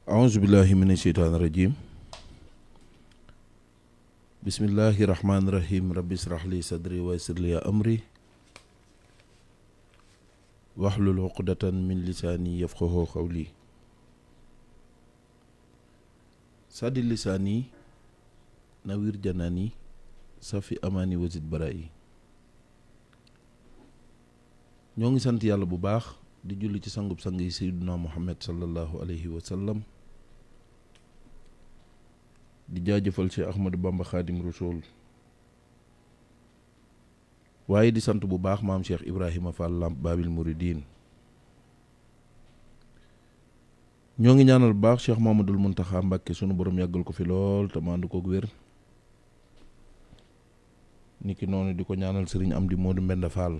auzubillahi mina sheytaani rajim bismillahi rahmaani rahim rabbi israh li sadri wa yassir li amri wahlul uqdatan min lisaani yafqahu qawli saddi lisaani nawir janaani safi amaani wasid baraayi. ñoo ngi sant yàlla bu baax di julli ci sangub sang yi sayyiduna muhammad sallallahu alayhi wa sallam di jaajëfal Cheikh Ahmadou Bamba Khadim Rasoul waaye di sant bu baax maam Cheikh Ibrahima Fall Lamp Babil Mouridine. ñoo ngi ñaanal bu baax Cheikh Mamadul Muntaxa Mbàkke sunu borom yàggal ko fi lool te maandu koog wér. niki noonu di ko ñaanal Serigne Amdi Modou Mbenda Fall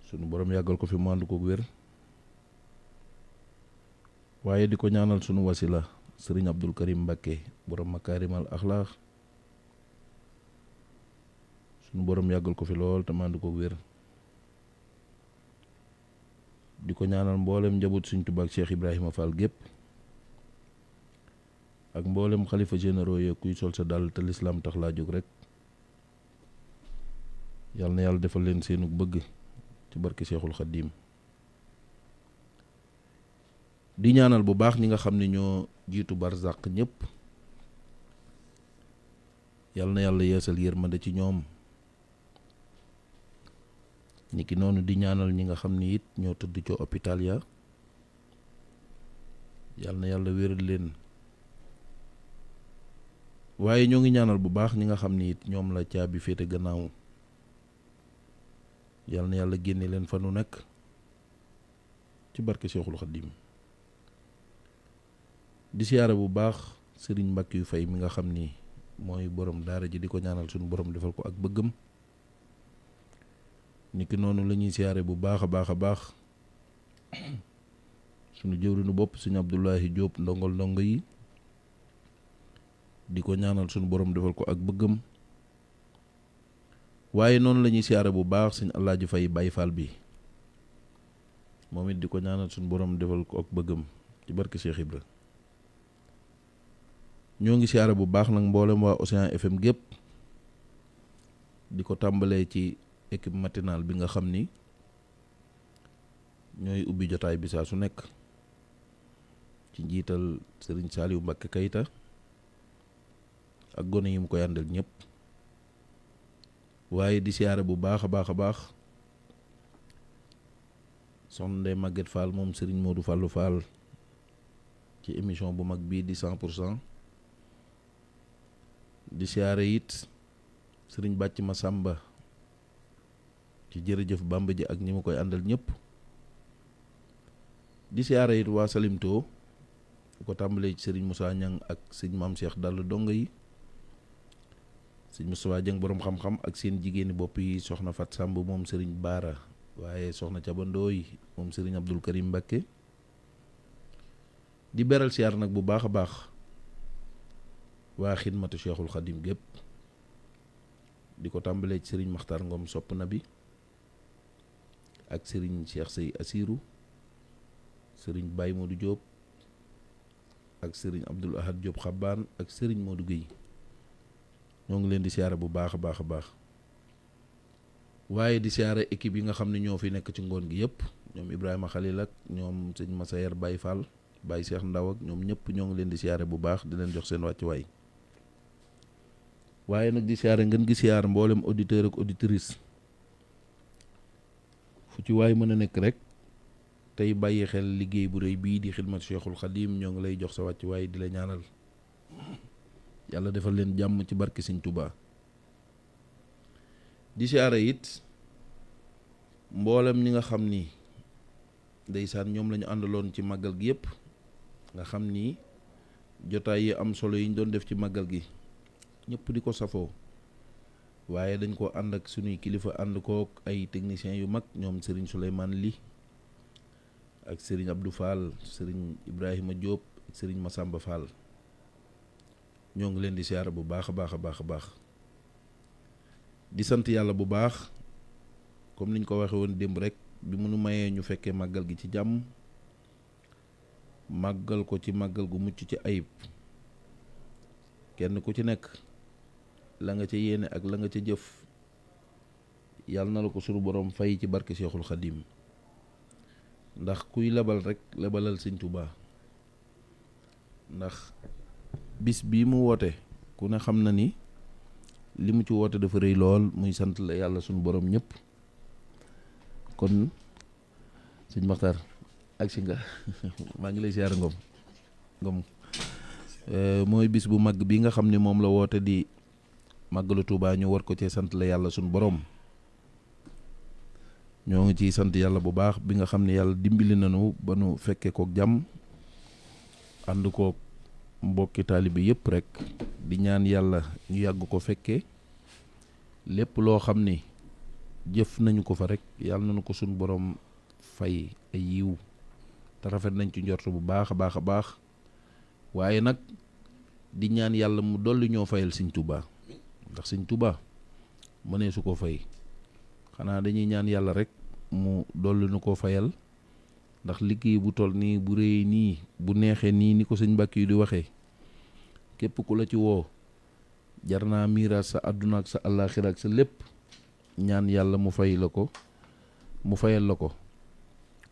sunu borom yàggal ko fi maandu koog wér. waaye di ko ñaanal sunu wasila Sëriñ Abdul Karim Mbàkke borom makaarimal axlaax sunu borom yàggal ko fi lool te mandu ko wér. di ko ñaanal mboolem njaboot Sëriñ Tuubaa ak Cheikh Ibrahima Fall gépp ak mboolem xalifa généraux yi kuy sol sa dàll te lislaam tax laa jóg rek yàlla na yàlla defal leen seenu bëgg ci barke Cheikhul Xaddiim. di ñaanal bu baax ñi nga xam ne ñoo jiitu barzaq ñëpp yal na yàlla yeesal yërmande ci ñoom. niki noonu di ñaanal ñi nga xam ni it ñoo tëdd ci hôpital ya yal na yàlla wéral leen. waaye ñoo ngi ñaanal bu baax ñi nga xam ni it ñoom la caabi féete gannaaw yal na yàlla génne leen fa nu nekk ci barke Cheikhul Khadim. di siyaare bu baax sëriñ Mbàkke yu fay mi nga xam ni mooy borom daara ji di ko ñaanal suñu borom defal ko ak bëggam. niki noonu la ñuy siyaare bu baax a baax suñu jëwriñu bopp sëriñ Abdoulahi Diop ndongol ndongo yi di ko ñaanal suñu borom defal ko ak bëggam. waaye noonu la ñuy siyaare bu baax sëriñ Alaaji Fay Baay Faal bi moom it di ko ñaanal suñu borom defal ko ak bëggam ci barke Cheikh Ibra. ñoo ngi siyaare bu baax nag mboolem waa Océan FM gépp di ko tàmbalee ci équipe matinale bi nga xam ni ñooy ubbi jotaay bi saa su nekk ci njiital Serigne Saliou Mbacké Kayta ak gone yi mu koy àndal ñëpp. waaye di siyaare bu baax a baax soxna Ndeye Maguette Fall moom Serigne Modou Fallou Fall ci émission bu mag bii di 100%. di siyaare it sëriñ bàcc ma sàmba ci jërëjëf bàmba ji ak ñi ma koy àndal ñëpp. di siyaare it waa Salimto ko tàmbalee ci sëriñ Moussa Niang ak sëñ Maam Cheikh Dall dongo yi sëñ Moussa Dieng borom xam-xam ak seen jigéeni bopp yi soxna Fat Samb moom sëriñ Baara waaye soxna Cabandooy moom sëriñ Abdul Karim Mbàkke. di beral siyaar nag bu baax a baax waa xidmatu Cheikhul Khadim gépp di ko tàmbalee ci sëriñ Maxtaar Ngom sopp na bi ak sëriñ Cheikh Sey Asiru sëriñ Baye Modou Diop ak sëriñ Abdul Ahad Diop Xabaan ak sëriñ Modou Guèye ñoo ngi leen di siyaare bu baax a baax waaye di siyaare équipe yi nga xam ne ñoo fi nekk ci ngoon gi yëpp ñoom Ibrahima Khalil ak ñoom sëñ Massayer Baye Fall Baye Cheikh Ndaw ak ñoom ñëpp ñoo ngi leen di siyaare bu baax di leen jox seen wàccuwaay. waaye nag di siyaare ngeen gi siyaar mboolem auditeur ak auditrice fu ci waay mën a nekk rek tey bàyyi xel liggéey bu rëy bii di xidmat Cheikhul Khadim ñoo ngi lay jox sa wàccuwaay di la ñaanal yàlla defal leen jàmm ci barke Sëñ Tuubaa di siyaare it mboolem ñi nga xam ni ndeysaan ñoom la ñu àndaloon ci màggal gi yëpp nga xam ni jotaay yi am solo yi ñu doon def ci màggal gi ñëpp di ko safoo waaye dañ ko ànd ak sunuy kilifa ànd kook ay techniciens yu mag ñoom Serigne Souleymane Ly ak Serigne Abdou Fall Serigne Ibrahima Diop ak Serigne Massamba Fall ñoo ngi leen di siyaare bu baax a baax a baax a baax di sant yàlla bu baax comme niñ ko waxee woon démb rek bi mu nu mayee ñu fekkee màggal gi ci jàmm màggal ko ci màggal gu mucc ci ayib kenn ku ci nekk la nga ca yéene ak la nga ca jëf yàlla na la ko sunu borom fay ci barke Cheikhul Khadim ndax kuy lebal rek lebalal Sëñ Tuubaa ndax bis bii mu woote ku ne xam na ni li mu ci woote dafa rëy lool muy sant la yàlla sunu borom ñëpp kon sëñ Maxtaar ak si nga maa ngi lay siyaar ngom mooy bis bu mag bi nga xam ni moom la woote di màggalu Tuubaa ñu war ko cee sant la yàlla sunu borom ñoo ngi ciy sant yàlla bu baax bi nga xam ne yàlla dimbali nañu ba nu fekkee kook jàmm ànd kook mbokki taalibe yëpp rek di ñaan yàlla ñu yàgg ko fekkee lépp loo xam ni jëf nañu ko fa rek yàlla nañu ko suñu borom fay ay yiw te rafet nañ ci njort bu baax a baax a baax waaye nag di ñaan yàlla mu dolli ñoo fayal Sëñ Tuubaa ndax Sëñ Tuubaa mënee su ko fay xanaa dañuy ñaan yàlla rek mu dolli nu ko fayal ndax liggéey bu toll nii bu rëy nii bu neexee nii ni ko sëñ Mbàkke yu di waxee képp ku la ci woo jar naa miiraas sa àdduna ak sa àllaaxira ak sa lépp ñaan yàlla mu fay la ko mu fayal la ko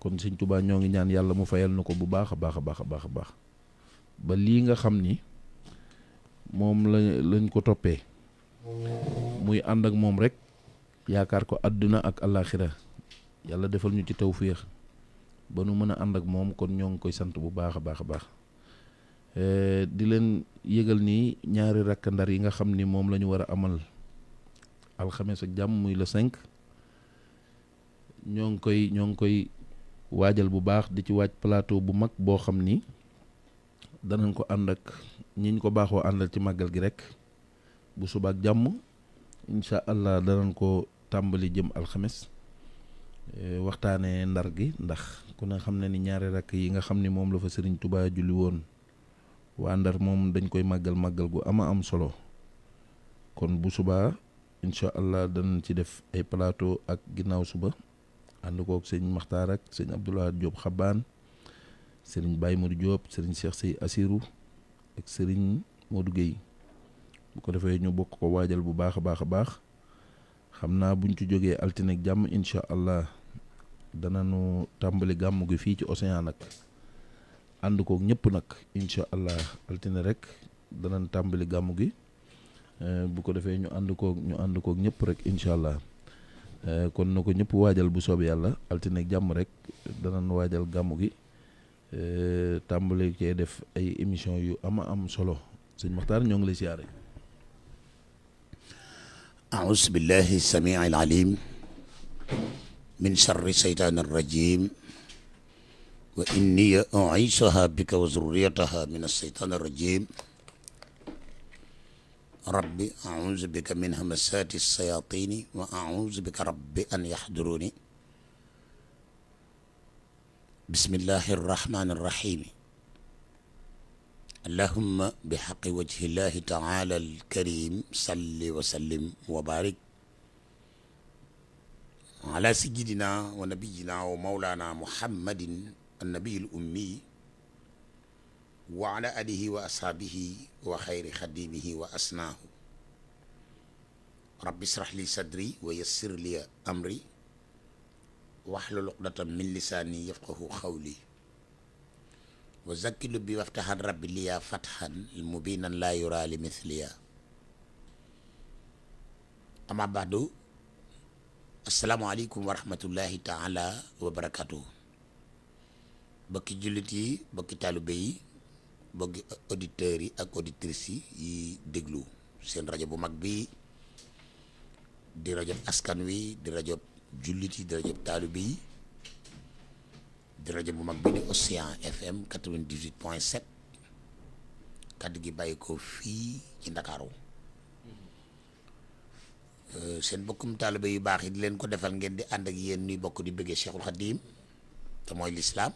kon Sëñ Tuubaa ñoo ngi ñaan yàlla mu fayal na ko bu baax a baax a baax a baax a baax ba lii nga xam ni moom lañ ko toppee muy ànd ak moom rek yaakaar ko àdduna ak àllaaxira yàlla defal ñu ci tawféex ba nu mën a ànd ak moom kon ñoo ngi koy sant bu baax a baax a baax di leen yëgal ni ñaari rakk ndar yi nga xam ni moom la ñu war a amal alxames ak jàmm muy le 5 ñoo ngi koy waajal bu baax di ci waaj plateau bu mag boo xam ni danañ ko ànd ak ñiñ ko baaxoo àndal ci màggal gi rek bu subaak jàmm incha allah danañ ko tàmbali jëm alxames waxtaanee ndar gi ndax ku ne xam ne ni ñaari rakk yi nga xam ni moom la fa Sëriñ Tuubaa julli woon waa ndar moom dañ koy màggal gu ama am solo kon bu subaa incha allah danañ ci def ay plateau ak ginnaaw suba ànd kook sëñ Maxtaar ak sëñ Abdoulaye Diop Xabaan sëriñ Baye Modou Diop sëriñ Cheikh Sey Assirou ak sëriñ Modou Guèye bu ko defee ñu bokk ko waajal bu baax a baax a baax xam naa buñ ci jógee altine ak jàmm incha allah danañu tàmbali gàmmu gi fii ci Océan nag ànd kook ñëpp nag incha allah altine rek danañ tàmbali gàmmu gi bu ko defee ñu ànd kook ñëpp rek incha allah kon na ko ñëpp waajal bu soobee yàlla altine ak jàmm rek danañ waajal gàmmu gi tàmbali cee def ay émission yu ama am solo sëñ Maxtaar ñoo ngi lay siyaare. أعوذ بالله السميع العليم من شر الشيطان الرجيم وإني أعيذها بك وذريتها من الشيطان الرجيم رب أعوذ بك من همسات الشياطين وأعوذ بك رب أن يحضروني بسم الله الرحمن الرحيم اللهم بحق وجه الله تعالى الكريم صل وسلم وبارك على سيدنا ونبينا ومولانا محمد النبي الأمي وعلى آله وأصحابه وخير خديمه وأسناه رب اشرح لي صدري ويسر لي أمري واحلل عقدة من لساني يفقه قولي وزكي لبي وافتح ربي لي فتحا مبينا لا يرى لمثليا أما بعد السلام عليكم ورحمة الله تعالى وبركاته bokki jullit yi bokki taalibe yi bokki auditeurs yi ak auditrices yi déglu seen rajo bu mag bi di rajo askan wi di rajo jullit yi di rajo taalibe yi di rajo bu mag bi di Océan FM 98.7 kaddu gi bàyyi ko fii ci Ndakaaru seen bokkum taalibe yu baax yi di leen ko defal ngeen di ànd ak yéen ñuy bokk di bëggee Cheikhul Khadim te mooy lislaam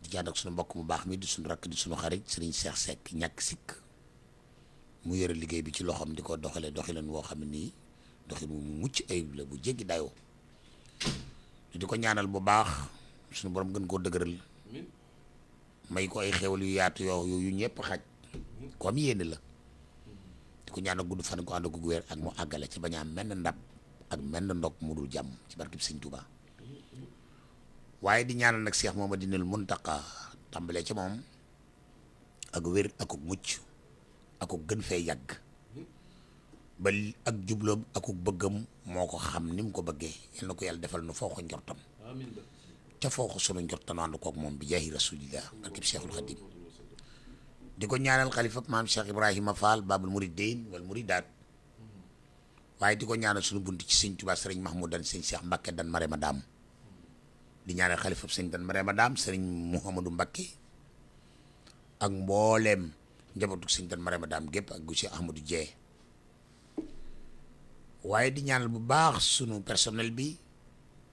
di jànd ak suñu mbokk mu baax mi di suñu rakk di suñu xarit Serigne Cheikh Seck ñàkk sikk mu yore liggéey bi ci loxoom di ko doxalee doxalin woo xam ne nii doxin mu mucc ayib la bu jéggi dayoo di ko ñaanal bu baax suñu borom gën koo dëgëral may ko ay xewal yu yaatu yu ñëpp xaj comme yéene la di ko ñaanal gudd fan ko ànd ko wér ak mu àggale ci bañ a am menn ndab ak menn ndog mu dul jàmm ci barkeb Sëñ Tuubaa waaye di ñaanal nag Cheikh Mouhamadoul Mountakha tàmbalee ci moom ak wér ak mucc ak gën fee yàgg ba ak jubloom ak bëggam moo ko xam ni mu ko bëggee yal na ko yàlla defal nu foo ko njortam ca foo ko sunu njortam ànd koog moom bi jaahi rasulillah barkeb Cheikhul Khadim di ko ñaanal xalifa maam Cheikh Ibrahima Fall babul muridin wal muridaat waaye di ko ñaanal sunu bunt ci Sëñ Tuubaa Sëriñ Mahmoudan Sëñ Cheikh Mbacké dan Marema Daam di ñaanal xalifa Sëñ dan Marema Daam Sëriñ Mouhamadou Mbacké ak mbooleem njabootu Sëñ dan Marema Daam gépp ak gu Cheikh Ahmadou Dieye waaye di ñaanal bu baax sunu personnel bi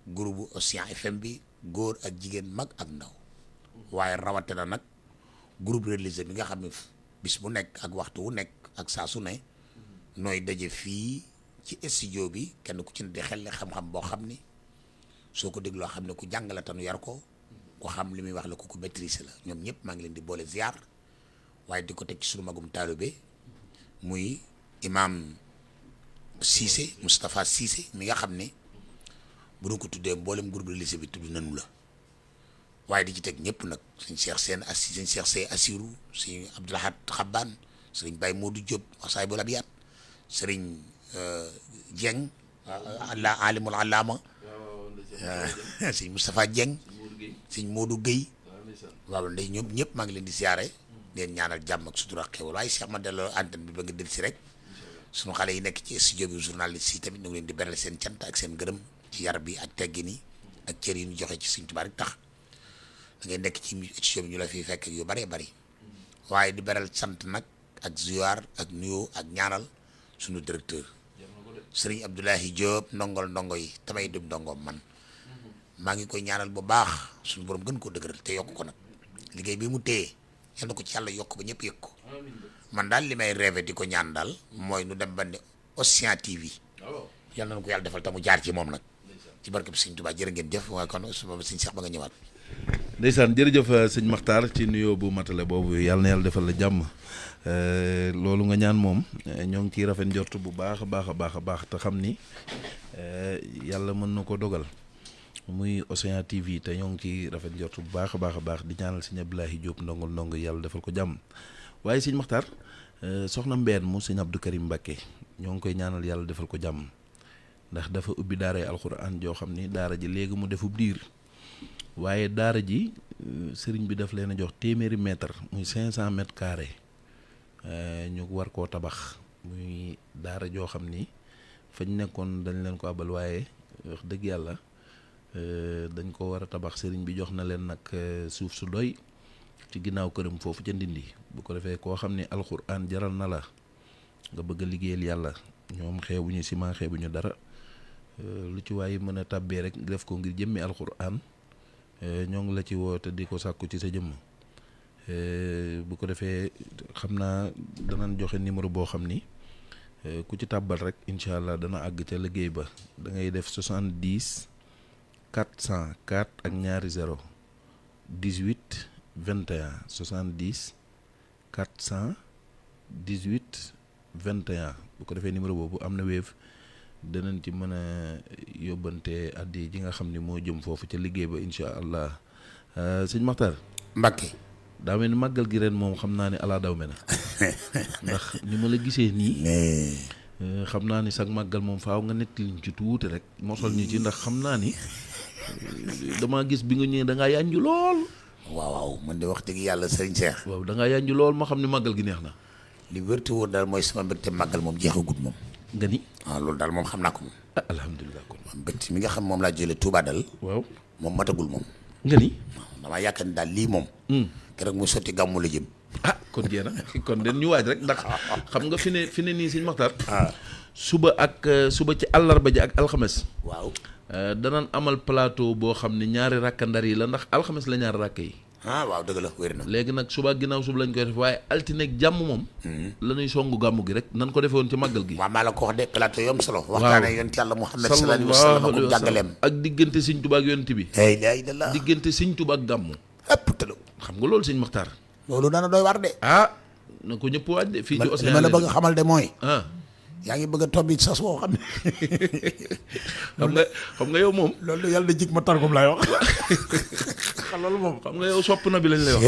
groupe Océan FM bi góor ak jigéen mag ak ndaw waaye rawatina nag groupe religieux bi nga xam ne bis bu nekk ak waxtu wu nekk ak saa su ne nooy daje fii ci studio bi kenn ku ci ne di xel xam-xam boo xam ni soo ko dégloo xam ne ku jàngale tanu yar ko ku xam li muy wax la ku maîtriser la ñoom ñëpp maa ngi leen di boole ziar waaye di ko teg ci sunu magum taalibe muy imam Cissé Moustapha Cissé mi nga xam ne bu ñu ko tuddee mboolem groupe religieux bi tudd nañu la waaye di ci teg ñëpp nag sëñ Cheikh Sène sëñ Cheikh Sey Assirou sëñ Abdoulahad Xabbaan sëriñ Baye Modou Diop wasaay bu labiyaat sëriñ Dieng alla alimul allama sëñ Moustapha Dieng sëñ Modou Guèye waaw ndey ñoom ñëpp maa ngi leen di siyaare leen ñaanal jàmm ak sutura ak xewal waaye Cheikh ma delloo antenne bi ba nga del si rek sunu xale yi nekk ci studio bi journaliste yi tamit ñu ngi leen di beral seen cant ak seen gërëm ci yar bi ak teggin yi ak cër yi ñu joxe ci Sëñ Tuubaa rek tax da ngay nekk ci studio bi ñu la fiy fekk yu bëree bëri waaye di beral sant nag ak ziar ak nuyoo ak ñaanal sunu directeur Serigne Abdoulahi Diop ndongo yi tamay dem ndongoom man maa ngi koy ñaanal bu baax suñu borom gën koo dëgëral te yokk ko nag liggéey bi mu téye yal na ko ci yàlla yokk ba ñëpp yëg ko man daal li may rêvé di ko ñaan daal mooy nu dem ba ne Océan TV yal na ko yàlla defal te mu jaar ci moom nag ci barke bi Sëñ Tuubaa jërë ngeen jëf waaye kon suba Sëñ Cheikh ba nga ñëwaat. ndeysaan jërëjëf sëñ Makhtar ci nuyoo bu matale boobu yàlla na yàlla defal la jàmm loolu nga ñaan moom ñoo ngi ciy rafet njort bu baax a baax a baax a baax te xam ni yàlla mën na ko dogal muy Océan TV te ñoo ngi ciy rafet njort bu baax a baax a baax di ñaanal sëñ Abdoulahi Diop ndongo yàlla defal ko jàmm waaye sëñ Makhtar soxna Mbène mu sëñ Abdou Karim Mbacké ñoo ngi koy ñaanal yàlla defal ko jàmm ndax dafa ubbi daaray alxuraan joo xam ni daara ji léegi mu defub diir waaye daara ji sëriñ bi daf leen a jox téeméeri mètre muy 500 mètres carrés ñu war koo tabax muy daara joo xam ni fañ nekkoon dañ leen ko abal waaye wax dëgg yàlla dañ ko war a tabax sëriñ bi jox na leen nag suuf su doy ci ginnaaw këram foofu ca Ndindi bu ko defee koo xam ni alxuraan jaral na la nga bëgg a liggéeyal yàlla ñoom xeebuñu ciment xeebuñu dara lu ci waaye mën a tàbbee rek def ko ngir jëmmi alxuraan ñoo ngi la ci woo te di ko sàkku ci sa jëmm bu ko defee xam naa danañ joxe numéro boo xam ni ku ci tàbbal rek incha allah dana àgg ca liggéey ba da ngay def 70 404 ak ñaari 0 18 21 70 418 21 bu ko defee numéro boobu am na Wave danañ ci mën a yóbbante addi ji nga xam ni moo jëm foofu ca liggéey ba incha allah sëñ Makhtar Mbacké daa mel ni màggal gi ren moom xam naa ne ala daw me na ndax ni ma la gisee nii xam naa ni sax màggal moom faaw nga nettali ñu ci tuuti rek mosal ñu ci ndax xam naa ni damaa gis bi nga ñëwee da ngaa yànju lool. waaw man de wax dëgg yàlla sëriñ Cheikh. waaw da ngaa yànju lool ma xam ne màggal gi neex na. li wérte woon daal mooy sama mbégte màggal moom jeexagut moom. nga ni. waaw loolu daal moom xam naa ko moom. ah alhamdulilah kon. mbégte mi nga xam moom laa jëlee Touba dal. waaw moom matagul moom. nga ni. damaa yaakaar ni daal lii moom. keroog mu sotti gàmmu la jëm. ah kon jeex na kon den ñu waaj rek ndax xam nga fi ne nii Sëñ Maxtaar. suba ci àllarba ji ak alxames. waaw. danañ amal plateau boo xam ne ñaari rakka ndar yi la ndax alxames la ñaari rakk yi. waaw dëgg la wér na. léegi nag suba ginnaaw suba lañ koy def waaye altine ak jàmm moom. la ñuy songu gàmmu gi rek nan ko defee woon ci màggal gi. waaw maa la ko wax de plateau yom solo. waaw waxtaanee yonent yàlla Muhammad sallallahu alayhi wa sallam ak jàngaleem. ak diggante Sëñ Tuubaa ak yonent bi. la ilaha illallah. diggante Sëñ Tuubaa ak gàmmu. ëpp tëlu. xam nga loolu Sëñ Maxtaar. loolu dana doy war de. na ko ñëpp waaj de fii ci océan li ma la bëgg a xamal de mooy. yaa ngi bëgg a tobbi sas woo xam ne. xam nga yow moom. loolu yàlla na jig ma targum laay wax. loolu moom. xam nga yow sopp na bi lañ lay wax.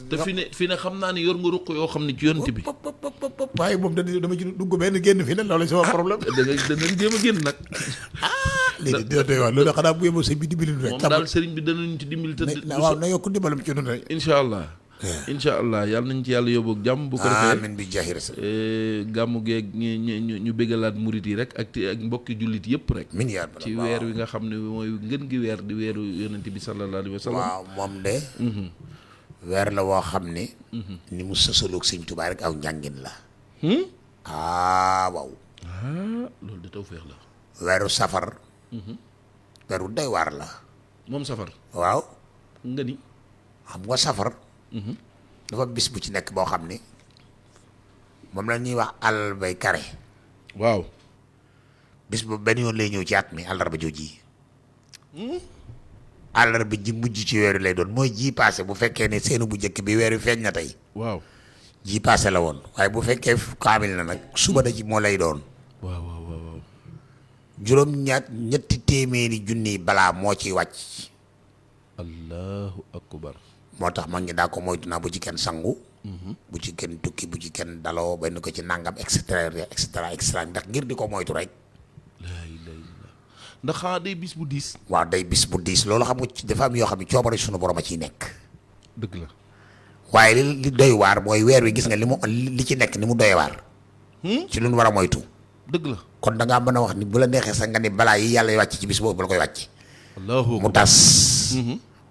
te fi ne xam naa ni yor nga ruq yoo xam ne ci yonent bi. waaye moom dama ci dugg benn génn fi ne loolu sama problème. danañ jéem a génn nag. léegi dina doy waar loolu xanaa bu yeboo sëñ bi dimbali rek. moom daal sëriñ bi danañ ci dimbali. waaw na yokk dimbalam ci noonu rek. incha allah. incha allah yàlla nañ ci yàlla yóbbu ak jàmm. bu ko defee amiin bi jaahi rasul. gàmmu geeg ñu bégalaat murit yi rek ak mbokki jullit yëpp rek. min yaa ci weer wi nga xam ne mooy ngën gi weer di weeru yonent bi sallallahu alayhi wa sallam. waaw moom de. weer la woo xam ne. ni mu sësaloog Sëñ Tuubaa rek aw njàngin la. waaw. loolu de tawfeex la. weeru safar. weeru doy waar la. moom safar. waaw. nga ni. xam nga safar. dafa bis bu ci nekk boo xam ni moom la ñuy wax àllarbay kare. waaw. bis bu benn yoon lay ñëw ci at mi àllarba jooji. àllarba ji mujj ci weer wi lay doon mooy ji paase bu fekkee ne seenu bu njëkk bi weer wi feeñ na tey. waaw. ji paase la woon waaye bu fekkee kaamil na nag suba da ci moo lay doon. waaw waaw waaw. ñetti téeméeri junni balaa moo ciy wàcc. allahu akbar. moo tax ma ngi daa ko moytu naa bu ci kenn sangu. bu ci kenn tukki bu ci kenn daloo benn ko ci nangam et cetera ndax ngir di ko moytu rek. ndax xanaa day bis bu diis. waaw day bis bu diis loolu xam nga dafa am yoo xam ne coobare sunu borom a ciy nekk. dëgg la. waaye li doy waar mooy weer wi gis nga li ci nekk ni mu doy waar. ci lu nu war a moytu. dëgg la. kon da ngaa mën a wax ni bu la neexee sax nga ni balaa yi yàlla wàcc ci bis boobu la koy wàcc. mu tas.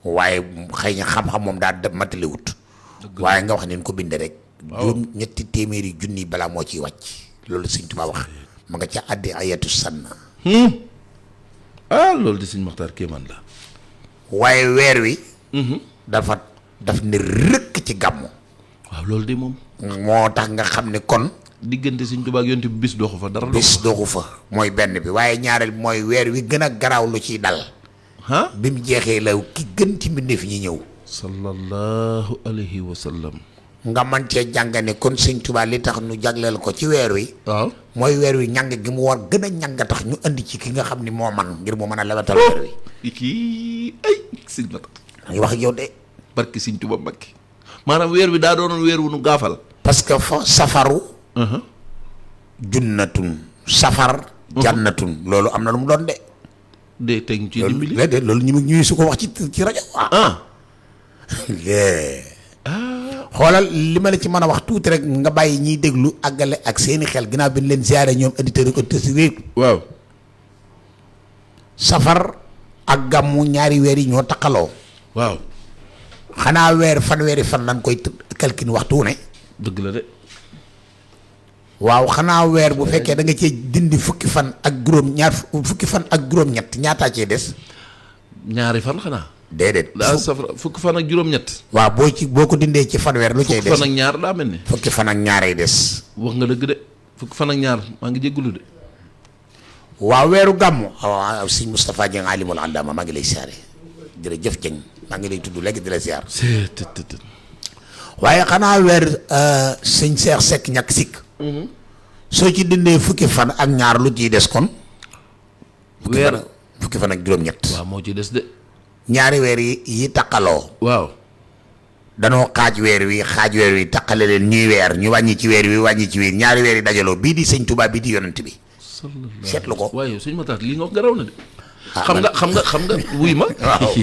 waaye xëy na xam-xam moom daa dem mataliwut. waaye nga wax ni ko bindee rek. juróom ñetti téeméeri junni balaa moo ciy wàcc. loolu Sëñ Tuubaa wax ma nga ca àddi ayatu sanna. loolu di Sëñ Maxtaar kéemaan la. waaye weer wi. daf ne rëkk ci gàmmu. waaw loolu de moom. moo tax nga xam ne kon. diggante Sëñ Tuubaa ak Yonent bi bis doxu fa dara. bis doxu fa mooy benn bi waaye ñaareel mooy weer wi gën a garaaw lu ciy dal. bi mu jeexee la ki gën ci mbindeef ñi ñëw. sallallahu alayhi wa sallam. nga man cee jàngane kon Sëñ Tuubaa li tax nu jagleel ko ci weer wi. waaw mooy weer wi ñàng gi mu war gën a ñàng tax ñu andi ci ki nga xam ni moo man ngir mu mën a lewatal weer wi. kii ay Sëñ Maxtaar. maa ngi wax ak yow de. barke Sëñ Tuubaa Mbàkke. maanaam weer wi daa doonoon weer wu nu gaafal. parce que safaru. junnatun safar. jannatun loolu am na lu mu doon de. de teg ci dimbali loolu ñu su ko wax ci rajo. xoolal li ma la ci mën a wax tuuti rek nga bàyyi ñiy déglu àggale ak seeni xel ginnaaw bi ñu leen ziare ñoom auditeurs ak auditrices yi. waaw. safar ak gàmmu ñaari weer yi ñoo taqaloo. waaw. xanaa fanweeri fan lañ koy calcul waxtu ne. dëgg la de. waaw xanaa weer bu fekkee da nga cee dindi fukki fan ak juróom-ñett ñaataa cee des. ñaari fan xanaa. déedéet. safar fukki fan ak juróom-ñett. waaw boo ko dindee ci fanweer lu cay des. fukki fan ak ñaar daa mel ni. fukki fan ak ñaaray des. wax nga dëgg de fukki fan ak ñaar maa ngi jégalu de. waaw weeru gàmmu. waaw sëñ Moustapha Dieng alimul allama maa ngi lay siyaare jërëjëf Dieng maa ngi lay tudd léegi di la siyaar. waaye xanaa weer sëñ Cheikh Seck ñàkk sikk. soo ci dindee fukki fan ak ñaar lu ciy des kon. fukki fan ak juróom-ñett. waaw moo ci des de. ñaari weer yi taqaloo. waaw. danoo xaaj weer wi taqale leen ñuy weer ñu wàññi ci weer wi wàññi ci weer ñaari weer yi dajaloo bii di sëñ Tuubaa bii di yonent bi seetlu ko. waaye suñu mataat lii nga wax garaw na de. xam nga wuy ma. waaw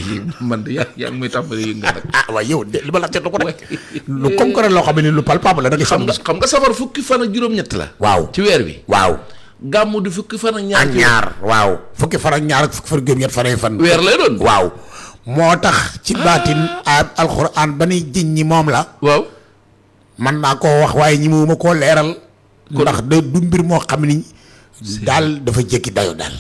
man de yaa ngi may tàmbali yëngal nag. waaye yow de li ma la seetlu ko rek. lu concret loo xam ne lu palpable la da nga xam nga safar fukki fan ak juróom-ñett la. waaw ci weer wi. waaw. gàmmu di fukki fan ak ñaar. ak ñaar waaw. fukki fan ak ñaar ak fukki fan ak juróom-ñett fan. weer lay doon. waaw moo tax ci baatin alxuraan ba ni jiñ ñi moom la. waaw. man naa koo wax waaye ñi ma koo leeral. ndax du mbir moo xam ni. daal dafa jékki dayo daal.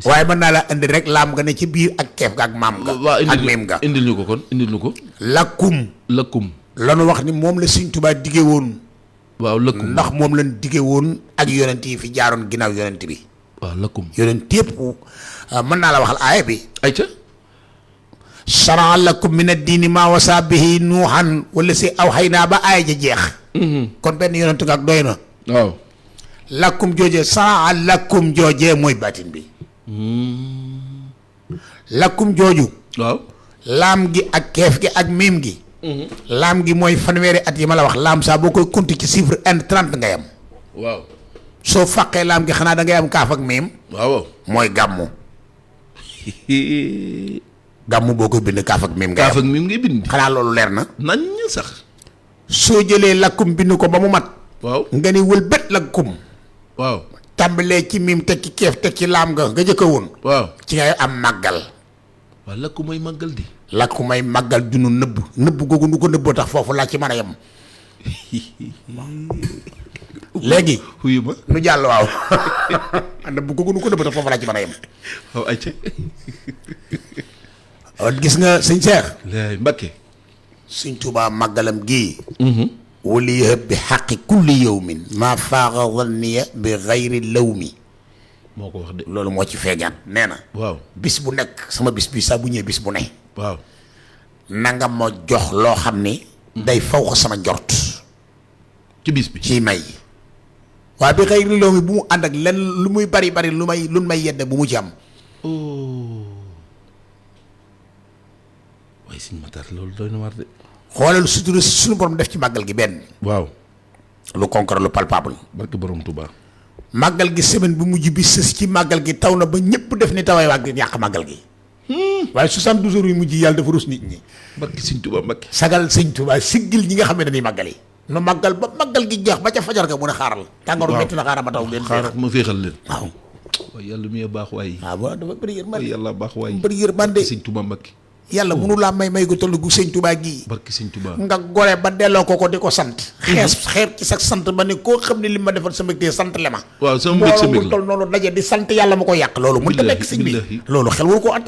waaye mën naa la indi rek laam nga ne ci biir ak keef ga ak maam nga. ak meem nga indil ñu ko kon indil ñu ko. lakkum. lanu wax ni moom la Sëñ Tuubaa diggee woon. waaw lakkum ndax moom lañ diggee woon ak yonent yi fi jaaroon ginnaaw yonent bi. waaw lakkum yonent yëpp mën naa la waxal aaya bi. ayca. shara'a lakum min ad-diini maa wasaa bihi nuuhan wala si awhaynaa ba aaya ja jeex. kon benn yonent nga ak doy na. waaw. lakkum joojee shara'a lakum joojee mooy baatin bi. lakkum jooju. waaw. laam gi ak keef gi ak miim gi. laam gi mooy fanweeri at yi ma la wax laam saa boo koy compter ci chiffre ind 30 ngay am. waaw. soo fàqee laam gi xanaa da ngay am kaaf ak miim. waaw. mooy gàmmu. gàmmu boo koy bind kaaf ak miim ngay am. kaaf ak miim ngay bind. xanaa loolu leer na. nañ sax. soo jëlee lakkum bind ko ba mu mat. waaw. nga ni wëlbët lakkum. waaw. tàmbalee ci miim teg ci keef teg ci laam nga jëkka woon. waaw. ci ngay am màggal. waaw lakku may màggal di. lakku may màggal du nu nëbb googu nu ko nëbboo tax foofu laa ci mën a yem. léegi. xuyu ma. nu jàll waaw. nëbb googu nu ko nëbboo tax foofu laa ci mën a yem. waaw ayca. gis nga sëñ Cheikh. laay Mbakke. sëñ Tuubaa màggalam gii. wali yëpp bi xaqi kulli yawmin maa faaxa zanniya bi xayri lawmi. moo ko wax de. loolu moo ci feeñaat nee na. waaw. bis bu nekk sama bis bi saa bu ñëwee bis bu ne. waaw. nanga ma jox loo xam ni. day faw ko sama njort. ci bis bi ci may. waaye bi xëy na bu mu ànd ak lenn lu muy bari lu may yedde bu mu ci am. waaye Sëñ Matar loolu doy na war de. xoolal sutura suñu borom def ci màggal gi benn. waaw. lu concret lu palpable. barke borom Touba. màggal gi semaine bu mujj bi sës ci màggal gi taw na ba ñëpp def ni taway waag yàq màggal gi. waaye 72 heures yu mujj yàlla dafa rus nit ñi. barke Sëñ Touba Mbakke. sagal Sëñ Touba siggil ñi nga xam ne dañuy màggali. nu màggal ba màggal gi jeex ba ca fajar ga mun a xaaral. tàngooru métti na xaaral ba taw leen. xaaral ma féexal leen. waaw. waaye yàlla mi baax waay. waaw dafa bëri yërmande. waaye yàlla baax waay. bëri yërmande. Sëñ Touba Mbakke. yàlla mënu laa may gu toll gu Sëñ Touba gii. barke Sëñ Touba. nga gore ba delloo ko di ko sant. xeer ci sa sant ba ne koo xam ne li ma defal sa mbégte sant le ma. waaw sama mbég sa mbég la toll noonu daje di sant yàlla ma ko yàq. loolu mënut a nekk sëñ bi loolu xel wul ko at.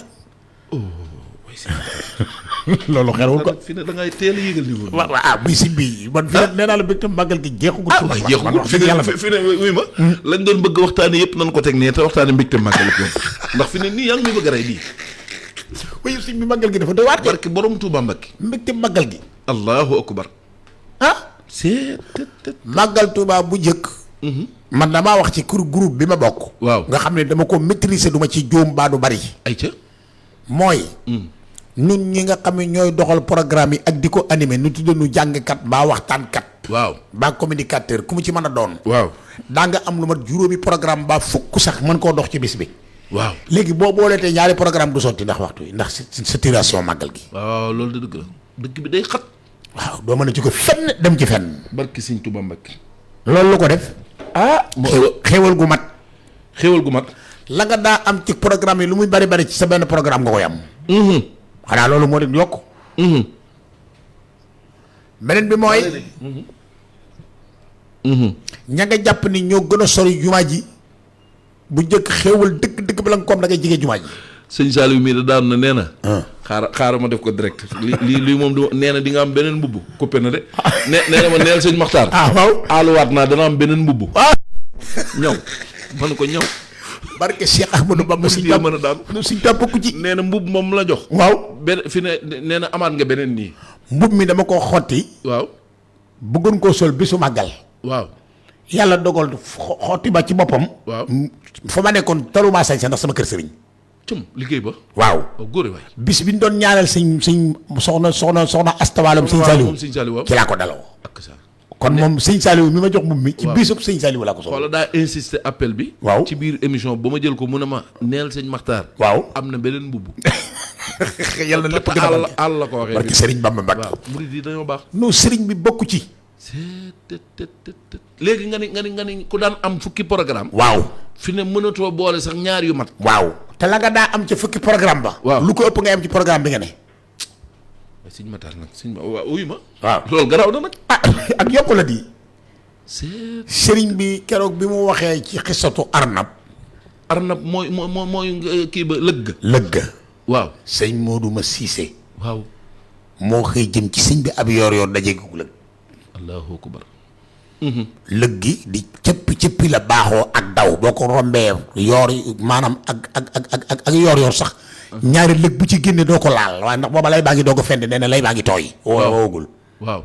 loolu xel wul ko. fi ne da ngay teel a yëgal ni waaw muy sëñ bi man fi ne nee naa la mbégte màggal gi jeexagul. waaw jeexagul fi ne wuy ma. lañ doon bëgg waxtaane yëpp nañ ko teg nee te waxtaane mbégte màggal gi ndax fi ne nii yaa ngi ñu bëgg a rey lii. waaye sëñ bi màggal gi dafa doy waar. barke borom Touba Mbakke. mbégte màggal gi. allahu akbar. c'est. màggal Touba bu njëkk. man damaa wax ci groupe bi ma bokk. waaw nga xam ne dama ko maîtriser duma ci jóom baa du bari. ayca. mooy. ñun ñi nga xam ne ñooy doxal programme yi ak di ko animé nu tudd nu jàngkat mbaa waxtaankat. waaw mbaa communicateur ku mu ci mën a doon. waaw daa nga am lu mat juróomi programme mbaa fukk sax mën koo dox ci bis bi. waaw léegi boo booleetee ñaari programme du sotti ndax waxtu yi ndax saturation màggal gi. waaw loolu de dëgg la dëkk bi day xat. waaw doo mën a jóge fenn dem ci fenn. barki Sëñ Touba Mbakke. loolu lu ko def. xéewal gu mat. xéewal gu mat. la nga daa am ci programme yi lu muy bari bari ci sa benn programme nga koy am. xanaa loolu moo leen yokk. beneen bi mooy. ña nga jàpp ni ñoo gën a sori jumaa ji bu njëkk xéewal dëgg bala nga koom da ngay jege jumaa ji. sëñ Saliou mii da daan na nee na. xaaral ma def ko direct lii moom du nee na di nga am beneen mbubb coupé na de. nee na ma neel sëñ Maxtaar. waaw aaluwaat naa dana am beneen mbubb. ñëw man ko ñëw. barke Cheikh Ahmadou Bamba si mën a daan si tàpp ci. nee na mbubb moom la jox. waaw fi ne nee na amaat nga beneen nii. mbubb mi dama ko xotti. waaw. bëggoon koo sol bisu màggal. waaw. yàlla dogal xotti ba ci boppam. waaw. fa ma nekkoon taluma sañ sa ndax sama kër sëriñ. cum liggéey ba. waaw waaw góore waay. bis bi ñu doon ñaanal sëñ soxna astawaalam sëñ Saliou moom sëñ Saliou waaw. ci laa ko daloo. ak ça. kon moom sëñ Saliou mi ma jox mbubb mi. ci waaw bisub sëñ Saliou laa ko soxla. xoola daa insister appel bi. waaw ci biir émission ba ma jël ko mu ne ma neel sëñ Maxtaar. waaw am na beneen mbubb. yàlla na lépp gën a àll barke. àll la ko waxee. barke Serigne Bamba Mbacke. waaw murid yi dañoo baax. non Serigne bi bokku ci. léegi nga ni ku daan am fukki programme. waaw. fi ne mënatoo boole sax ñaar yu mat. waaw te la nga daa am ca fukki programme ba. waaw lu ko ëpp ngay am ci programme bi nga ne. waaye sëñ Matar nag sëñ waaw uyu ma. waaw loolu garaaw na nag. ah ak yokku la di. c'est. Serigne bi keroog bi mu waxee ci xisatu Arnab. Arnab mooy kii ba lëgg. lëgg. waaw sëñ Modou ma Cissé. waaw. moo xëy jëm ci sëñ bi ab yor-yor daje gu lëg. allahu akbar. lëg gi di cëppi la baaxoo ak daw boo ko rombee yoor maanaam ak yor-yor sax. ñaari lëg bu ci génne doo ko laal waaye ndax booba lay baa ngi doo ko fend nee na lay baa ngi tooy. woogul waaw.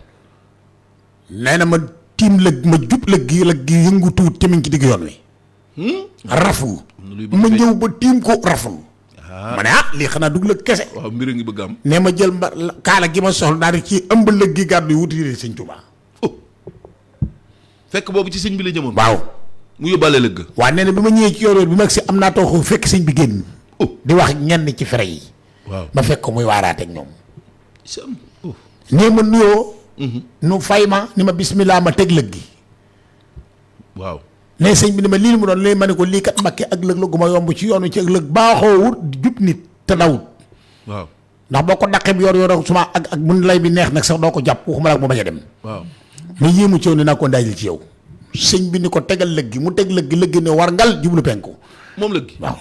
nee na ma tiim lëg ma jub lëg gi yëngu tuut te mi ngi ci digg yoon wi. rafu. ma ñëw ba tiim ko rafu. ma ne lii xanaa dugg lëg kese. waaw mbir a ngi bëgg am. nee ma jël kaala gi ma soxla daal di ci ëmb lëg gi gàddu yi wuti sëñ Tuubaa. fekk boobu ci sëñ bi la jëmoon. waaw. mu yóbbaale lëgg. waaw nee na bi ma ñëwee ci yor bi ma si am naa taw fekk sëñ bi génn. di wax ñenn ci fere yi. waaw ma fekk ko muy waaraate ak ñoom. sam. nee ma nuyoo. nu fay ma ni ma bismillah ma teg lëg gi. waaw. nee sëñ bi ni ma lii mu doon léegi ma ne ko lii kat Mbàkke ak lëg la gu ma yomb ci yoonu ci ak lëg baaxoowut jub nit te dawut. waaw. ndax boo ko daqee bi yor suma ak mun lay bi neex nag sax doo ko jàpp waxuma la ak mu bañ a dem. waaw. ma yéemu ci yow ni naa ko ndaajil ci yow. sëñ bi ni ko tegal lëg gi mu teg lëg gi ne war ngal jublu penku. moom lëg gi. waaw.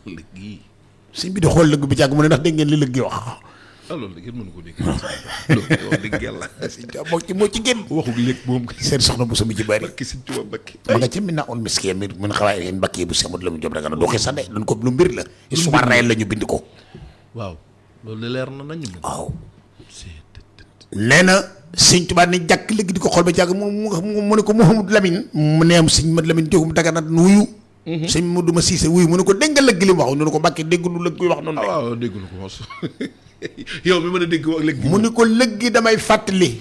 lëg gi. sëñ bi di xool lëg bi jàgg mu ne ndax dégg ngeen li lëg gi wax. loolu de kenn mënu ko dégg. loolu wax dëgg yàlla. moo ci génn. waxu lëg moom. seen soxna bu mi ci bari. barki sëñ Tuubaa Mbàkke. ma nga ca min naa on miskee mi mun xawaay yéen Mbàkke bu semut la mu job danga na doxee sax de dañ ko lu mbir la. histoire réelle la ñu bind ko. waaw loolu de leer na nañu. waaw. nee na sëñ Tuubaa ni jàkk léegi di ko xool ba jàgg mu ne ko Mouhamadou Lamine mu neem sëñ Mad Lamine Diop daga na wuyu. sëñ Modou ma Cissé wuyu mu ne ko dégg nga lëgg li mu wax ñu ne ko Mbàkke dégg lu lëgg wax noonu. waaw dégg na ko mos yow mi mën a dégg wax lëgg. mu ne ko lëgg gi damay fàttali.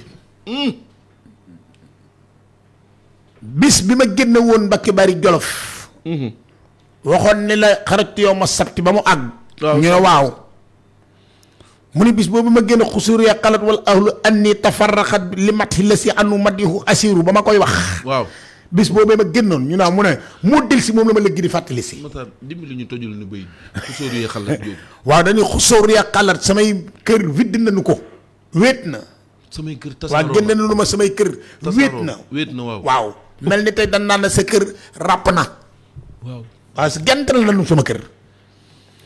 bis bi ma génne woon Mbàkke Bari Jolof. waxoon ni la xarajtu yow ma sabti ba mu àgg. ñu ne waaw. mu ne bis boobu ma génn xusuur ya xalat wal ahlu anni tafarraxat li mat la si anu madihu asiru ba ma koy wax. waaw. bis boobu ma génnoon ñu naan mu ne moo del si moom la ma lëgg di fàttali si. Matar dimbali ñu tojul ni bëy xusóor yee xalaat jóg. waaw dañuy xusuur ya xalat samay kër widd nañu ko. wéet na. samay kër tasaaroo waaw génne nañu ma samay kër. wéet na waaw. waaw mel ni tey dañ naan sa kër ràpp na. waaw. waaw si gental nañu sama kër.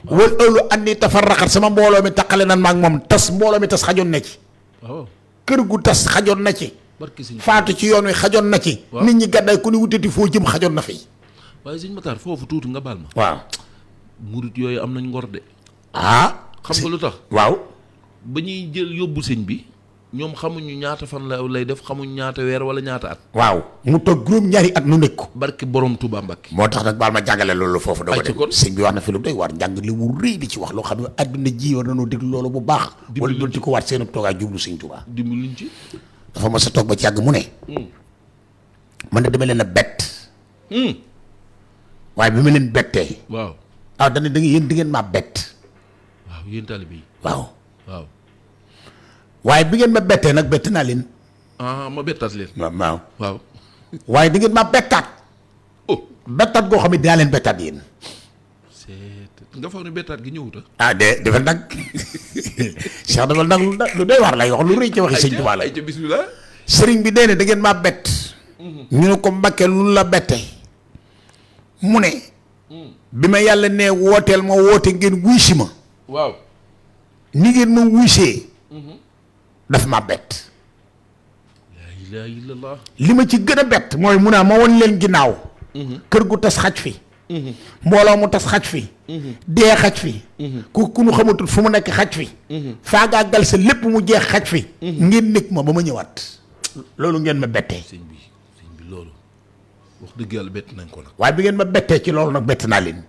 wal ëllu andi tafarraxat sama mbooloo mi taqale nan maag moom tas mbooloo mi tas xajoon na ci. waaw. kër gu tas xajoon na ci. barki sëñ faatu ci yoon wi xajoon na ci. waaw. nit ñi gàddaay ku ni wutati foo jëm xajoon na fi. waaye sëñ Matar foofu tuuti nga baal ma. waaw. murit yooyu am nañ ngor de. xam nga lu tax. waaw. ba ñuy jël yóbbu sëñ bi ñoom xamuñu ñaata fan lay def xamuñu ñaata weer wala ñaata at. waaw mu toog juróom-ñaari at nu nekk ko. barki borom Touba Mbacke. moo tax nag baal ma jàngale loolu foofu. doo ko dem kon sëñ bi wax na fi lu doy war njàngale wu rëy di ci wax loo xam ne àdduna ji war nañoo déglu loolu bu baax. wala doon di ko waat seen toogaay jublu sëñ Tuubaa. dimbaluñ ci. dafa ma sa toog ba ci yàgg mu ne. man de dama leen a bett. waaye bi ma leen bettee. waaw. dana da yéen di ngeen maa bett. waaw yéen taalibe yi. waaw. waaw. waaye bi ngeen ma bettee nag bett naa leen. ma bettaat leen. waaw. waaw. waaye di ngeen ma bettaat. bettaat goo xam ne dinaa leen bettaat yéen. nga foog ne bettaat gi ñëwuta. dafa nag Cheikh dafa nag lu doy war lay wax lu rëy ci waxi sëñ Tuubaa la. ay ca bismillah. sëriñ bi dee ne da ngeen maa bett. ñu ne ko Mbàkke lu la bette. mu ne. bi ma yàlla nee wooteel ma woote ngeen wuy si ma. waaw. ni ngeen ma wuysee. daf ma bett. laa ilaaha illallaah. li ma ci gën a bett mooy mun a ma won leen ginnaaw. kër gu tas xaj fi. mbooloo mu tas xaj fi. dee xaj fi. ku nu xamatul fu mu nekk xaj fi. faagaagal sa lépp mu jeex xaj fi. ngeen nekk ma ba ma ñëwaat. loolu ngeen ma bettee. sëñ bi loolu wax dëgg yàlla bett nañ ko nag. waaye bi ngeen ma bettee ci loolu nag bett naa leen.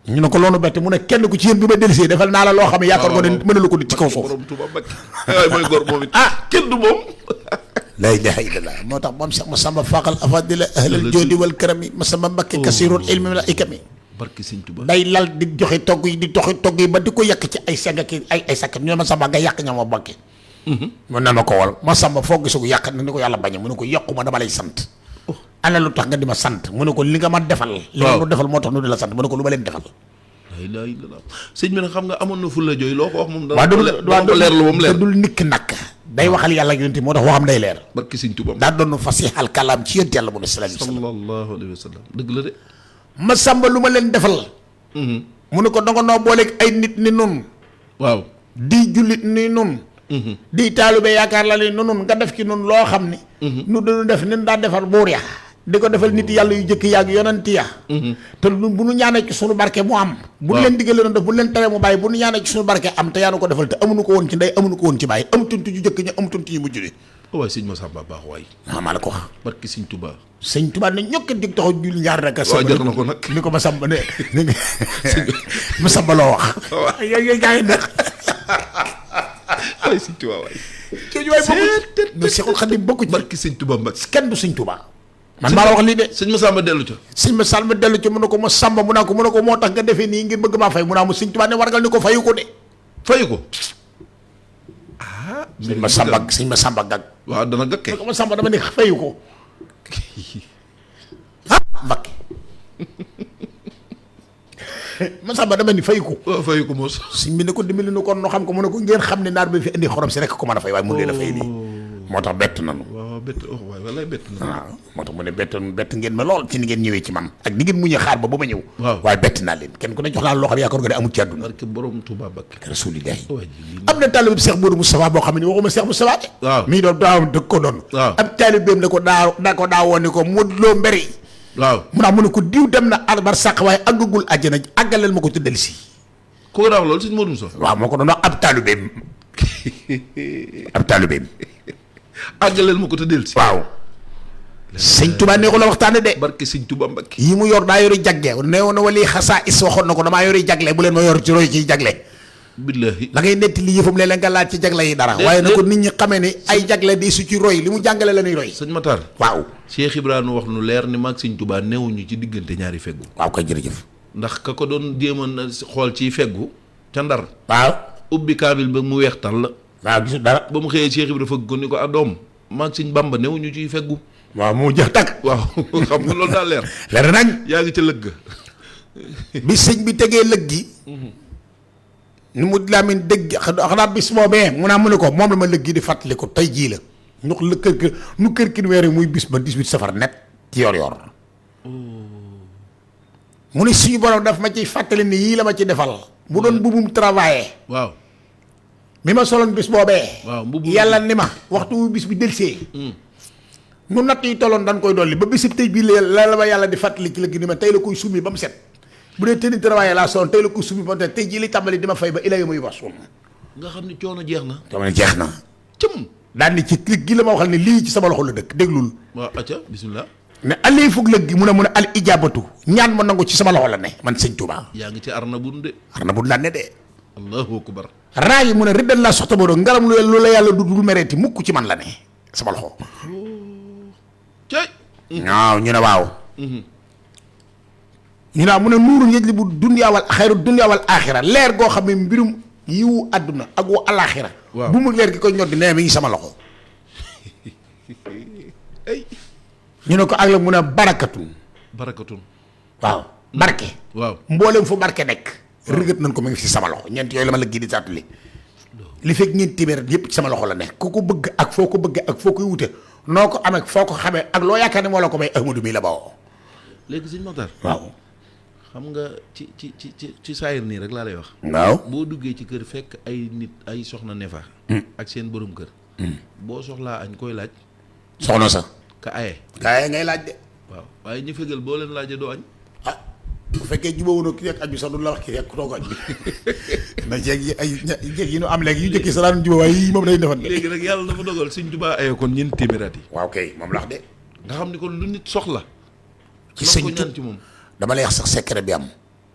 ñu ne ko loolu bett mu ne kenn ku ci yéen bi ma dellusee defal naa la loo xam ne yaakaar ko ne mënalu ko nit ci kaw suuf. borom Tuuba Mbàkke waaye mooy góor moom it kenn du moom. la ilaha illallah moo tax moom sax ma samba faqal afadila ahlal joodi wal karami ma samba Mbàkke kasirul ilmi wal ikami. barki Sëñ Tuuba day lal di joxe togg yi di joxe togg yi ba di ko yàq ci ay segg ki ay sakkat ñu ne ma samba nga yàq ña ma Mbàkke. mun na ma ko wal ma samba foo gisu ko yàq na ni ko yàlla bañ mu ne ko yàqu ma dama lay sant. ana lu tax nga di ma sant mu ne ko li nga ma defal. li nga ma defal moo tax nu di la sant mu ne ko lu ma leen defal. la ilaha sëñ bi nag xam nga amoon na fu la jooy loo ko wax moom. waaw dana leer lu moom leer dul nikk nag day waxal yàlla ak yonent moo tax waxam day leer. barki Sëñ Tuuba daa doon fasihal kalaam ci yonent yàlla mu ne sallallahu alayhi wa sallam dëgg la de. ma samba lu ma leen defal. mu ne ko danga noo booleeg ay nit ni nun waaw di jullit ni nun di taalibe yaakaar la ni nun nga def ci nun loo xam ni. nu dañu def ni daa defal buur ya di ko defal nit yàlla yu jëkk yaag yonent ya te bu nu ñaanee ci sunu barke mu am. bu leen diggalee noonu def bu leen tere mu bàyyi bu nu ñaanee ci sunu barke am te yaa nu ko defal te amuñu ko woon ci ndey amuñu ko woon ci bàyyi amutunti ñu jëkk ñi amutunti ñu mujj ni. waaye sëñ Massamba baax waay. maa la ko wax. barki Sëñ Tuuba. Sëñ Tuuba ne ñokk dig taxaw julli ñaar rek. waaw jar na ko nag ni ko Massamba ne Massamba loo wax. waaw yooyu gaa ngi neex. waay Sëñ Tuuba waay. jooju waay bokku no Seexul Xadiim bokku ci. barki Sëñ Tuuba Mbàkke kenn du Sëñ Tuuba. man maa la wax lii de. sëñ Massamba dellu ca. sëñ Massamba dellu ca mu ne ko Massamba mu naa ko mu ne ko moo tax nga defee nii ngir bëgg maa fay mu naa mu Sëñ Tuuba ne wargal ni ko fayu ko de. fayu ko. sëñ Massamba gag. waaw dana gag kay. ko Massamba dama ne fayu ko. Mbakke. Massamba dama ni fayu ko. waaw fayu ko mos. sëñ bi ne ko dimbali nu kon no xam ko mu ne ko ngeen xam ne naar bi fi indi xorom si rek ko mën a fay waaye mun leen a fay nii. moo tax bett nanu. waaw bett waay walaay bett na. waaw moo tax mu ne bett ngeen ma lool ci ni ngeen ñëwee ci man ak ni ngeen muñee xaar ba ma ñëw. waaw waaye bett naa leen kenn ku ne jox naa loo xam ne yaakaar nga ne amul ci àdduna. barke borom Tuuba Mbàkke. rasulillahi am na taalibe Cheikh Modou Moustapha boo xam ne waxuma Cheikh Moustapha de. waaw mii doon daawam dëgg ko doon. waaw ab taalibeem da ko daawoon ni ko Modou Lo Mbéri. waaw mu ne ko diw dem na arbar sàq waaye àggagul àjjana àggaleel ma ko tuddal si. ku ko daaw loolu sëñ Modou Moustapha. waaw moo ko doon wax ab taalibeem. ab taalibeem. àggaleel ma ko te dellu si. waaw. sëñ Tuba neexul la waxtaane de. barke Sëñ Tuuba Mbàkke. yi mu yor daa yori jagle neewoon na wali xasaa is waxoon na ko damaa yori jagle bu leen ma yor ci roy ciy jagle. billahi la ngay netti li yëfam léeg-léeg nga laaj ci jagle yi dara. waaye na ko nit ñi xamee ni ay jagle di su ci roy li mu jàngale la ñuy roy. sëñ Matar. waaw. Cheikh Ibrahima wax nu leer ni maag Sëñ Tuuba newuñu ci diggante ñaari feggu. waaw kay jërëjëf. ndax ka ko doon jéemoon na xool ciy feggu ca Ndar. waaw. ubbi kaamil ba mu weex tal la. waaw gisul dara. ba mu xëyee Cheikh Ibrahima fëgg ko ni ko doom maag Sëñ Bamba newuñu ciy feggu. waaw moo jeex tàkk. waaw xam nga loolu daa leer. leer nañ. yaa ngi ca lëgg. bi sëñ bi tegee lëg gi. ni mu laamin dëgg xanaa bis boobee mu naa mu ne ko moom la ma lëg gi di fàttali ko tey jii la ñu la kër ki weer muy bis ba 18 safar net ci yor-yor. mu ne suñu borom daf ma ciy fàttali ni yii la ma ci defal. bu doon bubum travailler. waaw. mi ma soloon bis boobee. waaw mbubu yàlla ni ma waxtu wu bis bi delsee. nu natt yi tolloon dañ koy dolli ba bisib tey bii la ma yàlla di fàttali ci la gi ni ma tey la koy summi ba mu set. bu dee tëni travail laa soon tey la ko summi ba mu set tey jii li tàmbali di ma fay ba ila yo muy wax suun. nga xam ni coono jeex na. coono jeex na. cëm. daal ni ci clic gi la ma waxal ni lii ci sama loxo la dëkk déglul. waaw acca bisimilah. ne allee fug lëg gi mun a al ijabatu ñaan ma nangu ci sama loxo la ne man sëñ Touba. yaa ngi ci arna bun de. arna bun laa ne de. allahu akbar. raay mu ne riddal laa soxta boo doon ngaram lu la yàlla du mereeti mukk ci man la ne sama loxo. cey. waaw ñu ne waaw. ñu ne mu ne nuurul yëj li bu dunyaawal xayru dunyaawal aaxira leer goo xam ne mbirum yiwu àdduna ak wu alaaxira. waaw bu mu leer gi koy ñoddi nee mi ngi sama loxo. ay. ñu ne ko ak la mu ne barakatun. barakatun. waaw barke. waaw mboolem fu barke nekk. rëgët nañ ko mu ngi ci sama loxo ñeent yooyu la ma la gii di sàttali. li fekk ñeent téeméer yëpp ci sama loxo la nekk ku ko bëgg ak foo ko bëgg ak foo koy wute noo ko amee foo ko xamee ak loo yaakaar ne moo la ko may Ahmadou mi la bawoo. léegi sëñ Matar. waaw. xam nga ci saayir nii rek laa lay wax. waaw. boo duggee ci kër fekk ay nit ay soxna ne fa. ak seen borom kër. boo soxlaa añ koy laaj. soxna sa. ka aye. gaa yi ngay laaj de. waaw waaye ñu fegal boo leen laajee doo añ. ah bu fekkee jubóo woon ki rek añ bi sax du la wax ki rek ku toog añ bi na jeeg yi ay jeeg yi ñu am léegi yu njëkk sa daan jubóo waaye yii moom day defal. léegi nag yàlla dafa dogal Sëñ Tuubaa aye kon ñeent téeméer at yi. waaw kay moom la wax de. nga xam ni kon lu nit soxla. ci ko sëñ ñaan ci moom. dama lay wax sax secret bi am.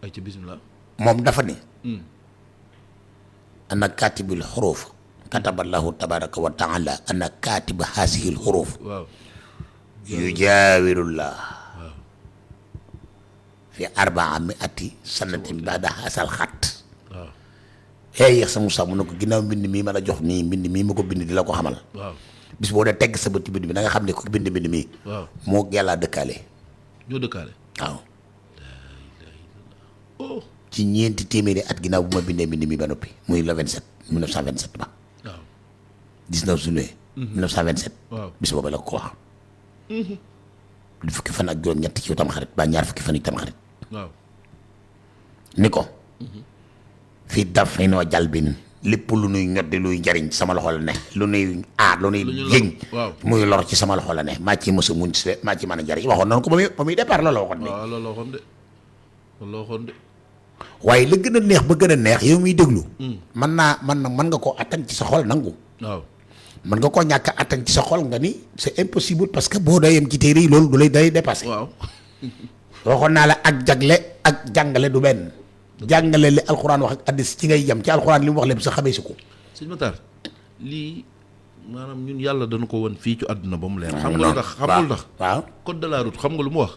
ay ci bismillah. moom dafa ni ana kaatibul xuruuf kataballahu tabaraka wa taala ana kaatiba haasihil xuruuf waaw yujaawirullah fi 400 sanatin baada haasal xat waaw hey sa Moussa mu ne ko ginnaaw mbind mii ma la jox nii mbind mii ma ko bind di la ko xamal waaw bis boo dee tegg sa bët ci bind bi da nga xam ne ko bind mii waaw moo yàllaa dëkkaale ñoo dëkkaale. waaw oh ci ñeenti téeméeri at ginnaaw bu ma bindee mbind mi ba noppi muy le 1927 ba waaw 19 juillet 1927 waaw bis boobu la ko wax du fukki fan ak juróom ñett ci tam xarit ba ñaar fukki fan yi tam xarit waaw ni ko fii daf noo jalbin lépp lu nuy ñoddi luy njariñ sama loxo la ne lu nuy aar lu nuy yëñ waaw muy lor ci sama loxo la ne maa ci mësa muñ si maa ci mën a jariñ waxoon noonu ko ba muy départ loolu la waxoon ni waaw loolu la waxoon de loolu la waxoon de. waaye la gën a neex ba gën a neex yow miy déglu mën nga koo attan ci sa xol nangu waaw mën nga koo ñàkk attan ci sa xol nga ni c'est impossible parce que boo dee yem ci téere yi loolu du lay day dépassé waaw waxoon naa la ak jagle ak jàngale du benn jàngale li alxuraan wax ak addis ci ngay yem ci alxuraan li mu wax lépp sa xamee si ko sëñ Matar lii maanaam ñun yàlla dañu ko woon fii ci àdduna ba mu leer. xam nga lu tax xam nga lu tax. waaw code de la route xam nga lu mu wax.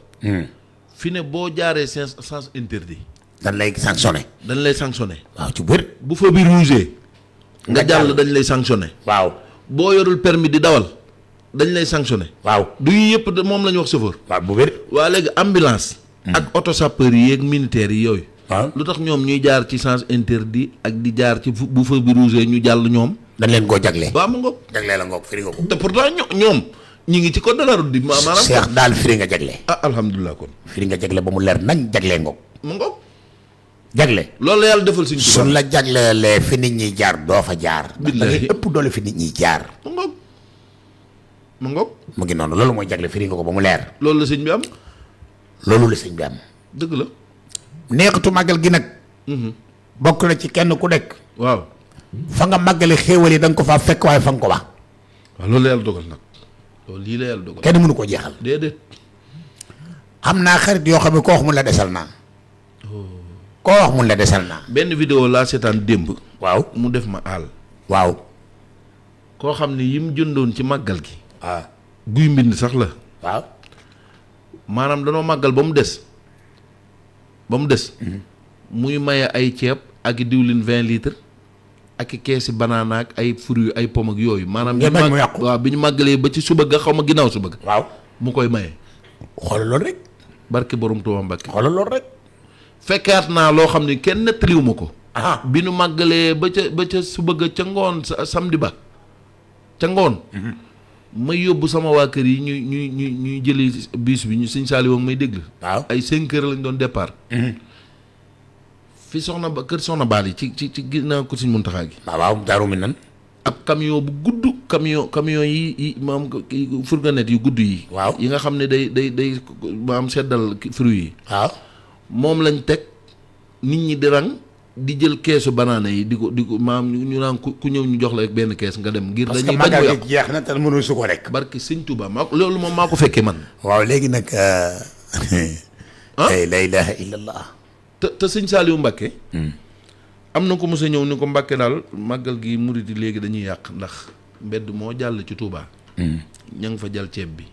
fi ne boo jaaree sens interdit. dañ lay sanctionné. dañ lay sanctionné. waaw ci bëri. bu fa bi rouge. nga jàll dañ lay sanctionné. waaw boo yorul permis di dawal dañ lay sanctionné. waaw du yi yëpp moom la ñu wax chauffeur. waaw bu bëri. waa léegi ambulance. ak auto sapeur yi ak militaires yi yooyu. waaw lu tax ñoom ñuy jaar ci sens interdit ak di jaar ci bu fa bi rouge ñu jàll ñoom. dañ leen koo jagle. waaw ma ngoog. jagle la ngoog firi nga ko. te pourtant ñoom ñi ngi ci code de la route di maanaam. Cheikh daal firi nga jagle. ah alhamdulilah kon. firi nga jagle ba mu leer nañ jagle ngoog. ma ngoog. jagle. loolu la yàlla defal suñu suñ la jaglelee fi nit ñi jaar doo fa jaar. ndax da ngay ëpp doole fi nit ñi jaar. ma ngoog ma ngoog. mu ngi noonu loolu mooy jagle firi nga ko ba mu leer. loolu la sëñ bi am. loolu la sëñ bi am. dëgg la. neexatu màggal gi nag. bokk na ci kenn ku nekk. waaw. fa nga màggale xéewal yi da nga ko faa fekk waaye fa nga ko ba. waaw loolu la yàlla dogal nag. loolu lii la yàlla dogal. kenn mënu ko jeexal. déedéet. am naa xarit yoo xam ne koo wax mun la desal naa. koo wax mun la desal naa. benn vidéo laa seetaan démb. waaw mu def ma àll. waaw. koo xam ne yi mu jëndoon ci màggal gi. waaw. guy mbind sax la. waaw. maanaam danoo màggal ba mu des. ba mu des. muy maye ay ceeb ak i diwlin 20 litres. ak i keesi banaana ak ay fruits ay pomme ak yooyu. maanaam ngeen bañ mu yàqu. waaw bi ñu màggalee ba ci suba ga xaw ma ginnaaw suba ga. waaw. mu koy maye. xoolal loolu rek. barke borom Tuuba Mbàkke. xoolal loolu rek. fekkaat naa loo xam ne kenn nettaliwu ma ko. ah bi nu màggalee ba ca suba ga ca ngoon samedi ba ca ngoon. may yóbbu sama waa kër yi ñuy jëli bus bi ñu sëñ Saliou may déglu. waaw ay 5 heures lañ doon départ. fi soxna ba kër soxna Baal yi ci ginnaaw ko sëñ Muntaxa gi. waaw daaru mi nan. ab camion bu gudd camion yi maam fourgonnette yu gudd yi. waaw yi nga xam ne day maam seddal fruits yi. waaw. moom lañ teg nit ñi di rang di jël keesu banaana yi di ko maam ñu naan ku ñëw ñu jox la rek benn kees nga dem. ngir dañuy bañ mu yàqu jeex na te mënul su ko rek. barki sëñ Touba loolu moom maa ko fekkee man. waaw léegi nag. la ilaha illallah. te sëñ Saliou Mbacke. am na ko mos a ñëw ni ko Mbacke daal màggal gi murit yi léegi dañuy yàq ndax mbedd moo jàll ci Touba. ña nga fa jàll ceeb bi.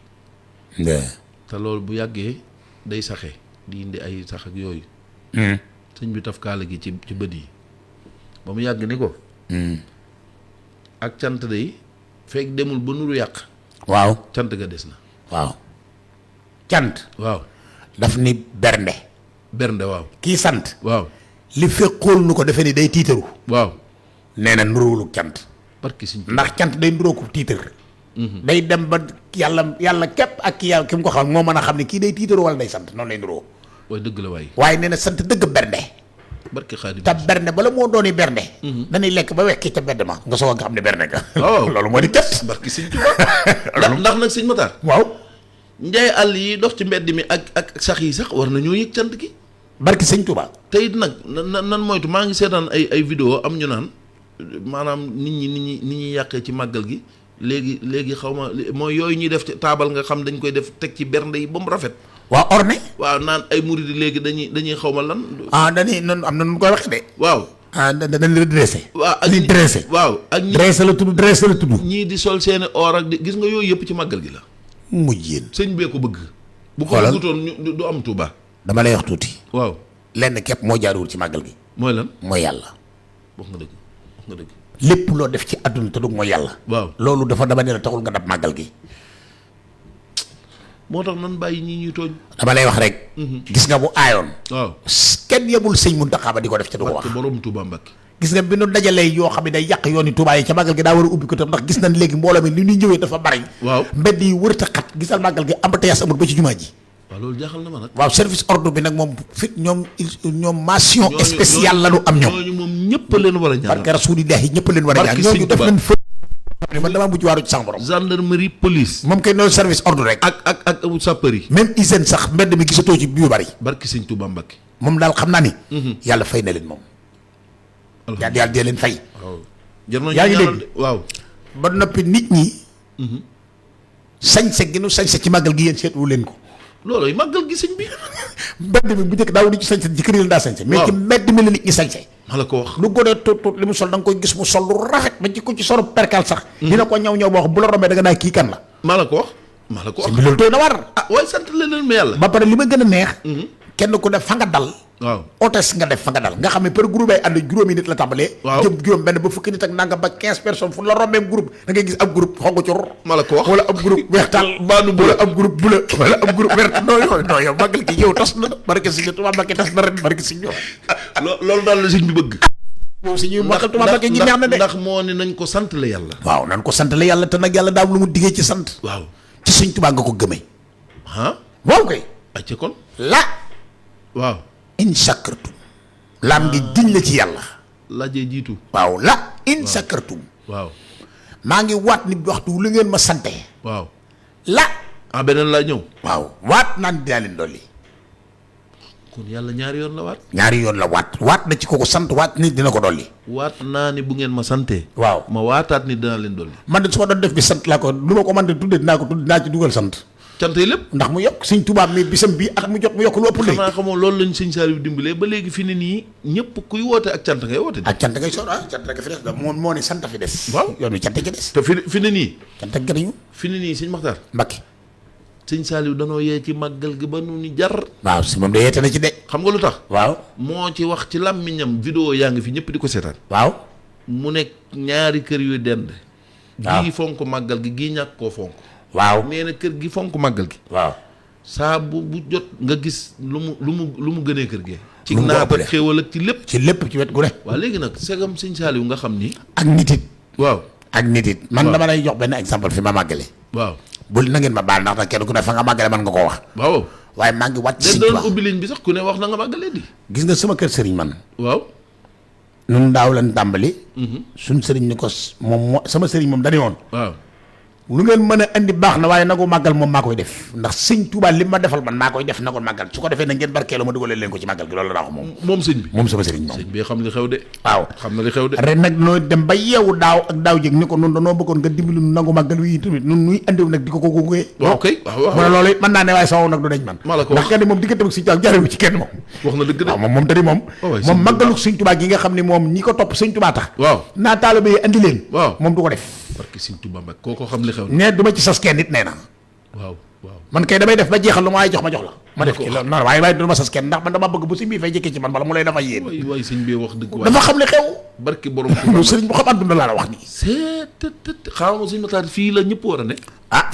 te loolu bu yàggee day saxe di indi ay sax ak yooyu. sëñ bi taf kaala gi ci bët yi ba mu yàgg ni ko. ak cant day fekk demul ba nuru yàq. waaw cant ga des na. waaw. cant. waaw. daf ni bernde. bernde waaw. kii sant. waaw. li fekk xool nu ko defe ni day tiitaru. waaw. nee na nuruwulu cant. barki sëñ ndax cant day nuroo ko tiitar. day dem ba yàlla képp ak ki mu ko xam moo mën a xam ne kii day tiitaru wala day sant noonu lay nuroo. waaye dëgg la waay. waaye nee na sant dëgg bernde. barki Xaadim. te bernde bala moo dooni bernde. dañuy lekk ba wekki ca bedd ma nga soog nga xam ne bernde nga. waaw loolu moo di cant. barki sëñ Tuubaa ndax nag sëñ Matar. waaw. njaay àll yi dox ci mbedd mi ak sax yi sax war nañoo yëg cant gi. barki sëñ Tuubaa. te it nag nan moytu maa ngi seetaan ay vidéo am ñu naan maanaam nit ñi yàqee ci màggal gi léegi xaw ma mooy yooyu ñuy def ci taabal nga xam dañ koy def teg ci bernde yi ba mu rafet. waa orne. waaw naan ay murid léegi dañuy xaw ma lan. dañuy noonu am na nu mu koy waxee de. waaw. dañ redressé. waaw ak li dressé. waaw ak ñi dressé la tudd. ñii di sol seeni or ak gis nga yooyu yëpp ci màggal gi la. mujj yéen. sëñ bee ko bëgg. bu ko xoolal bëggutoon du am Touba. dama lay wax tuuti. waaw. lenn képp moo jaaruwul ci màggal gi. mooy lan. mooy yàlla. wax nga dëgg wax nga dëgg. lépp loo def ci àdduna te du mooy yàlla. waaw loolu dafa dama ne la taxul nga dab màggal gi. moo tax nan bàyyi ñii ñuy tooñ. dama lay wax rek. gis nga bu aayoon. waaw. kenn yebul sëñ Muntaxa ba di ko def ca du ko wax. parce que borom Touba Mbacke. gis nga bi nu dajalee yoo xam ne day yàq yooni Touba yi ca màggal gi daa war a ubbi ko tam ndax gis nañ léegi mbooloo mi ni ñuy ñëwee dafa bari. waaw mbedd yi wërta xat gisal màggal gi embouteillage amul ba ci jumaa ji. waaw loolu jaaxal na ma nag. waaw service ordre bi nag moom fit ñoom mention spéciale la ñu am ñoom. ñooñu moom ñëpp leen war a ñaanal. barke rasulillahi ñëpp leen war a ñaan ñooñu def nañ fa. man damaa mujj waaru ci sama borom. gendarmerie police. moom kay noonu service ordre rek. ak sapeur yi. même hygiène sax mbedd mi gisatoo ci yu bari. barki sëñ Touba Mbacke. moom daal xam naa ni. yàlla fay na leen moom. yàlla dee leen fay. waaw jar nañu yaa ngi ñaanal dégg waaw. ba noppi nit ñi. sañse gi nu sañse ci màggal gi yéen seetlu leen ko. loolu màggal gi sëñ bi. mbedd mi bu njëkk daaw di ci sañse ci kër yi la daa sañse. mais ci mbedd mi la nit ñi sañse. ma la ko wax. lu gone tuut li mu sol da nga koy gis mu sol lu rafet ba ci ko ci solo perkal sax. dina ko ñaw ñaw boo xam bu la rombee da nga naa kii kan la. maa la ko wax. maa la ko wax sëñ bi loolu doy na war. waaye sant leen ma yàlla. ba pare li ma gën a neex. kenn ku def fa nga dal. waaw hôtesse nga def fa nga dal nga xam ne par groupe ay ànd juróomi nit la tàmbalee. waaw jëm juróom benn ba fukki nit ak nangam ba 15 personnes fu la rombee groupe da ngay gis ab groupe xonq cur. maa la ko wax wala ab groupe weextal. baanu wala ab groupe bleu wala ab groupe vert non yow màggal gi yow tas na barke si Tuubaa Mbàkke tas na ren barke si ñoom. loolu daal la sëñ bi bëgg. moom si ñuy màggal Tuubaa Mbàkke gi neex na de. ndax moo ne nañ ko sant la yàlla. waaw nañ ko sant la yàlla te nag yàlla daam lu mu diggee ci sant. waaw ci sëñ Tuubaa nga ko gëmee. waaw kay. acca kon. la. waaw. in shakartum. laam ngi giñ la ci yàlla. laajee jiitu. waaw la in shakartum. waaw. maa ngi waat ni waxtu lu ngeen ma sante. waaw. la. beneen laa ñëw. waaw waat naan dinaa leen dolli. kon yàlla ñaari yoon la waat. ñaari yoon la waat na ci ko sant waat ni dina ko dolli. waat naa ni bu ngeen ma santee. waaw ma waataat ni dinaa leen dolli. man de su ma doon def bi sant laa ko lu ma ko mën de tudde dinaa ko tudd dinaa ci dugal sant. cant yi lépp. ndax mu yokk sëñ Tuubaa mi bisam bi ak mu jot mu yokk lu ëpp léegi. xanaa xamoo loolu lañ sëñ Saliou dimbalee ba léegi fi ne nii ñëpp kuy woote ak cant ngay woote. ak cant ngay soor cant rek fi des da moo ne sant fi des. waaw yoon wi cant gi des. te fi ne nii. cant ak gënañu. fi ne nii sëñ Maxtaar. Mbakke. sëñ Saliou danoo yee ci màggal gi ba nu ni jar. waaw si moom de yeete na ci de. xam nga lu tax. waaw moo ci wax ci làmmiñam vidéo yaa ngi fi ñëpp di ko seetaan. waaw. mu nekk ñaari kër yu dend. waaw gii fonk màggal gi gii ñàkk koo fonk. waaw nee na kër gi fonk màggal gi. waaw. saa bu jot nga gis lu mu gënee kër gi. ci lu mu naat ëppale ak xéewal ak ci lépp. ci lépp ci wet gu ne. waaw léegi nag segam sëñ Saliou nga xam ni. ak nit it. waaw ak nit it man waaw dama lay jox benn exemple fi ma màggale. waaw. bul na ngeen ma baal ndax nag kenn ku ne fa nga màggale man nga koo wax. waaw. waaye maa ngi wàcc dañ Sëñ doon Tuubaa ubbi ligne bi sax ku ne wax na nga màggalee di. gis nga sama kër sëriñ man. waaw. nun daaw lan tàmbali. suñ sëriñ ni ko moom sama sëriñ moom dañu woon. waaw. lu ngeen mën a indi baax na waaye nagu màggal moom maa koy def ndax sëñ Tuubaa li ma defal man maa koy def na ko màggal su ko defee na ngeen barkeelu ma dugalee leen ko ci màggal gi loolu la wax moom. moom sëñ bi. moom sama sëriñ moom. sëñ bi xam li xew de. waaw xam na li xew de. ren nag noo dem ba yeewu daaw ak daaw jég ni ko nun danoo bëggoon nga dimbali nu nangu màggal wi tamit nun nuy andiw nag di ko gunge. waaw kay waaw mu ne loolu it mën naa ne waaye sawow nag du dañ man maa la ko wax ndax kenn moom diggante ak sëñ Tuubaa jarewu ci kenn moom. wax na dëgg de. waaw moom tadi moom moom màggalu sëñ Tuubaa gi nga xam ne moom ñi ko topp sëñ Tuubaa tax. waaw naa taalibe yi andi leen. waaw moom du ko def. parce que sëñ Tuubaa Mbàkke kooko xam li xew. ne du ma ci sas kenn nit nee na. waaw waaw. man kay damay def ba jeexal lu ma waaye jox ma jox la. ma def ko ci loolu non waaye du ma sas kenn ndax man dama bëgg bu sëñ bi fay jëkkee ci man bala mu lay dafa yéen. waay sëñ bi wax dëgg. dafa xam li xew. barki borom. lu sëriñ bu xam àdduna laa la wax nii. c'est xaaral ma sëñ Maxtaar fii la ñëpp war a ne.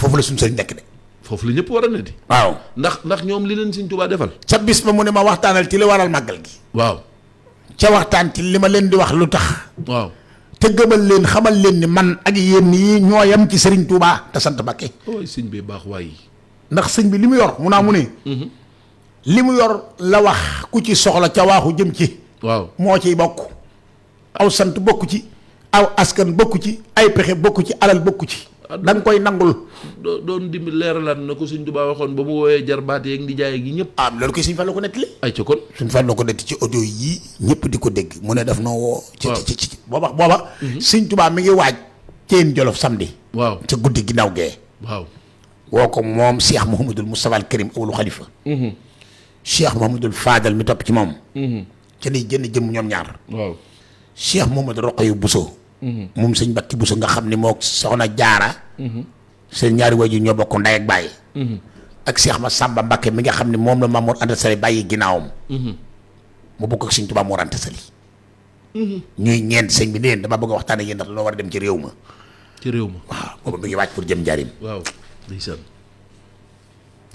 foofu la suñu sëriñ nekk de. foofu la ñëpp war a ne di. waaw ndax ñoom li leen sëñ Tuubaa defal. sa bis ba mu ne ma waxtaanal ci li waral màggal gi. waaw. ca waxtaan ci li ma leen di wax lu tax. waaw. te gëmal leen xamal leen ni man ak yéen ñii ñoo yam ci sëriñ Touba te sant Mbakke. waay sëñ bi baax waay. ndax sëñ bi li mu yor mu naa mu ne. li mu yor la wax ku ci soxla ca waaxu jëm ci. waaw moo ciy bokk. aw sant bokku ci. aw askan bokku ci. ay pexe bokku ci alal bokku ci. da nga koy nangul. doon dimbi leeralaat na ko sëñ Tuubaa waxoon ba mu woowee jarbaat yeeg ndijaay gi ñëpp. loolu koy suñ fan la ko nettali. ay ca kon. suñ fan la ko netti ci audio yii ñëpp di ko dégg mu ne daf noo woo. ci booba. sëñ Tuubaa mi ngi waaj. Ceen Jolof samedi. waaw ca guddi ginnaaw gee. waaw. woo ko moom Cheikh Mouhamadul Moustapha al Karim awlu xalifa Cheikh Mouhamadul Fadal mi topp ci moom ca ni jënn jëm ñoom ñaar waaw Cheikh Mouhamadou Roqayu Bousso moom sëñ Bakki Bousso nga xam ni moo soxna jaara seen ñaari waajur ñoo bokk ndey ak bàyyi ak Cheikh Massamba Mbacké mi nga xam ne moom la Mamour Anta Sali bàyyi ginnaawam mu bokk ak sëñ Tuubaa Mor Anta Sali ñuy ñeent sëñ bi neen dama bëgg a waxtaan ak yéen ndax loo war a dem ci réew ma waaw booba mi ngi wàcc pour jëm njaarim waaw ndeysaan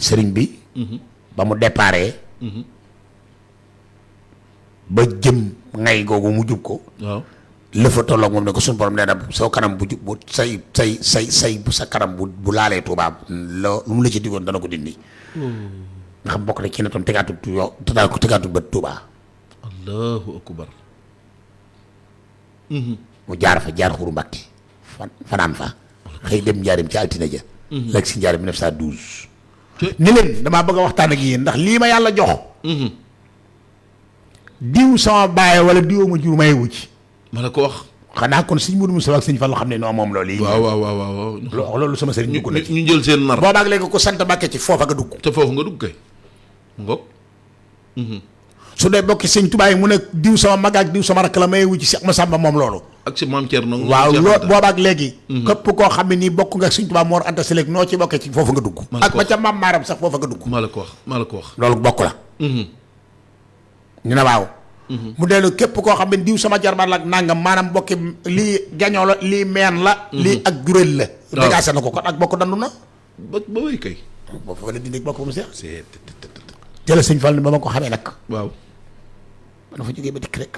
sëriñ bi ba mu déparé ba jëm ngay googu mu jub ko waaw lëfa tolloog moom ne ko suñu borom nee na soo kanam bu jub bu say bu sa kanam bu laalee Tuubaa lu mu la ci digoon dana ko dindi nga xam bokk na ci ne tam tegaatu bët Tuubaa allahu akbar mu jaar fa jaar xuru Mbàkke fanaan fa xëy dem njaarim ci altine ja lekk si njaarim 1912 ni leen damaa bëgg a waxtaan ak yéen ndax lii ma yàlla jox diw sama baay wala diw ma jur mayewu ci ma la ko wax xanaa kon sëñ Mourou Moussa ak sëñ Fallu xam ne non moom loolu yi waaw loolu sama sëriñ dugg na ci ñu jël seen nar boobaag léegi ko sant Mbàkke ci foofa nga dugg te foofu nga dugg kay ngoog su dee bokki sëñ Tuubaa yi mu ne diw sama mag ak diw sama rakk la mayewu ci Cheikh Massamba moom loolu ak si maam Thierno waaw boobaag léegi képp koo xam ne nii bokk nga sëñ Tuubaa Mor Anta Sali noo ci bokkee ci foofu nga dugg ak ba ca maam maaram sax foofa nga dugg maa la ko wax loolu bokk la ñu ne waaw mu dellu képp koo xam ne diw sama jarbaat la ak nangam maanaam bokki lii gañoo la lii meen la lii ak juréel la dégagé na ko kon ak bokk dandu na ba wéy kay boo fa la dindi bokk ba mu seex jëla sëñ Fall ni ba ma ko xamee nag waaw man fa jógee ba dikk rek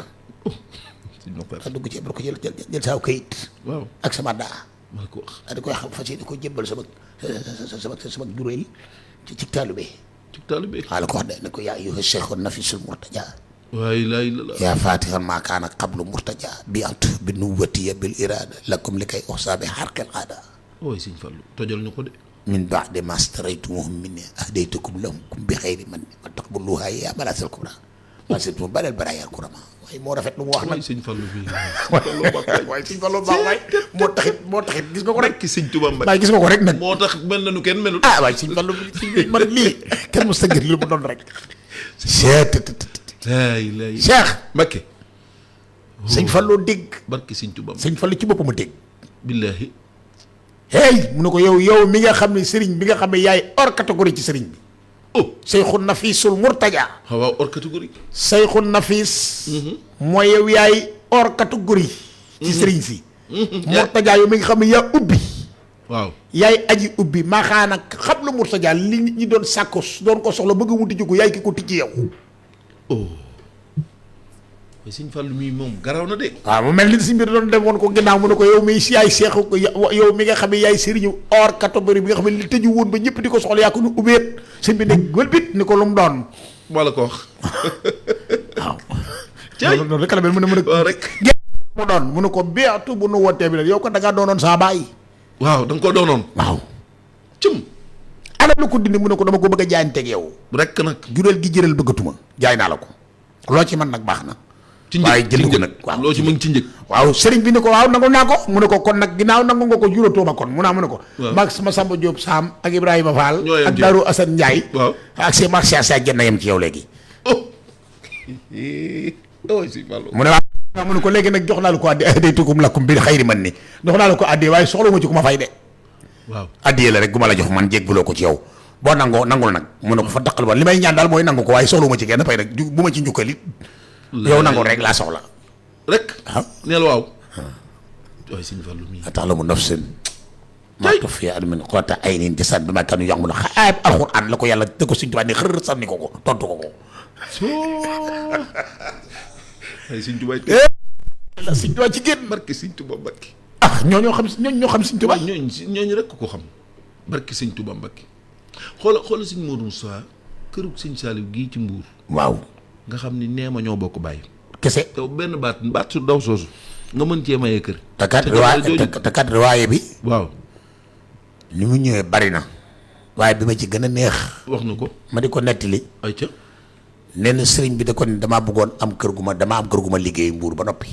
daa dugg ci ebro ko jël saaw kayit waaw ak sama daa maa la ko wax daa di koy xam fas yéene ko jébbal sama juréel ci taalibe waa la ko wax de ne ko yaa ayyuha cheikhun nafisul murtaja waay laay la yaa fatihan maa kaana qablu murtaja bi antu bi nuwatiya bil irada lakum li kay oxsaabi xarqel aada ooy sëñ Fallu tojal ñu ko de min ba'di ma staraytumuhum minni ahdaytukum lahum bi xayri man wa taqbuluha ya balasal kubra wa sirtum balal barayal kurama waaye moo rafet lu mu wax nag sëñ Fallu fii waaye sëñ Fallu baax waay moo taxit gis nga ko rek ki sëñ Tuubaa Mbàkke waaye gis nga ko rek nag moo tax mel na nu kenn melul waaye sëñ Fallu man lii kenn mos ta gis lu mu doon rek Cheikh Mbàkke sëñ Fallu dégg barki sëñ Tuubaa sëñ Fallu ci boppam a dégg billaahi hey mu ne ko yow mi nga xam ne sëriñ bi nga xam ne yaay hors catégorie ci sëriñ bi Seyxun Nafisul Murtaja waaw hors catégorie Seyxun Nafis mooy yow yaay hors catégorie ci sëriñ si Murtaja yow mi nga xam ne yaa ubbi waaw yaay aji ubbi maaxaana xam lu Murtaja li nit ñi doon sàkko doon ko soxla bëgg mu tijji ko yaay ki ko tijji yow waaye sëñ Fallu mii moom garaw na de waaw mu mel ni si mbir doon dem woon ko ginnaaw mu ne ko yow mi yaay seexu ko yow mi nga xam ne yaay sëriñu hors catégorie bi nga xam ne li tëju woon ba ñëpp di ko soxla yaa ko nu ubbeet sëñ bi ne wëlbit ni ko lu mu doon maa la ko wax waaw loolu rek la mel mu ne waaw rek mu doon mu ne ko beatu bu nu wootee bi la yow ko da ngaa doonoon saa baay waaw da nga koo doonoon waaw cëm ana lu ko dindi mu ne ko dama ko bëgg a jaayanteeg yow rek nag juréel gi jëral bëggatuma jaay naa la ko loo ci man nag baax na ci njëg waaye jënd ko nag waaw loo ci mën ci njëg waaw sëriñ bi ni ko waaw nangu naa ko mu ne ko kon nag ginnaaw nangu nga ko juróotoo kon mu ne ko maag sama Samba Diop Sam ak Ibrahima Fall ak Darou Assane Ndiaye waaw ak c'est marché sa jën na yem ci yow léegi si Fallu mu ne waaw mu ne ko léegi nag jox naa la ko addi day tukum lakum bi xayri man ni jox naa la ko addi waaye soxla ma ci ku ma fay de waaw addi la rek gu ma la jox man jégguloo ko ci yow boo nangoo nangul nag mu ne ko fa daqal ba li may ñaan daal mooy nangu ko waaye soxla ma ci kenn fay rek bu ma ci njukkalit yow nangul rek laa soxla rek waaw neel waaw waaye sëñ Fallu mii ataalamu nafsin maa tuxfiya min qurrati aynin jazaa'an bimaa kaanu ya'maluun ayib alxuraan la ko yàlla da ko Sëñ Tuubaa ni xër sànni ko tontu ko ay sëñ Tuubaa la Sëñ Tuubaa ci génn barki sëñ Tuubaa Mbàkke ñoo xam Sëñ Tuubaa ñooñu rek ko xam barki sëñ Tuubaa Mbàkke xoola sëñ Modou Moussa kërug sëñ Saliou gii ci Mbuur waaw nga xam ni nee ma ñoo bokk bàyyi kese te benn baat su daw soosu nga mën cee mayee kër te kat riwaaye bi waaw li mu ñëwee bari na waaye bi ma ci gën a neex wax na ko ma di ko nettali ay ca nee na sëriñ bi da ko ne damaa bëggoon am kër gu ma liggéey Mbuur ba noppi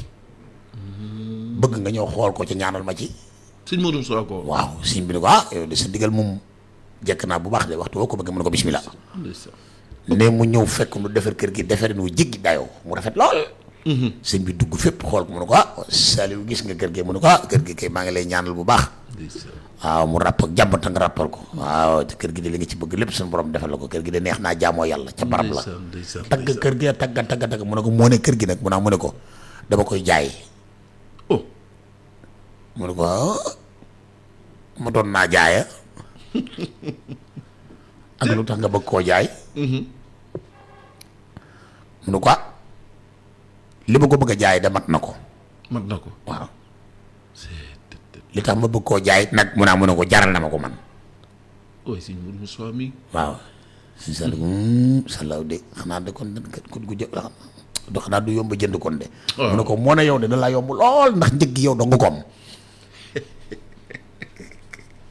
bëgg nga ñëw xool ko ci ñaanal ma ci sëñ Modou Moussa ko waaw sëriñ bi ne ko yow de sa ndigal moom jekk naa bu baax de waxtu woo ko bëgg mu ne ko bismillah ndeysaan. ne mu ñëw fekk nu defar kër gi defaree nu jéggi dayoo mu rafet lool. sëñ bi dugg fépp xool ko mu ne ko Saliou gis nga kër gi mu ne ko kër gi kay maa ngi lay ñaanal bu baax. waaw mu ràpp ak jàmm ta nga ràppal ko waaw te kër gi de li nga ci bëgg lépp suñu borom defal la ko kër gi de neex naa jaamoo yàlla ca barab la. tagg kër gi tagg mu ne ko moo ne kër gi nag mu ne ko dama koy jaay. oh. mu ne ko mu doon naa jaaya. ak lu tax nga bëgg koo jaay. mu ne ko li ma ko bëgg a jaay da mat na ko. mat na ko waaw. li tax ma bëgg koo jaay nag mu ne ko jaral na ma ko man. ooy sëñ Mourou Moussa mi. waaw. si Saliou de xanaa de kon gu jë xanaa du yomb jënd kon de. mu ne ko moo ne yow de da laa yomb lool ndax njëg gi yow dong ko am.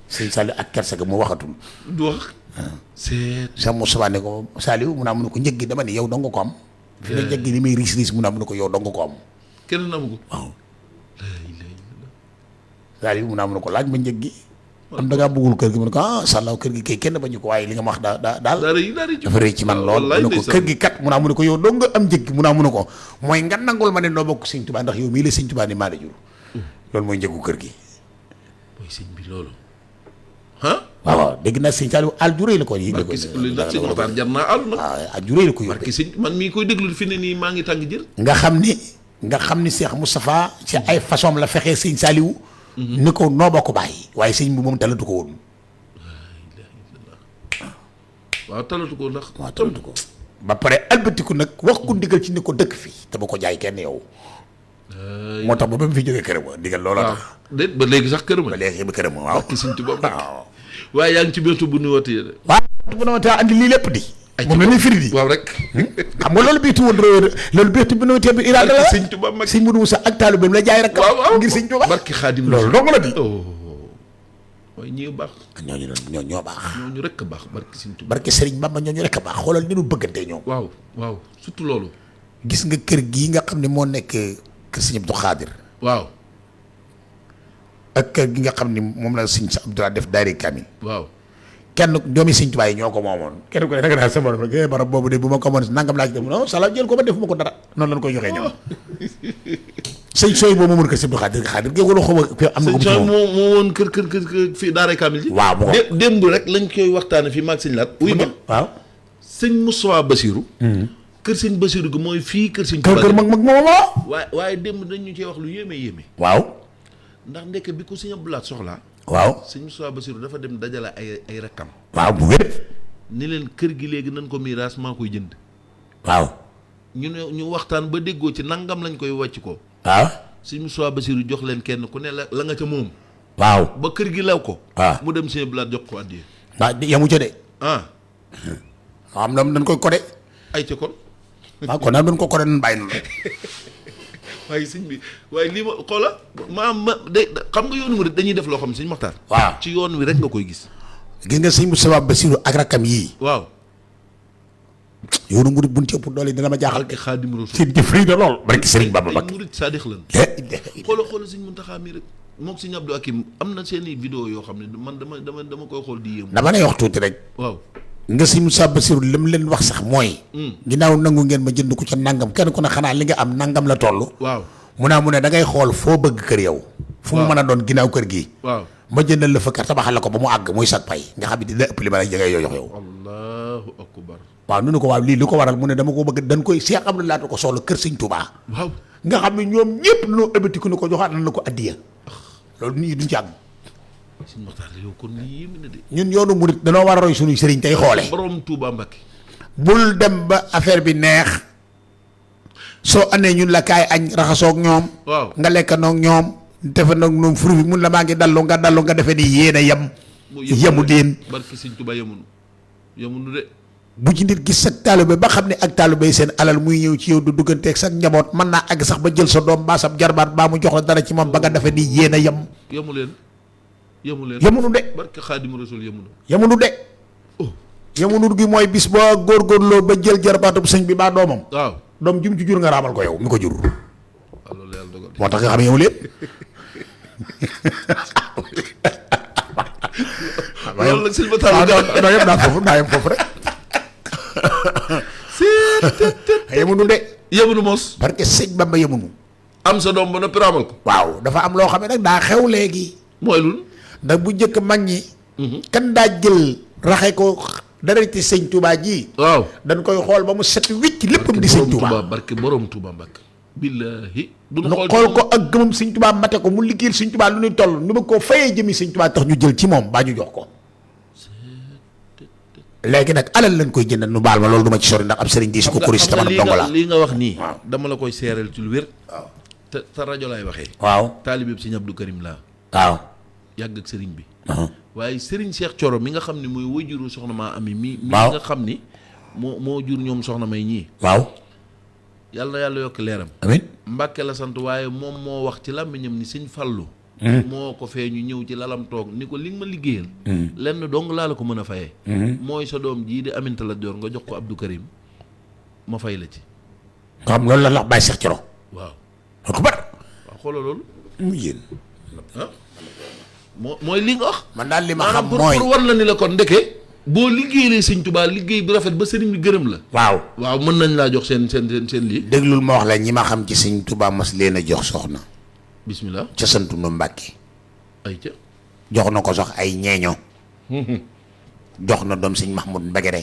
sëñ Saliou ak kersa ga mu waxatul. du wax. sa Moussa ne ko Saliou mu ne ko njëg gi dama ni yow dong ko am. fi nga njëg gi ni muy riis mu ne ko yow dong ko am. kenn amu ko. waaw. Saliou mu ne ko laaj ma njëg gi. am da ngaa bëggul kër gi mu ne ko Saliou kër gi kay kenn bañu ko waaye li nga ma wax daal dafa rëy ci man lool. mu ne ko kër gi kat mu ne ko yow dong nga am njëg gi mu ne ko mooy nga nangul ma ne noo bokk sëñ Tuubaa ndax yow mii la sëñ Tuubaa ni maa la jur. loolu mooy njëgu kër gi. mooy sëñ bi loolu. waaw dégg naa sëñ Saliou al juree la ko yi. barki sëñ Maxtaar jar naa àll nag. waaw al juree la ko yóbbee. barki sëñ man mii koy déglu fi ne nii maa ngi tàng jër. nga xam ni Cheikh Moustapha ci ay façon la fexee sëñ Saliou. ni ko noo bokk bàyyi. waaye sëñ bi moom talatu ko woon. waaw talatu ko ndax. waaw talatu ko. ba pare albatiku nag wax ko ndigal ci ni ko dëkk fii te ba ko jaay kenn yow. moo tax ba mu fi jógee këram ndigal looloo tax. déet ba léegi sax këram. ba léegi ba këram waaw. barki sëñ Tuubaa waaw. waaye yaa ngi ci béykat bu nu wootee de. waaw bu nu wootee andi lii lépp di. moom la ñuy firi di. waaw rek. xam nga loolu biitu woon loolu biitu bu nu wootee bi iraada la. sëñ Tuubaa mag sëñ Mourou Moussa ak taalibeem la jaay rek. waaw ngir sëñ Tuubaa. barki Xaadim loolu dong la di. waaye ñii baax. ñoo baax. ñooñu rek a baax barki sëñ Tuubaa. barki Serigne Bamba ñooñu rek a baax xoolal ni nu bëggantee ñoom. waaw surtout loolu. gis nga kër gii nga xam ne moo nekk kër sëñ Abdou Khadir. waaw. ak kër gi nga xam ne moom la sëñ sa Abdoulaye def daari Kamil. waaw. kenn doomi sëñ Tuubaa yi ñoo ko moomoon kenn ku ne da nga naan sama borom rek barab boobu de bu ma ko amoon nangam laa ci def non Saliou jël ko ba defuma ko dara noonu lañ koy joxee ñoom. sëñ sooy boobu moo mën kër sëñ Abdou Khadir géej wala xaw am na ko. sëñ sooy moo woon kër fii Daara Kamil ji. waaw bu ko démb rek lañ koy waxtaane fii maag sëñ Laat. wuy ma waaw. sëñ Moussa Bassirou. kër sëñ Bassirou gi mooy fii kër sëñ. kër mag moom la. waaye démb dañu cee wax lu yéeme. waaw. ndax ndeke bi ko sëñ Abdou Laat soxlaa. waaw sëñ Moussa Bassirou dafa dem dajale ay rakkam. waaw bu wér. ni leen kër gi léegi nañ ko miiraas maa koy jënd. waaw. ñu waxtaan ba déggoo ci nangam lañ koy wàcc ko. waaw. sëñ Moussa Bassirou jox leen kenn ku ne la nga ca moom. waaw. ba kër gi lew ko. waaw mu dem sëñ Abdou Laat jox ko addiya. waaw yamu ca de. xam na dañ koy codé. ay ca kon. waaw kon nag dañ ko codé nañ bàyyi noonu. waaye sëñ bi waaye lii ma xoola xam nga yoonu murid dañuy def loo xam ne sëñ Maxtaar. waaw ci yoon wi rek nga koy gis. gis nga sëñ Moustapha Bassirou ak rakkam yii. waaw. yoonu murid buñ ci ëpp doole dina ma jaaxal. barke Xaadim Rasuul seen jëf rëy na lool. barke Serigne Bamba Mbacké murid saadix lan. xoola sëñ Muntaxa mi rek moom sëñ Abdou Hakim am na seen i vidéo yoo xam ne man dama koy xool di yéem. dama lay wax tuuti rek. waaw. nga sëñ Moustapha Bassirou li mu leen wax sax mooy. ginnaaw nangu ngeen ma jënd ko ca nangam kenn ku ne xanaa li nga am nangam la toll. waaw. mu ne da ngay xool foo bëgg kër yow. fu mu mën a doon ginnaaw kër gi. waaw. ma jëndal la fa kër tabaxal la ko ba mu àgg muy sag pay nga xam ne dina ëpp li ma la jëgee yoo jox yow. allahu akbar. waaw nu ne ko waaw lii li ko waral mu ne dama ko bëgg dañ koy Cheikh Abdou Lahat ko soxla kër sëñ Touba. waaw. nga xam ne ñoom ñëpp loo ëbbati ku ne ko joxaat nañ la ko addiya. loolu nit ñi duñ ci àgg. sëñ Maxtaar yow kon lii yéeme na de. ñun yoonu murit danoo war a roy suñuy sëriñ tey xoole. borom Touba Mbacké. bul dem ba affaire bi neex soo andee ñun la kaay añ raxasoog ñoom. waaw nga lekkanoog ñoom. defe nag ñoom furu bi mun la maa ngi dallu nga defe ni yéen a yem. yemu leen barki sëñ Tuubaa yemunu de. bu ci nit gis sa taalibe ba xam ne ak taalibe seen alal muy ñëw ci yow du dugganteeg sa njaboot mën naa àgg sax ba jël sa doom mbaa sa jarbaat baa mu jox la dara ci moom ba nga defe ni yéen a yem. yemunu de. barki Xaadimu Rasuul yemunu de. yemunu gi mooy bis boo góorgóorloo ba jël jarbaatub sëñ bi baa doomam. waaw doom jum ci jur nga raamal ko yow mi ko jur. loolu yàlla dogal moo tax nga xam ne yow leen. loolu nag sëñ Matar non yem naa yem foofu rek yemunu de yemunu mos parce que sëñ Bamba yemunu am sa doom ba noppi raamal ko waaw dafa am loo xam ne nag daa xew léegi mooy lul ndax bu njëkk mag ñi kan daa jël raxe ko dara ci sëñ Touba ji waaw dañ koy xool ba mu set wicc léppam di sëñ Touba barke borom Touba Mbàkke billaahi nu xool ko ak gëmam sëñ Touba mate ko mu liggéeyal sëñ Touba lu ñuy toll nu ba koo fayee jëmi sëñ Touba tax ñu jël ci moom baa ñu jox ko léegi nag alal lañ koy jëndal nu baal ma loolu du ma ci sori ndax ab sëriñ di su ko kuris taman dongo la lii nga wax nii waaw dama la koy seereel ci lu wér waaw te rajo laay waxee waaw taalibe sëñ Abdou Karim laa waaw yàgg ak sëriñ bi waaye sëriñ Cheikh Thioro mi nga xam ne mooy wajuru soxna maa ami mi waaw nga xam ni moo jur ñoom soxna may ñii waaw yàlla na yàlla yokk leeram amiin Mbàkke la sant waaye moom moo wax ci làmmiñam ni sëñ Fallu moo ko fee ñu ñëw ci lalam toog ni ko li nga ma liggéeyal lenn dong laa la ko mën a fayee mooy sa doom jii di Aminta la Joor nga jox ko Abdou Karim ma fay la ci nga xam loolu la wax Baye Cheikh Thioro waaw ko bar waaw xoolal loolu mu yéen ah mooy li nga wax man daal li ma xam maanaam mooy pour war la ni la kon ndeke boo liggéeyee sëñ Tuubaa liggéey bu rafet ba sëriñ bi gërëm la waaw mën nañ laa jox seen lii déglul ma wax la ñi ma xam ci sëñ Tuubaa mas leen a jox soxna bismillah ca santu nu Mbàkke ay ca jox na ko sax ay ñeeño jox na doom sëñ Mahmoud Mbegere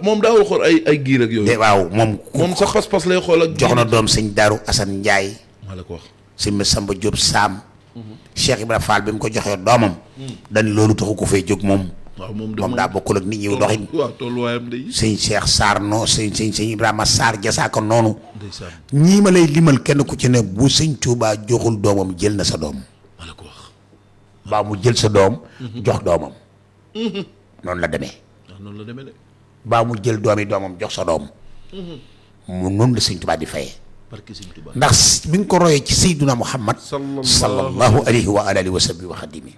moom daawul xool ay giir ak yooyu waaw moom sa pas-pas lay xool ak jox na doom sëñ Daaru Asan Njaay maa la ko wax sëñ Masamba Jóob Saam Cheikh Ibra Fall bi mu ko joxee doomam dañ loolu taxu ko fay jóg moom waaw moom daa bokkul ak nit ñi doxin waaw tolluwaayam day sëñ Cheikh Sarr no sëñ Ibrahima Sarr jasaaka noonu ndeysaan ñii ma lay limal kenn ku ci ne bu sëñ Tuubaa joxul doomam jël na sa doom maa la ko wax baa mu jël sa doom jox doomam noonu la demee waaw noonu la demee de baa mu jël doomi doomam jox sa doom mu noonu la sëñ Tuubaa di fayee barke sëñ Tuubaa ndax bi nga ko royee ci Seydina Muhammad sallallahu alayhi wa alihi wa sahbihi wa xadimi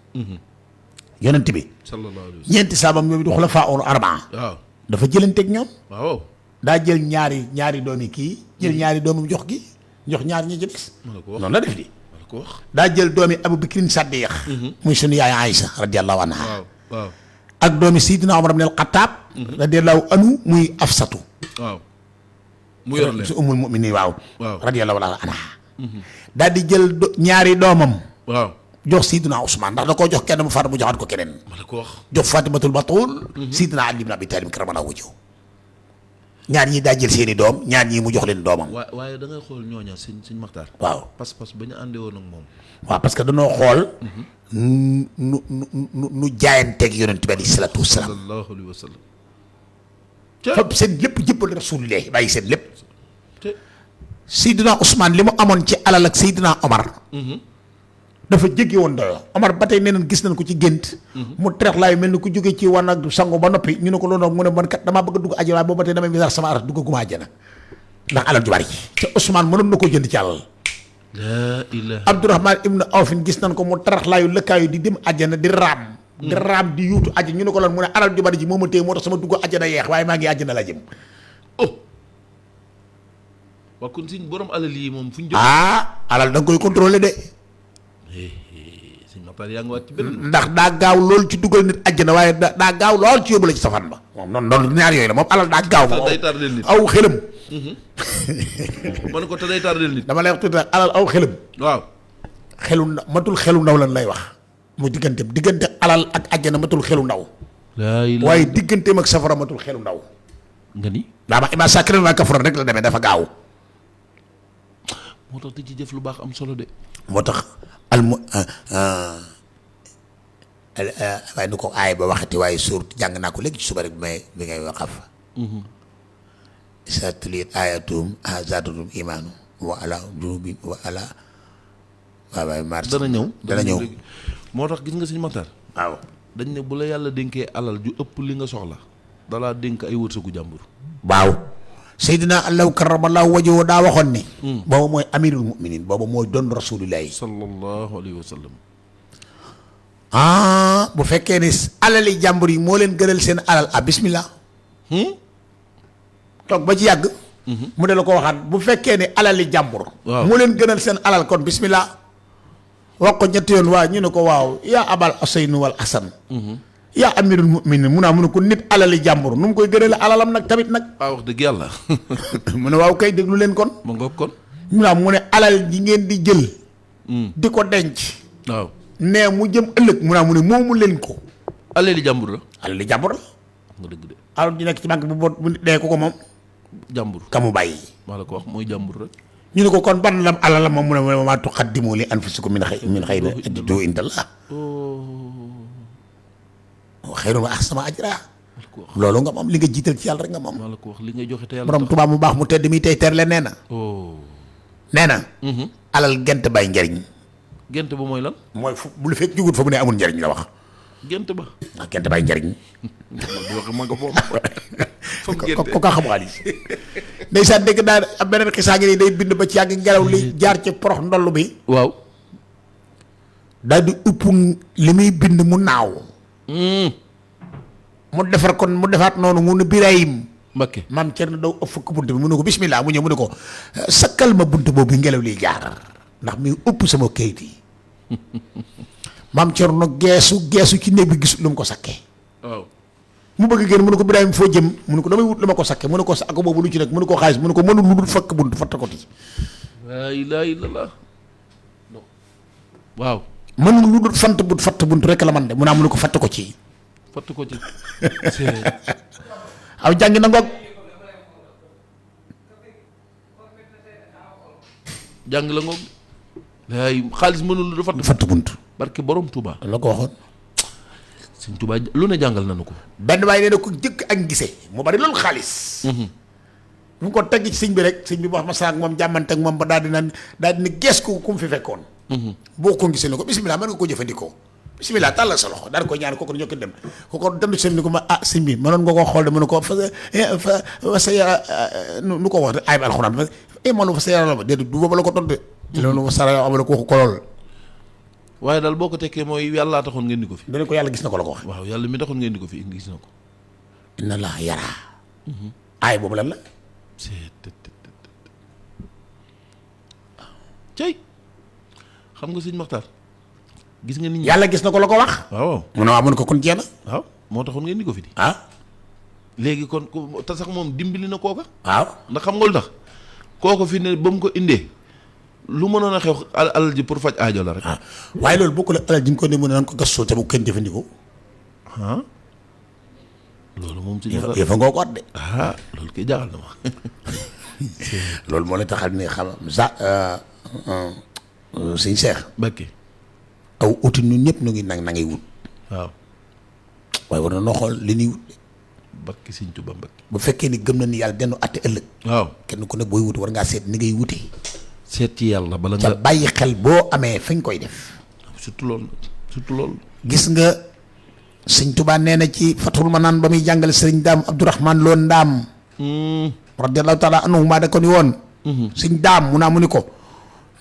yonent bi sallallahu alayhi wa sallam ñeenti saabam yooyu du xulafaa ul arbaa waaw dafa jëlanteeg ñoom waaw daa jël ñaari doomi kii jël ñaari doomam jox gi jox ñaar ñi ci des maa la ko wax noonu la def di maa la ko wax daa jël doomi Abu Bakrin Saddiq muy sunu yaay Aïsa radiyallahu anha waaw waaw ak doomi Seydina Omar ibn al-Khattab radiyallahu anhu muy Afsatu waaw mu yor leen su ummul mu'minin waaw waaw radiyallahu anha daal di jël ñaari doomam waaw jox Seydina Ousmane ndax da koo jox kenn mu far mu joxaat ko keneen maa la ko wax jox Fatimatul Batul Seydina Ali ibn Abi Talib karamallahu wajhahu ñaar ñi daa jël seeni doom ñaar ñii mu jox leen doomam waaye da ngay xool ñooña sëñ Maxtaar waaw pas-pas ba ñu àndee woon ak moom waaw parce que dañoo xool nu jaayanteeg yonent bi alayhi salaatu wasalaam sallallahu alayhi wa sallam fab seen lépp jëppal rasulillah bàyyi seen lépp te Seydina Ousmane li mu amoon ci alal ak Seydina Omar dafa jéggi woon doyo Omar ba tey nee nañ gis nañ ko ci gént mu terex laay mel ni ku jóge ci wan ak sangu ba noppi ñu ne ko loolu mu ne man kat damaa bëgg a dugg àjjana waaye boobu ba tey damay misar sama aras dugg guma àjjana ndax alal ju bari te Ousmane mënoon na koo jënd ci alal laa ilaha Abdourahman ibn Awfin gis nañ ko mu terex laayu lëkkaayu di dem àjjana di raam di yuutu àjjana ñu ne ko loolu mu ne alal ju bari ji moo ma téye moo tax sama dugg àjjana yeex waaye maa ngi àjjana la jëm waa kon suñ borom alal yi moom fu ñu alal da nga koy contrôler de sëñ Maxtaar yaa ngi wàcc ci benn ndax daa gaaw lool ci dugal nit àjjana waaye daa gaaw lool ci yóbbu la ci safaan ba moom noonu ñaar yooyu la moom alal daa gaaw day tardeel nit aw xelam ma ne ko te day tardeel nit dama lay wax tuuti nag alal aw xelam waaw matul xelu ndaw lan lay wax mu diggante alal ak àjjana matul xelu ndaw waaye digganteem ak safara matul xelu ndaw nga ni daa ma ima sacré waa kafara rek la demee dafa gaaw moo tax di ci jëf lu baax am solo de moo tax waaye nu ko aay ba waxati waaye suur jàng naa ko léegi ci suba rek bi ngay waqaf sa tuliyat ayatum zaadatum imaanu wa ala junubi wa ala waaw mars dana ñëw moo tax gis nga sëñ Maxtaar waaw dañ ne bu la yàlla dénkee alal ju ëpp li nga soxla dalaa dénk ay wërsëgu jàmbur waaw Seydina Allahu karamallahu wajhahu daa waxoon ni booba mooy amirul muminin booba mooy doon rasulillahi sallallahu alayhi wa sallam bu fekkee ni alali jàmbur yi moo leen gënal seen alal bismillah toog ba ci yàgg mu de la ko waxaat bu fekkee ne alali jàmbur moo leen gënal seen alal kon bismillah wax ko ñetti yoon waa ñu ne ko waaw yaa abal Useynu wal Hasan yaa amirul mu'minin mu naa mu ne ko nit alali jàmbur nu mu koy gënale alalam nag tamit nag. wax dëgg yàlla. mu ne waaw kay déglu leen kon. ma ngoog kon. mu naa mu ne alal ji ngeen di jël. di ko denc. waaw. nee mu jëm ëllëg mu naa mu ne moomu leen ko. alali jàmbur la. alali jàmbur la. nga dëgg de. alal ji nekk ci banque bu boot bu dee ko moom. jàmbur. ka mu bàyyi. maa la ko wax mooy jàmbur rek. ñu ne ko kon ban lam alal la moom mu ne maa tuqaddimu li anfusikum min xayrin tajiduhu indallah. xayrun wa ahsanu ajra. loolu nga moom li nga jiital ci yàlla rek nga moom. maa la ko wax li nga joxe te yàlla borom Tuubaa mu baax mu tedd mi tey terle nee na. nee na. alal gent bay njariñ. gent ba mooy lan. mooy fu bu lu fekk jugut fa mu ne amul njariñ la wax. gent ba. ah gent bay njariñ. di wax ma nga foofu. ko ka xam xaalis. ndeysaan dégg naa am beneen xisaa ngi nii day bind ba ci yàgg ngelaw li jaar ci porox ndoll bi. waaw. daal di upp li muy bind mu naaw. mu defar kon mu defaat noonu mu ne Birahim. Mbakke. maam Thierno daw ëpp fukk bunt bi mu ne ko bismillah mu ñëw mu ne ko sakkal ma bunt boobu ngelaw liy jaar ndax muy ëpp sama kayit yi. maam Thierno geesu ci néeg bi gisul lu mu ko sakkee. waaw. mu bëgg génn mu ne ko Birahim foo jëm mu ne ko damay wut lu ma ko sakkee mu ne ko sa ako boobu lu ci nekk mu ne ko xaalis mu ne ko mënul lu dul fakk bunt fatt ko ci. laa ilaaha illallaah. waaw. mënul lu dul fatt bunt rek la man de mu naa mu ne ko fatt ko ci. fatt ko ci. aw jàngi na ngoog. jàng la ngoog. laay xaalis mënul lu fatt bunt. barke borom Touba. la ko waxoon. sëñ Touba lu ne jàngal nañu ko. benn waaye nee na ko jëkk ak gisee mu bari loolu xaalis. bu ko tegg ci sëñ bi rek sëñ bi wax ma saak moom jàmmante ak moom ba daal di gees ko ku mu fi fekkoon. boo ko gisee ne ko bisimilah mën nga ko jëfandikoo. bisimilah tàllal sa loxo daal koy ñaan kooku ñoo ko dem kooku dem ci sëñ bi ni ko ma sëñ bi mënoon nga koo xool de mën ko fa sa yara nu ko wax ay alxuraan mënu fa sa yara la ba déedéet du boobu la ko tontu loolu sara yoo amala ko waxu ko lool. waaye daal boo ko tekkee mooy yàllaa taxoon ngeen di ko fi. dana ko yàlla gis na ko la ko wax. waaw yàlla mi taxoon ngeen di ko fi gis na ko. inna laa yaraa. aay boobu lan la. cey xam nga sëñ Maxtaar gis nga nit ñi. yàlla gis na ko la ko wax. waaw mu ne waaw mu ne ko kon jeex na. waaw moo taxoon ngeen di ko fi di. léegi kon te sax moom dimbali na kooka. waaw ndax xam nga lu tax kooka fi ne ba mu ko indee lu mënoon a xew alal ji pour faj aajo la rek. waaye loolu bokkul ak alal ji nga ko ne mu ne nan ko gasoo te bu kenn jëfandikoo. loolu moom suñu. yëfa ngoo ko at de. loolu kay jaaxal na ma. loolu moo la taxal ne xam sëñ Cheikh. Mbakke. aw uti ñun ñëpp ñu ngi na ngay wut. waaw. waaye war na noo xool li ñuy wut. Mbakke sëñ Tuba Mbakke. bu fekkee ni gëm na ni yàlla denu atte ëllëg. waaw kenn ku ne booy wut war ngaa seet ni ngay wutee. seet ci yàlla bala ca nga. bàyyi xel boo amee fañ koy def. surtout loolu. gis nga sëñ Tuba nee na ci Fatul Manaan ba muy jàngale sëriñ Daam Abdourahman Lo Ndaam. radiyallahu taala anhu maa da ko ni woon. sëñ Daam mu naa mu ni ko.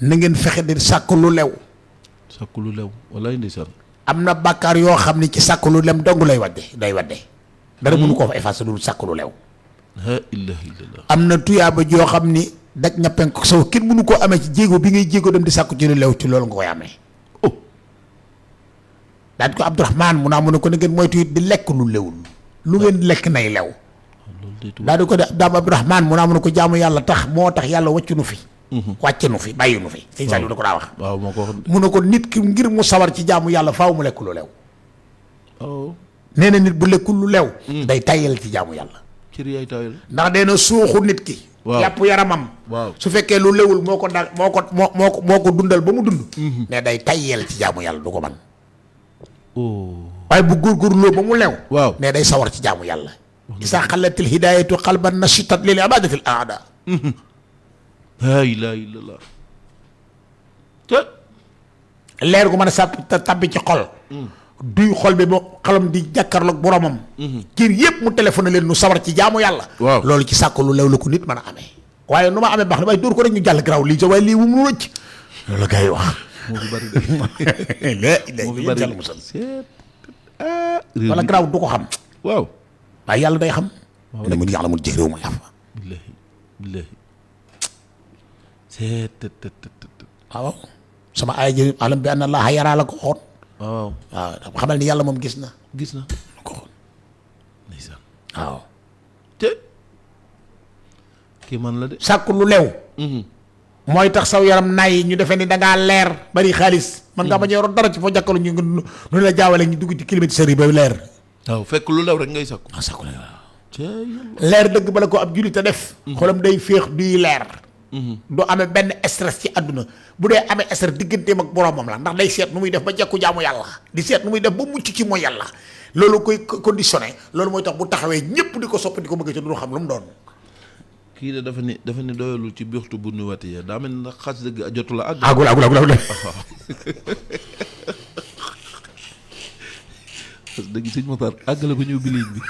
na ngeen fexe di sàkk lu lew. sàkk lu lew walaay ndeysaan. am na bàkkaar yoo xam ne ci sàkk lu lem dong lay wadde day wadde. dara mënu koo fa effacer lu sàkk lu lew. la ilaha illallah. am na tuyaaba joo xam ni daj na penk saw kenn mënu koo amee ci jéego bi ngay jéego dem di sàkku ci lu lew ci loolu nga koy amee. daan ko Abdourahman mu naa mu ne ko na ngeen moytu it di lekk lu lewul. lu ngeen lekk nay lew. daa di ko de daam Abdourahman mu naa mu ne ko jaamu yàlla tax moo tax yàlla wàccu nu fi. wàcce nu fi bàyyi nu fi. sëñ Saliou da ko daa wax. waaw moo ko wax. mu ne ko nit ki ngir mu sawar ci jaamu yàlla faaw mu lekk lu lew. nee na nit bu lekkul lu lew. day tayyal ci jaamu yàlla. cër yaay tayyal. ndax dee na suuxu nit ki. waaw yàpp yaramam. waaw su fekkee lu lewul moo ko da moo ko dundal ba mu dund. ne day tayyal ci jaamu yàlla du ko man waaye bu góorgóorloo ba mu lew. waaw ne day sawar ci jaamu yàlla. isa xalatil hidayatu qalban nashitat lil ibadatil aada. laa ilaaha illallaah. te leer gu mën a sàpp te tabbi ci xol. duy xol bi ba xalam di jàkkaarloog boromam. kër yëpp mu téléphoné leen nu sawar ci jaamu yàlla. waaw loolu ci sàkk lu lew la ko nit mën a amee. waaye nu ma amee baax na waaye dóor ko rek ñu jàll garaaw lii sa waaye lii mu rëcc. loolu la gars yi wax. moo fi bari de. moo fi bari de. wala garaaw du ko xam. waaw. waaye yàlla day xam. waaw ne mu yàlla mu jëf réew ma yafa. billaahi. waaw sama aaya ji alam bi anna Allaaha yaraa la ko xoon. waaw waaw xamal ni yàlla moom gis na gis na ko xool ndeysaan waaw te kii man la de sàkku lu leew mooy tax saw yaram nay ñu defee ni da ngaa leer bari xaalis man nga bañ a yoroon dara ci foo jàkkalu ñu nu la jaawale ñu dugg ci climatiseur yi ba leer waaw fekk lu lew rek ngay sakku ah sàkku la waaw te yàlla leer dëgg bala ko ab jullit a def xolam day féex duy leer du amee benn stress ci àdduna bu dee amee stress digganteem ak boromam la ndax day seet nu muy def ba jekku jaamu yàlla di seet nu muy def ba mucc ci mooy yàlla loolu koy conditionné loolu mooy tax bu taxawee ñëpp di ko sopp di ko bëgg ci du xam lu mu doon kii de dafa ni doyalul ci bixtu bu nu wati daa mel ni nag xas dëgg jotu la àgg agul xas dëgg sëñ Matar àggale ko ñëw bi ligne bi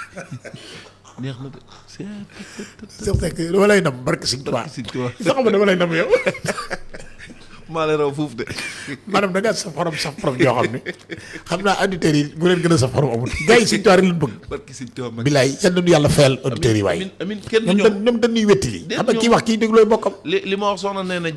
neex na de c'est dama lay nam barke Sëñ Tuubaa sëñ Tuubaa sax ma dama lay nam yow maa lay raw fuuf de maanaam da ngaa saf xorom yoo xam ne xam naa auditeurs yi bu leen gën a saf xorom amul gars yi Sëñ Tuubaa rek lañ bëgg barki sëñ Tuubaa bilaay yan nañu yàlla fayal auditeurs yi waaye amin kenn du ñoom dañuy wetti li xam nga kii wax kii déglooy bokkam li ma wax soxna nee na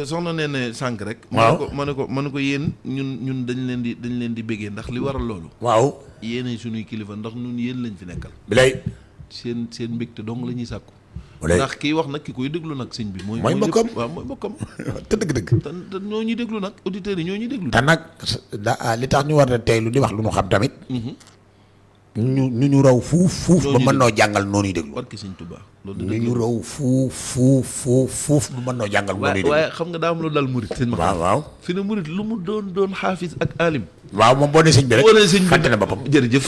soxna nee na sànq rek waaw ma ne ko yéen ñun dañ leen di béggee ndax li waral loolu waaw yéenay suñuy kilifa ndax ñun yéen lañ fi nekkal bilaay seen mbégte dong la ñuy sàkku bilaay ndax kii wax nag ki koy déglu nag sëñ bi mooy bokkam waaw mooy bokkam te dëgg-dëgg te ñoo ñuy déglu nag auditeurs yi ñoo ñuy déglu te nag li tax ñu war na tey lu di wax lu ñu xam tamit ñu raw fuuf ba mën noo jàngal noonu déglu barki sëñ Tuubaa loolu ñu raw fuuf ba mën noo jàngal noonu déglu waaye xam nga daa am lu dal murit sëñ ma waaw fi ne murit lu mu doon xaafis ak alim waaw moom boo nee sëñ bi rek boo nee sëñ bi fàtte na boppam jërëjëf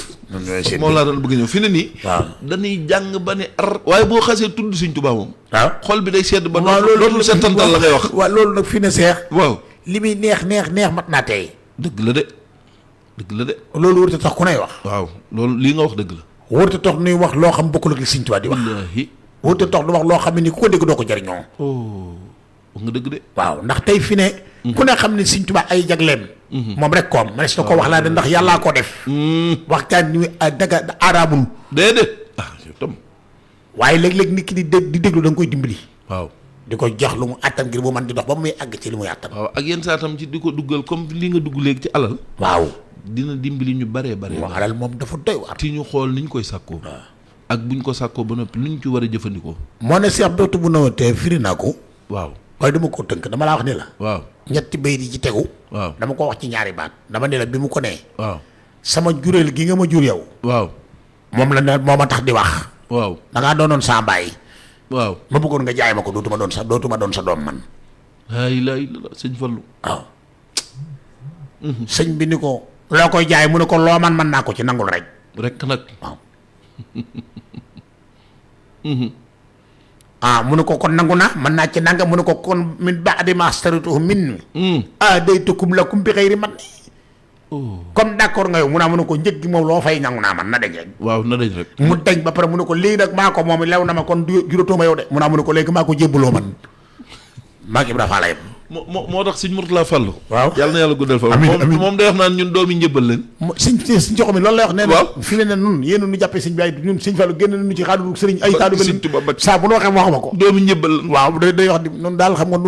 moom laa doon bëgg ñëw fi ne nii waaw dañuy jàng ba ne ar waaye boo xasee tudd sëñ Tuubaa moom waaw xol bi day sedd ba waaw loolu settantal la ngay wax waaw loolu nag fi ne seex waaw li muy neex mat naa tey dëgg la de loolu wërta tax ku nay wax waaw loolu lii nga wax dëgg la wërta tax nuy wax loo xam bokkul ak li sëñ Tuubaa di wax wallaahi wërta tax du wax loo xam ne ni ku ko dégg doo ko jariñoo wax nga dëgg de waaw ndax tey fi ne ku ne xam ne sëñ Tuubaa ay jagleem moom rek koom ma ne su ko wax laa de ndax yàllaa ko def waxtaan ni daga aaraabul déedéet yow tam waaye léeg-léeg nit ki di déglu da nga koy dimbali waaw di ko jox lu mu àttan ngir bu man di dox ba muy àgg ci li muy àttan waaw ak yenn saa tam ci di ko duggal comme li nga dugg léegi ci alal waaw dina dimbali ñu bare moo alal moom dafa doy waar ci ñu xool niñ koy sàkkoo ak buñ ko sàkkoo ba noppi luñ ci war a jëfandikoo moo ne seex dootu bu nawatee firi naa ko waaw waaye dama ko tënk dama laa wax ni la waaw ñetti bay di ci tegu waaw dama ko wax ci ñaari baat dama ne la bi mu ko nee waaw sama jureel gi nga ma jur yow waaw moom la ne moo ma tax di wax waaw da ngaa doonoon saa mbaay waaw ma bëggoon nga jaay ma ko dootuma doon sa doom man laa ilaaha illallaah sëñ Fallu waaw sëñ bi ni ko loo koy jaay mu ne ko loo man naa ko ci nangul rek nag waaw mu ne ko kon nangu naa mën naa ci nanga mu ne ko kon min ba'di ma astarituhu minni daytukum lakum bi xayri man comme d'accord nga yow mu ne ko njëg gi moom loo fay nangu naa man na dañ rek waaw na dañ rek mu dañ ba pare mu ne ko lii nag maa ko moom lew na ma kon juróotoo ma yow de mu ne ko léegi maa ko jébbaloo man maa ngi Ibra Fall yëpp moo tax sëñ Murtala Fallu waaw yàlla na yàlla guddal fa moom day wax naan ñun doomi njëbbal leen sëñ jox mi loolu lay wax nee na fi ne nun yéen nu jàppee sëñ bi ay ñun sëñ Fallu génn nañu ci xaadu sëriñ ay xaadu saa bu noo xam waxuma ko doomi njëbbal leen waaw day wax di nun daal xam nga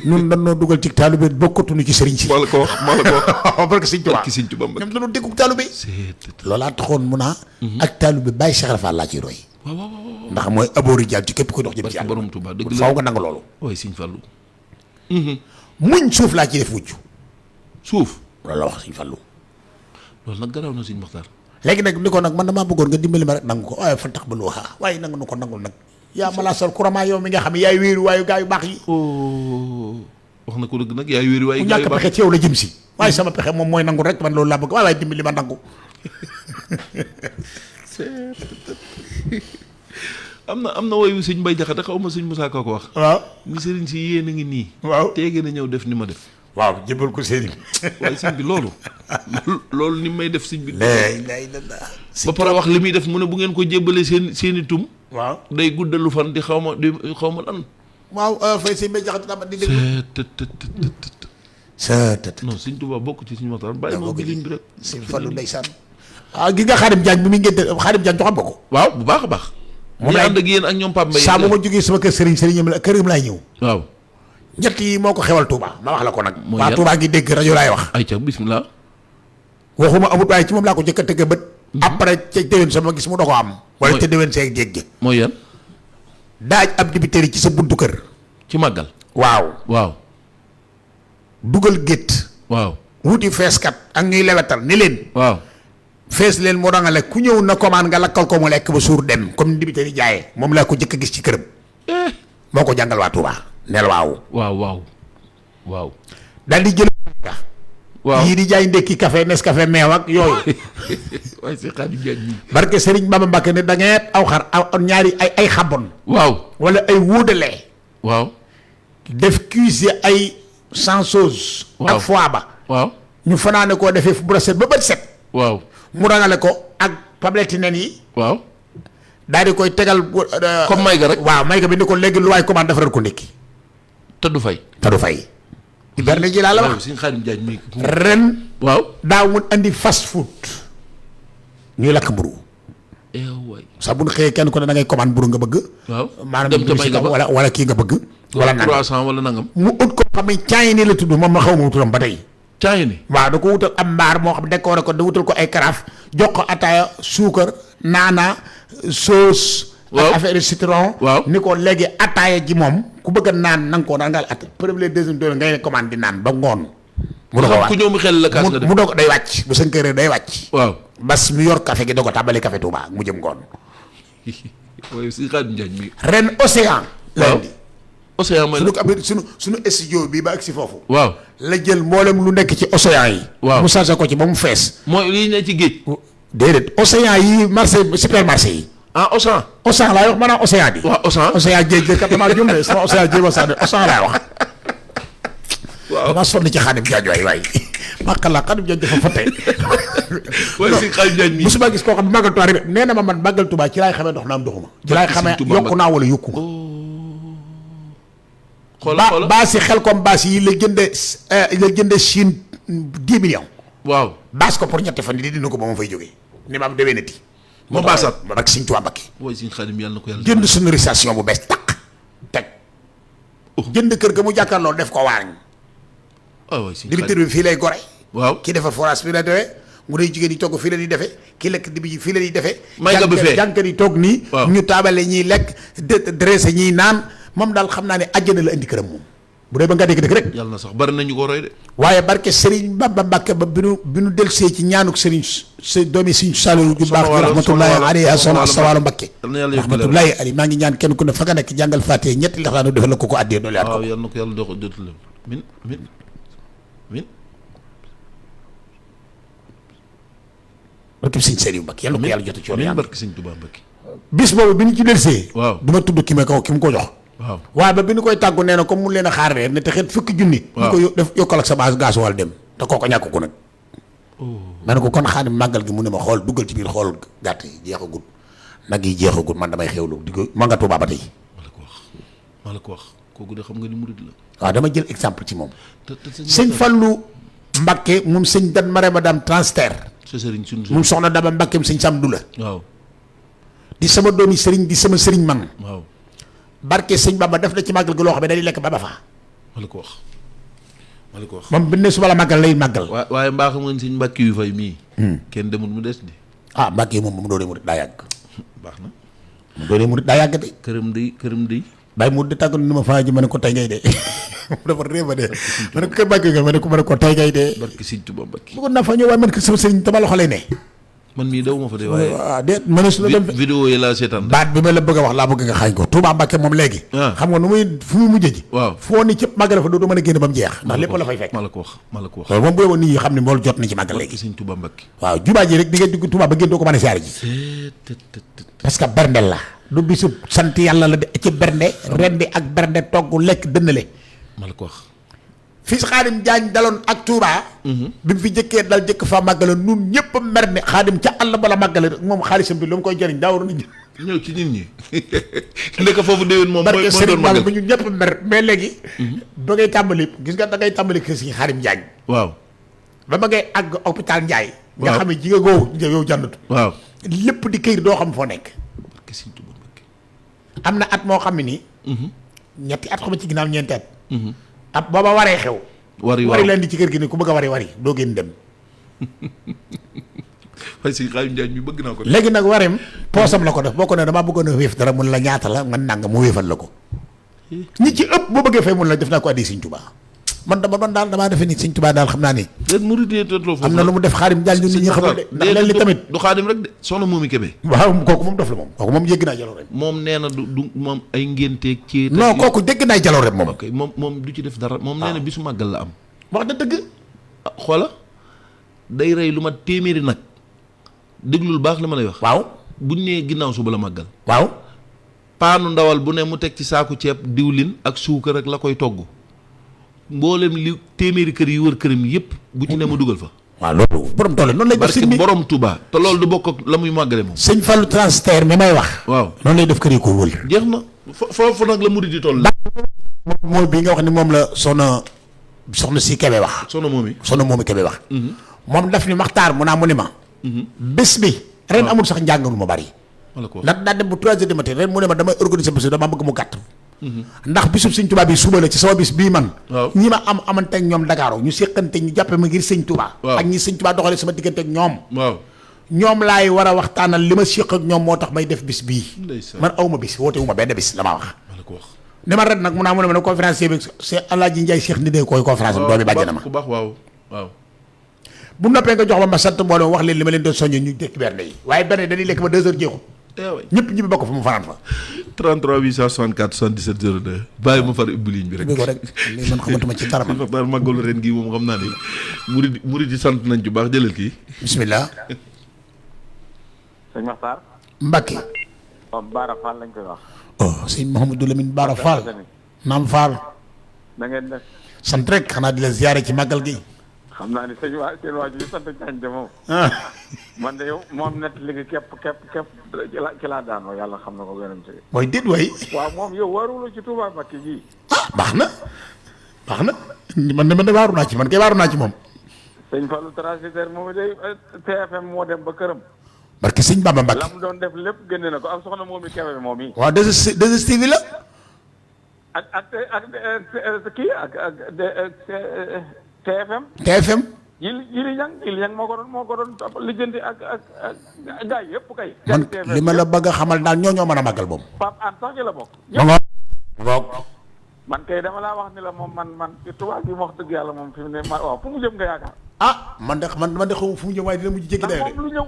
nun dañoo dugal ci taalibe bokkatuñu ci sëriñ si maa la ko wax parce que sëñ Tuubaa ñoom dañoo déggu taalibe loolaa taxoon mun a ak taalibe bàyyi Cheikh Rafal laa ciy roy ndax mooy aboori jàll ci képp koy dox jëm ci borom Tuubaa dëgg faaw nga nangu loolu waaye sëñ Fallu muñ suuf laa ci def wujj suuf loolu la wax sëñ Fallu loolu nag garaaw na sëñ Maxtaar léegi nag ni ko nag man damaa bëggoon nga dimbali ma rek nangu ko waaye fa tax ba lu waxaa waaye nangu nu ko nangul nag yaa ma laa sol couramment yow mi nga xam ne yaay wéeru waayu gaa yu baax yi wax na ko dëgg nag yaay wéeru waayu gaa yu ñàkk baax pexe ci yow la jëm si waaye sama pexe moom mooy nangu rek man loolu laa bëgg waaye waaye dimbali ma nangu am na woyu sëñ Mbay Jaxate xaw ma sëñ Musaa Ka ko wax waaw ni sëriñ si yéen a ngi nii waaw teege na ñëw def ni ma def waaw jëbal ko sëriñ waaye sëñ bi loolu ni may def sëñ bi lay ba pare wax li muy def mu ne bu ngeen ko jébbalee seeni tum waaw day guddalu fan di xaw ma lan waaw fay sëñ Mbay Jaxate dama di déglu non sëñ Tuubaa bokk ci suñu waxtaan bàyyi ma biliñ bi rek sëñ Fallu ndeysaan gi nga Xaadim Jaañ bi muy ngénte Xaadim Jaañ joxam ba ko waaw bu baax a baax moom la ànd ak yéen ak ñoom Pape Mbaye saa bu ma jógee sama kër sëriñam la këram laay ñëw waaw ñett yi moo ko xewal Touba ma wax la ko nag mooy waa Touba gi dégg rajo laay wax ay ca bismillah waxuma amut waaye ci moom laa ko jëkk a tëgg bët. après ca déwén sama gis mu doo ko am. wala ca déwén see jéeg gi. mooy yan. daaj ab dibiteri ci sa buntu kër. ci màggal. waaw. dugal gétt. waaw. wuti feeskat ak ñuy lewetal ni leen. waaw. fees leen mu rangale ku ñëw na commande nga lakkal ko mu lekk ba suur dem comme ni dibiteri jaayee moom laa ko jëkk a gis ci këram. moo ko jàngal waa Touba. neel waaw. daal di jël. waaw yii di jaay ndekki café Nescafé meew ak yooyu. waaye si Xaadim Jaañ mi. barke Serigne Bamba Mbacke ne da ngeen aw xar aw ñaari ay xabon. waaw. wala ay wuudalee. waaw. def cuisser ay chanceuse. waaw ak foie ba. waaw. ñu fanaane koo defee fu bu set ba bët set. waaw. mu rangale ko ak tablette nen yi. waaw. daal di koy tegal. comme may ga rek. waaw may ga bi ni ko léegi lu waay commande defaral ko ndekki. te du fay. Iberne ji laa la wax Sëñ Xaadim Jaañ mi. ren. waaw. daaw mun andi fast food. ñuy lakk mburu. waay. sax bu ñu xëyee kenn ko ne da ngay commande mburu nga bëgg. waaw maanaam dem ca may ga ba wala kii nga bëgg. wala nangam 300 wala nangam. mu ut ko xam ne caay ni la tudd moom ma xaw ma wuturam ba tey. caay ni. waaw da ko wutal am mbaar moo xam décoré ko da wutal ko ay karaaf jox ko ataaya suukar naana sauce. waaw ak affaire citron. waaw ni ko léegi ataaya ji moom ku bëgg a naan na nga koo naan ngal at premier deuxième doole ngay commande di naan ba ngoon. mu doog a wàcc ku ñëw mu xel la kaas nga def mu doog day wàcc bu sën këree day wàcc. waaw. bas mi yor café gi doog a tàmbali café Touba mu jëm ngoon. waaye Sëñ Xaadim Jaañ mi. ren océan. waaw la indi océan mooy suñu studio bi ba agsi foofu. waaw. la jël mboolem lu nekk ci océan yi. waaw mu chargé ko ci ba mu fees. mooy lii ne ci géej. déedéet océan yi marché supermarché yi. océan. océan laay wax maanaam océan bi. waaw océan géej gi kat damaa jum de sama océan jéem a sànni océan laay wax. waaw damaa sonn ci Xaadim Jaañ waay. makala Xaadim Jaañ dafa fotte. waaye Sëñ Xaadim Jaañ mi. musuma gis koo xam ne màggal Tuubaa rek nee na ma man màggal Tuubaa ci laay xamee dox na am doxuma. ci laay xamee yokku naa wala yokku ma. xoolal baas yi xel comme baas yi la jënde Chine 10 millions. waaw. baas ko pour ñetti fan yi dina ko ba ma fay jógee. ni ma am déwénati. ma baasaat ma bak Sëñ Tuubaa Mbakke. waaye Sëñ Xaadim yàlla na ko yàlla. jënd sonorisation bu bees tàq teg. jënd kër ga mu jàkkaarloo def ko waañ. waaw Sëñ Xaadim directeur bi fii lay gore. waaw kii defar forage fii la defee mu dee jigéen yi togg fii la ñuy defee kii lekk dibi ji fii la ñuy defee. may nga ba fee jànkat yi toog nii. waaw ñu taabale ñiy lekk dressé ñiy naan moom daal xam naa ne àjjana la indi këram moom. bu dee ba nga dégg dëgg rek. yàlla na sax bari nañu ko roy de. waaye barke Serigne Bamba Mbacke ba bi nu delsee ci ñaanuk Serigne sa doomi Serigne Saliou ju baax ji rahmatullahi alayhi asona astawaalo Mbacke rahmatullahi alayhi maa ngi ñaan kenn ku ne fa nga nekk jàngal Faatiha ñetti lixlaanu defal la ko addee doole at ko. waaw yàlla na ko yàlla dox jotul min barke Serigne Saliou Mbacke yàlla na ko yàlla jot ci yoon yàlla barke Serigne Touba Mbacke. bis boobu bi ñu ci delsee. waaw du ma tudd ki ma ko jox. waaw waaye ba bi ñu koy tàggu nee na comme mun leen a xaar reer ne te xet fukki junni. waaw ñu ko def yokkal ak sa base gaas wal dem te kooko ñàkk ko nag. ma ne ko kon Xaadim màggal gi mu ne ma xool duggal ci biir xool gàtt yi jeexagul nag yi jeexagul man damay xewlu di ko ma nga Tuubaa ba tey. maa la ko wax kooku de xam nga ni murid la. waaw dama jël exemple ci moom. sëñ Fallu Mbakke moom sëñ Dan Marema Dam transfert. sa sëriñ suñu moom soxna Daba Mbakkeem sëñ Samdu la. waaw. di sama doomi sëriñ di sama sëriñ man. waaw. barke sëñ Bamba def na ci màggal gi loo xam ne dañuy lekk ba fa. ma la ko wax. moom bi ne suba la màggal lay màggal. waaye mbaa xam nga ni sëñ Mbàkke yu fay mii. kenn demul mu des di. ah Mbàkke moom mu doonee murit daa yàgg. baax na. mu doonee murit daa yàgg de. këram di. bàyyi mu di tàggu ni ma faa ji ma ne ko tey ngay dee. dafa réew ma dee. ma ne ko kër Mbàkke nga ma ne ko tey ngay dee. barke sëñ Tuubaa Mbàkke. bëggoon naa fa ñëw waaye man ko sama sëriñ dama loxo lay ne. man mii daw ma fa de waaye. waaw déet ma ne su la dem. vidéo yi laa seetaan. baat bi ma la bëgg a wax laa bëgg nga xaañ ko Touba Mbàkke moom léegi. xam nga nu muy fu muy mujjee ji. waaw foo ni cëpp màggal fa dootu mën a génn ba mu jeex. ndax lépp la fay fekk. ma la ko wax. loolu moom bu yeboo nit ñi xam ne mboolu jot na ci màggal léegi. sëñ Tuubaa Mbàkke. waaw jubaa ji rek di nga dugg Touba ba génn doo ko mën a siyaare ji. parce que berndel la. du bisu sant yàlla la de ci bernde rendi ak bernde togg lekk dënnale. ma la ko wax. fii Xaadim Jaañ daloon ak Touba. bi mu fi jëkkee dal jëkk fa màggale nun ñëpp a mer ne Xaadim ca àll bala màggale moom xaalisam bi lu mu koy jëriñ daa waroon a ñëw ci nit ñi nekk foofu déwén moom mooy doon màggal bi ñun ñëpp a mer mais léegi ba ngay tàmbali gis nga da ngay tàmbali kër si Xaadim Jaañ waaw ba ma ngay àgg hôpital Njaay nga xam ne ji nga goowu yow jàndatu waaw lépp di këyit doo xam foo nekk am na at moo xam ne nii ñetti at xam ci ginnaaw ñeenti at ab booba waree xew wari leen di ci kër gi ni ku bëgg a wari doo génn dem fay si Xaadim Jaañ mi bëgg naa ko. léegi nag wareem poosam la ko def boo ko ne damaa bëggoon a wéef dara mun la ñaata la nga nang mu wéefal la ko ñi ci ëpp boo bëggee fay mun la def naa ko addi Sëñ Tuubaa man damaa defe ni Sëñ Tuubaa daal xam naa ni déet muridee totloo foofu am na lu mu def Xaadim Jaañ ñu nit ñi xamul de ndax leen li tamit du Xaadim rek de soxna Momi Kébé. waaw kooku moom def la moom kooku moom yégg naa jaloor rek moom nee na du moom ay ngénteeg ci non kooku dégg naa jaloor rek moom ok moom du ci def dara moom nee na bisu màggal la am. wax na dëgg xoola day rey lu ma téeméeri nag déglul baax li ma lay wax. waaw buñ nee ginnaaw suba la màggal. waaw paanu ndawal bu ne mu teg ci saaku ceeb diwlin ak suukar rek la koy togg mboolem li téeméeri kër yi wër këram yëpp bu ci ne mu dugal fa. waaw loolu borom tool noonu lay def barke sëñ bi borom Touba te loolu du bokk ak la muy màggale moom. sëñ Fallou transfert mi may wax waaw noonu lay def kër yi ko wël jeex na foofu nag la murid di toll. mooy bii nga wax ni moom la soxna si Kébé wax soxna moom yi. soxna moomi Kébé wax moom daf ni Maxtaar mu naa mu ni ma bés bi ren amul sax njàng lu ma bari wala ko ndax daa dem bu 3 heures du matin ren mu ne ma damay organiser bés bi dama bëgg mu gàtt ndax bisub Sëñ Tuubaa bi suba la ci sama bis bii man waaw ñi ma amante ak ñoom Dakar ñu séqante ñu jàppe ma ngir Sëñ Tuubaa waaw ak ñi Sëñ Tuubaa doxale sama diggante ak ñoom waaw ñoom laay war a waxtaanal li ma séq ak ñoom moo tax may def bis bii ndeysaan. man awma bis woote wu ma benn bis la ma wax wala ko wax. ni ma ren nag mu naa mu ne ma ne conférencier bi c'est Alaaji Njaay Cheikh ni dee koy conférence am doomi bàjj na ma ku baax waaw waaw. bu noppee nga jox ma sant mbooloo wax leen li ma leen doon soññee ñu dëkk berne yi waaye berne dañuy lekk ba 2 heures jeexul ñëpp ñibbi bokk fa mu fanaan fa 33 864 77 02 bàyyi ma far ubbi ligne bi rek. bi ko rek lii man xamatuma ci dara man daal màggalu ren gii moom xam naa ni murid yi sant nañ ci baax jëlal kii. bismillah sëñ Maxtaar. Mbakke waaw Baara Fall lañ koy wax. oh sëñ Mouhamadou Lamine Bara Fall naam Fall da ngeen def. sant rek xanaa di la ziyaare ci màggal gi xam naa ni seen waa ji sant Diagne de moom. man de yow moom net li nga képp ci laa daanoo yàlla xam na ko gënam ci. mooy déet way waaw moom yow waruloo ci Touba Mbacké gii. baax na man de waaru naa ci man kay waaru naa ci moom sëñ Fallou transitaire moom day TFM moo dem ba këram. barke sëñ Bamba Mbakke la mu doon def lépp génne na ko ak soxna moom i Kébé moom yi. waaw 2STV la ak kii ak TFM. TFM Yili Ñang moo ko doon lijjanti ak gaa yi yëpp kay. man li ma la bëgg a xamal daal ñoo mën a màggal boobu Pape An sax ci la bokk. man kay dama laa wax ni la moom man ci tubaab bi wax dëgg yàlla moom fi mu ne waaw fu mu jëm nga yaakaar. man de xaw fu mu jëm waaye dina mujj jéggi ndax dayoo moom lu ñëw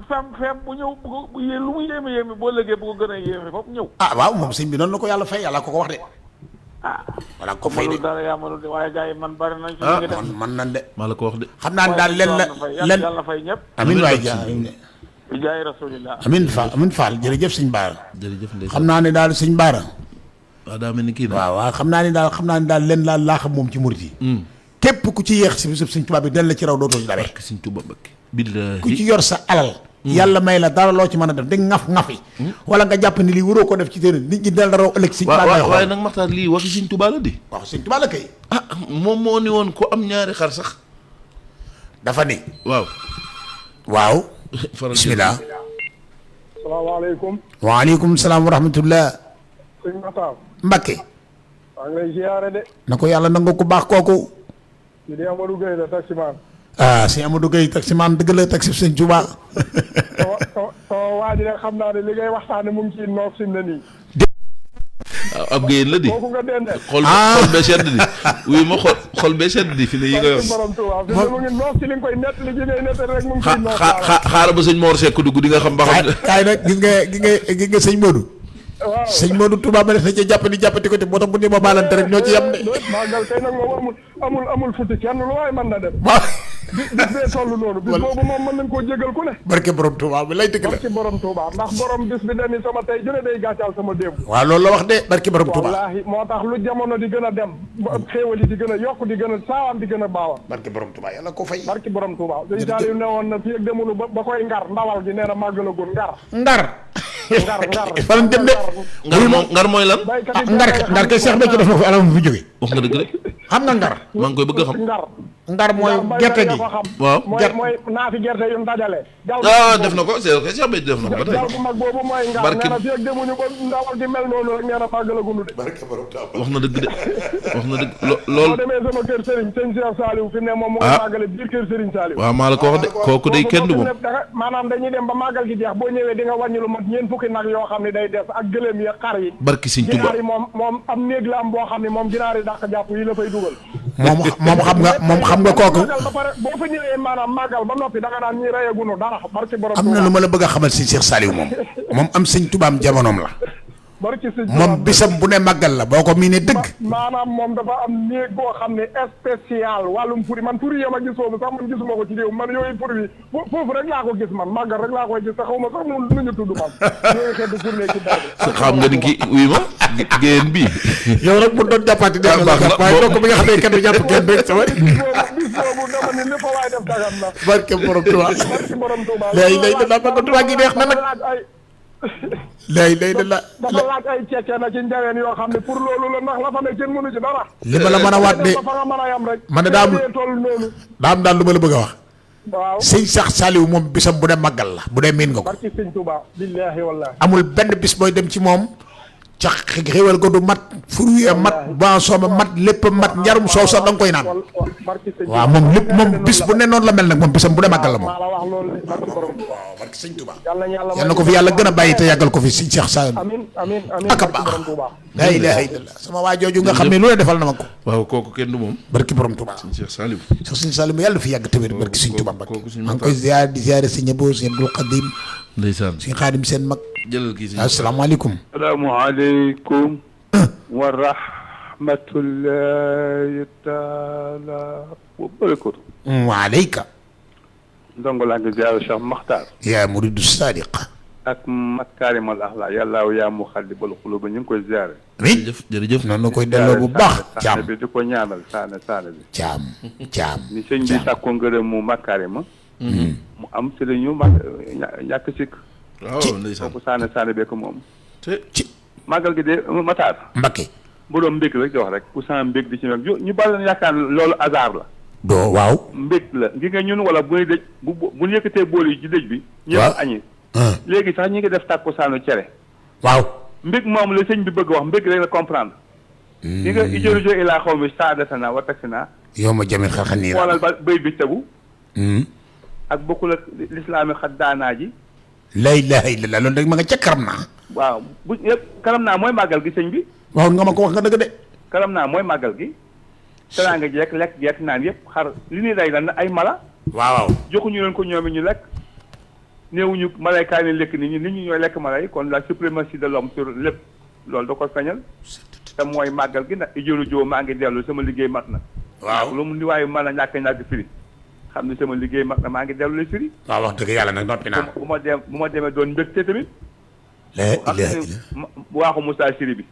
fem bu ñëw bu lu mu yéeme boo lëgee bu ko gën a yéeme foofu ñëw. waaw moom sëñ bi noonu la ko yàlla fay yàlla ko wax de voilà ko fay de mënul dara yaa mënul de waaye gars yi man bari nañ ci ngi def man nan de maa la ko wax de. xam naa ne daal len yàlla fay ñëpp. amin waay bi jaay rasulillah. amin Fall jërëjëf sëñ Baara jërëjëf ndeysaan. xam naa ne daal sëñ Baara waaw daa mel ni kii na. waaw xam naa ne daal len laa xam moom ci murit yi képp ku ci yéex si bisub sëñ Tuubaa bi dina la ci raw dootoo ci dabee barke Sëñ Tuubaa Mbakke. billaahi ku ci yor sa alal yàlla may la dara loo ci mën a def da ngaf-ngafi wala nga jàpp ni lii waroo ko def ci téere nit ñi dal raw ëllëg sëñ Tuubaa waaye nag Maxtaar lii waxi Sëñ Tuubaa la di. waaw sëñ Tuubaa la kay moom moo ni woon ko am ñaari xar sax. dafa ni waaw. bismillah salaamaaleykum. waaleykum salaam wa rahmatullah sëñ Maxtaar. Mbakke maa ngi lay ziyaare de. na ko yàlla nangu ko baax kooku di Amadou Gueye la taximaan. sëñ Amadou Gueye taximaan dëgg la taxi sëñ Tuubaa sama waa ji nag xam naa ne li ngay waxtaane mu ngi ciy noof sim ne nii. ab géyeen la di. kooku nga dendee. xol bee sedd di. wuy ma xol bee sedd di fi ne yi nga yor. borom Tuubaa fi ne mu ngi noof ci li nga koy nett li ngay nett rek mu ngi ciy noof. xaaral ba sëñ Mor Seck dugg di nga xam ba xam. kaay nag gis nga sëñ Modou waaw sëñ Modou Touba ma def na ci jàppati ko te moo tax bu ne ma baalante rek ñoo ci yem de màggal kay nag moom amul futti kenn lu waay mën na dem. waaw bis bee toll noonu bis boobu moom mën nañ koo jégal ku ne. barke borom Touba bi lay dëgg la barke borom Touba ndax borom bis bi dani sama tey jële day gàccaal sama démb. waaw loolu la wax de barke borom Touba wallaahi moo tax lu jamono di gën a dem xéewal yi di gën a yokk di gën a saawam di gën a baawam. barke borom Touba yàlla ko fay barke borom Touba sëñ Saliou ne woon na fii ak demunu ba koy ngar ndawal gi nee na màggalagul ngar fan dem de ngar mooy lan. ngar kay Cheikh Béthio def na ko fi alam fi jóge wax nga dëgg rek. xam nga ngar. maa ngi koy bëgg a xam. ngar mooy gerte gi. waaw mooy naa fi gerte yu mu dajale. def na ko c'est que Cheikh Béthio def na ko ba tey. jal bu mag boobu mooy ngar. nee na fii ak demuñu ba ndawal gi mel noonu rek nee na màggalaguñu de. wax na dëgg de wax na dëgg lool. boo demee sama kër Serigne sëñ Cheikh Saliou fi ne moom mu ngi màggale biir kër Serigne Saliou. waaw maa la ko wax de kooku day kenn du moom. maanaam dañuy dem ba màggal gi jeex boo ñëwee di nga wàññi lu mat ñeent fukki nag yoo xam ne day des ak gëléem yi xar yi. barki Sëñ Tuubaa ginaar yi moom am néeg la am boo xam ne moom ginaar yi dàq jàpp yi la fay dugal. moom xam nga kooku. ba pare boo fa ñëwee maanaam màggal ba noppi da nga daan ñuy reyagunu dara barki borom. am na lu ma la bëgg a xamal si Cheikh Saliou moom am Sëñ Tuubaa am jamonoom la. barki Sëñ moom bisam bu ne màggal la boo ko miinee dëgg. maanaam moom dafa am néeg boo xam ne spécial wàllum furi man furi yi ma gis foofu sax man gisuma ko ci réew man yooyu furi yi foofu rek laa ko gis man màggal rek laa koy gis te xaw ma sax nu ñu tudd man yooyu xeetu furi ci dara xam nga ni kii wuy ma géen bi yow rek bu doon jàppaati def la waaye donc bi nga xam ne kenn du jàpp kenn rek sama bis boobu dama ni li fa waay def dagan na barke borom Tuubaa barke borom Tuubaa léegi da ba Tuubaa gi neex na nag léegi dafa laaj ay ceece na ci njaween yoo xam ne pour loolu la ndax la fa ne kenn mënu ci dara li ma la mën a waat de fa nga mën a yam rek man ne daa am daal lu ma la bëgg a wax waaw sëñ Cheikh Saliou moom bisam bu dee màggal la bu dee miin nga ko barki Sëñ Tuubaa billaahi wallaahi amul benn bis booy dem ci moom ca xéwal ko du mat fruit mat boisson ba mat lépp mat njarum soow sax da nga koy naan waaw moom lépp moom bis bu ne noonu la mel nag moom bisam bu dee màggal la moom waaw barki Sëñ Tuubaa yal na ko fi yàlla gën a bàyyi te yàggal ko fi sëñ Cheikh Saliou amiin ak a baax laa ilaaha illallaah sama waa jooju nga xam ne lu ne defal na ma ko waaw kooku kenn du moom barki borom Tuubaa Cheikh Saliou Sëñ Saliou yàlla fi yàgg tamit barki Sëñ Tuubaa maa ngi koy ziar di ziare sëñ Abo sëñ Abdul Qadim ndeysaan sëñ Xaadim seen mag jëlal kii si asalaamaaleykum salaamaaleykum wa rahmatullahi taala wa barakatu waaleyka ndongo laa ngi ziar Cheikh Makhtar yaa muridu sadiq ak makaarimal axlaa yàllaaw yaa muxallibal xuluub ñu ngi koy ziare amiin jërëjëf noonu koy delloo bu baax saane bi di ko ñaanal saane bi caam ni sëñ bi sàkko ngërëm mu makaarima mu am si la ñu ñàkk sikk waaw ndeysaan kooku saane bee ko moom ci màggal gi de Matar Mbakke boroom mbég rek di wax rek ku sa mbég di ci ñoom ñu bari na yaakaar loolu hasard la doo waaw mbég la ngi nga ñun wala bu ñuy dëj bu ñu yëkkatee bool yi ci dëj bi ñëpp añi léegi sax ñi ngi def tàkku saanu cere waaw mbég moom la sëñ bi bëgg wax mbég rek la comprendre ñi nga ijorjo ilaa xaw mi saadasana wa taksina yow ma jamit xalxan nii xoolal ba béy bi tegu ak bokkul ak lislaami xat daanaa ji la ilaha illallah loolu rek ma nga ca karam naa waaw bu yëpp karam naa mooy màggal gi sëñ bi waaw nga ma ko wax nga dëgg de karam naa mooy màggal gi teraanga jeek lekk jeek naan yëpp xar li ñuy day lan ay mala waaw joxuñu leen ko ñoomi ñu lekk néewuñu malaykaay ne lekk nit ñi ñooy lekk mala yi kon la suprématie de l'homme sur lépp loolu da ko feeñal te mooy màggal gi nag ijoru joo maa ngi dellu sama liggéey mat na waaw lu mu ni waayu mën a ñàkk firi xam ne sama liggéey mat na maa ngi dellu la firi waaw wax dëgg yàlla nag noppi naa bu ma demee doon mbégte tamit la ilaha illallah waaxu Moussa Siri bi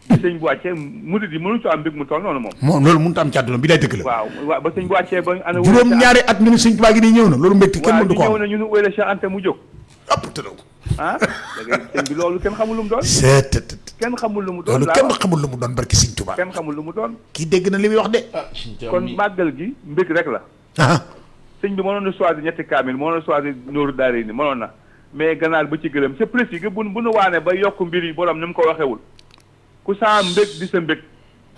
sëñ bu wàccee murid yi mënuñu ci am mbég mu toll noonu moom loolu mënut am ci àdduna bi lay dëgg la waaw ba sëñ bu wàccee ba ana juróom ñaari at mi ni sëñ Tuubaa gi nii ñëw na loolu mbégte kenn mënu ko am ñëw na ñu nu wéyla Cheikh Anta mu jóg ëpp tëddaw léegi sëñ bi loolu kenn xamul lu mu doon kenn xamul lu mu doon loolu kenn xamul lu mu doon barki sëñ Tuubaa kenn xamul lu mu doon kii dégg na li muy wax de kon màggal gi mbég rek la sëñ bi mënoon na choisir ñetti kaamil mënoon na choisir Nooru Daara ni mënoon na mais ganaar ba ci gërëm c'est précis que bu nu waane ba yokk mbir yi borom ni mu ko waxewul ku saa mbég di sa mbég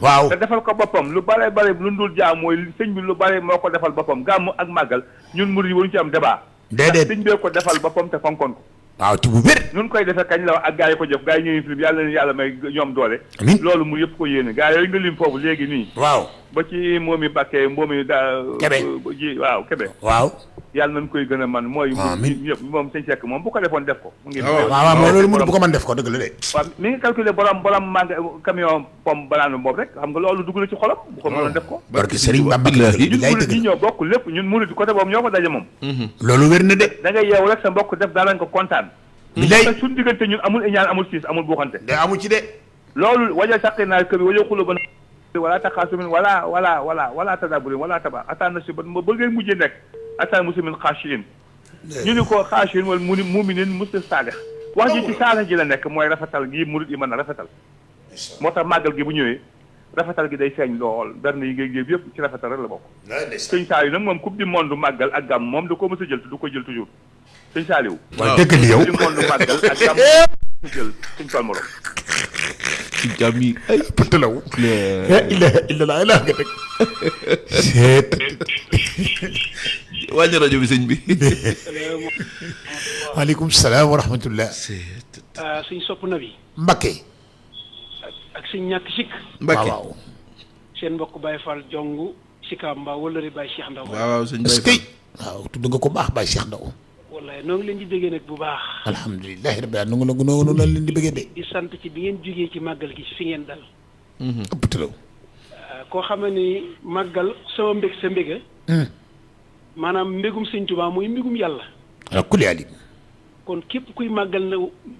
waaw te defal ko boppam lu bare bare lu ndul jaam mooy sëñ bi lu bare moo ko defal boppam gàmm ak màggal ñun murid yi waruñu ci am débat déedéet sëñ bee ko defal boppam te fonkoon ko waaw ci bu wér nun koy defee kañ la wax ak gaa yi ko jëf gaa yi ñëw film yàlla leen yàlla may ñoom doole amiin loolu mu yëpp ko yéene gaa yooyu nga lim foofu léegi nii waaw ba ci moomi Bakke moomi daa Kebe ji waaw Kebe waaw yàlla nañ koy gën a man mooy amiin ñëpp moom sëñ Seck moom bu ko defoon def ko mu ngi waaw moom loolu mënu bu ko mën def ko dëgg la de waaw mi ngi calculé borom mang camion pomme banane boobu rek xam nga loolu dugg na ci xolam bu ko mënoon def ko barki Serigne Bamba ñun murid yi ñoo bokk lépp ñun murid côté boobu ñoo ko daje moom loolu wér na de da ngay yeewu rek sa mbokk def daa lañ ko kontaan bilaay suñu diggante ñun amul iñaan amul siis amul buuxante de amu ci de loolu waja saqi naa kër waja xulo ba wala taxaasumin wala tadaburin wala taba atana si ba ba ngay mujjee nekk atan muslimin xaashiin ñu ni ko xaashiin wala muminin muslim saalix wax ji ci saalix ji la nekk mooy rafetal gi murid yi mën a rafetal moo tax màggal gi bu ñëwee rafetal gi day feeñ lool berne yi ngay géeb yëpp ci rafetal rek la bokk sëñ Saliou nag moom coupe du monde màggal ak gàmm moom da ko mës a jël te du ko jël toujours sëñ Saliou waaw dëgg li yow coupe du monde màggal ak gàmm jël suñ tool morom ci jàmm yi ay pëtalaw illa nga teg seet wàññi rajo bi sëñ bi waaleykum salaam wa rahmatullah suñ sopp na bi Mbakke ak suñ ñàkk sikk Mbacke waaw seen mbokk Baye Fall jongu Sikaab Mbaa wala Baye Cheikh Ndaw waaw sëñ est-ce Baye que waaw tudd nga ko baax Baye Cheikh Ndaw wallaay noo ngi leen di déggee nag bu baax alhamdulilahi rabbil alamin nu ngi la leen di bëggee de di sant ci bi ngeen jógee ci màggal gi fi ngeen dal pëtalaw koo xam ne ni màggal sama mbég sa mbéga maanaam mbégum sëñ Tuubaa mooy mbégum yàlla ala kulli alim kon képp kuy màggal na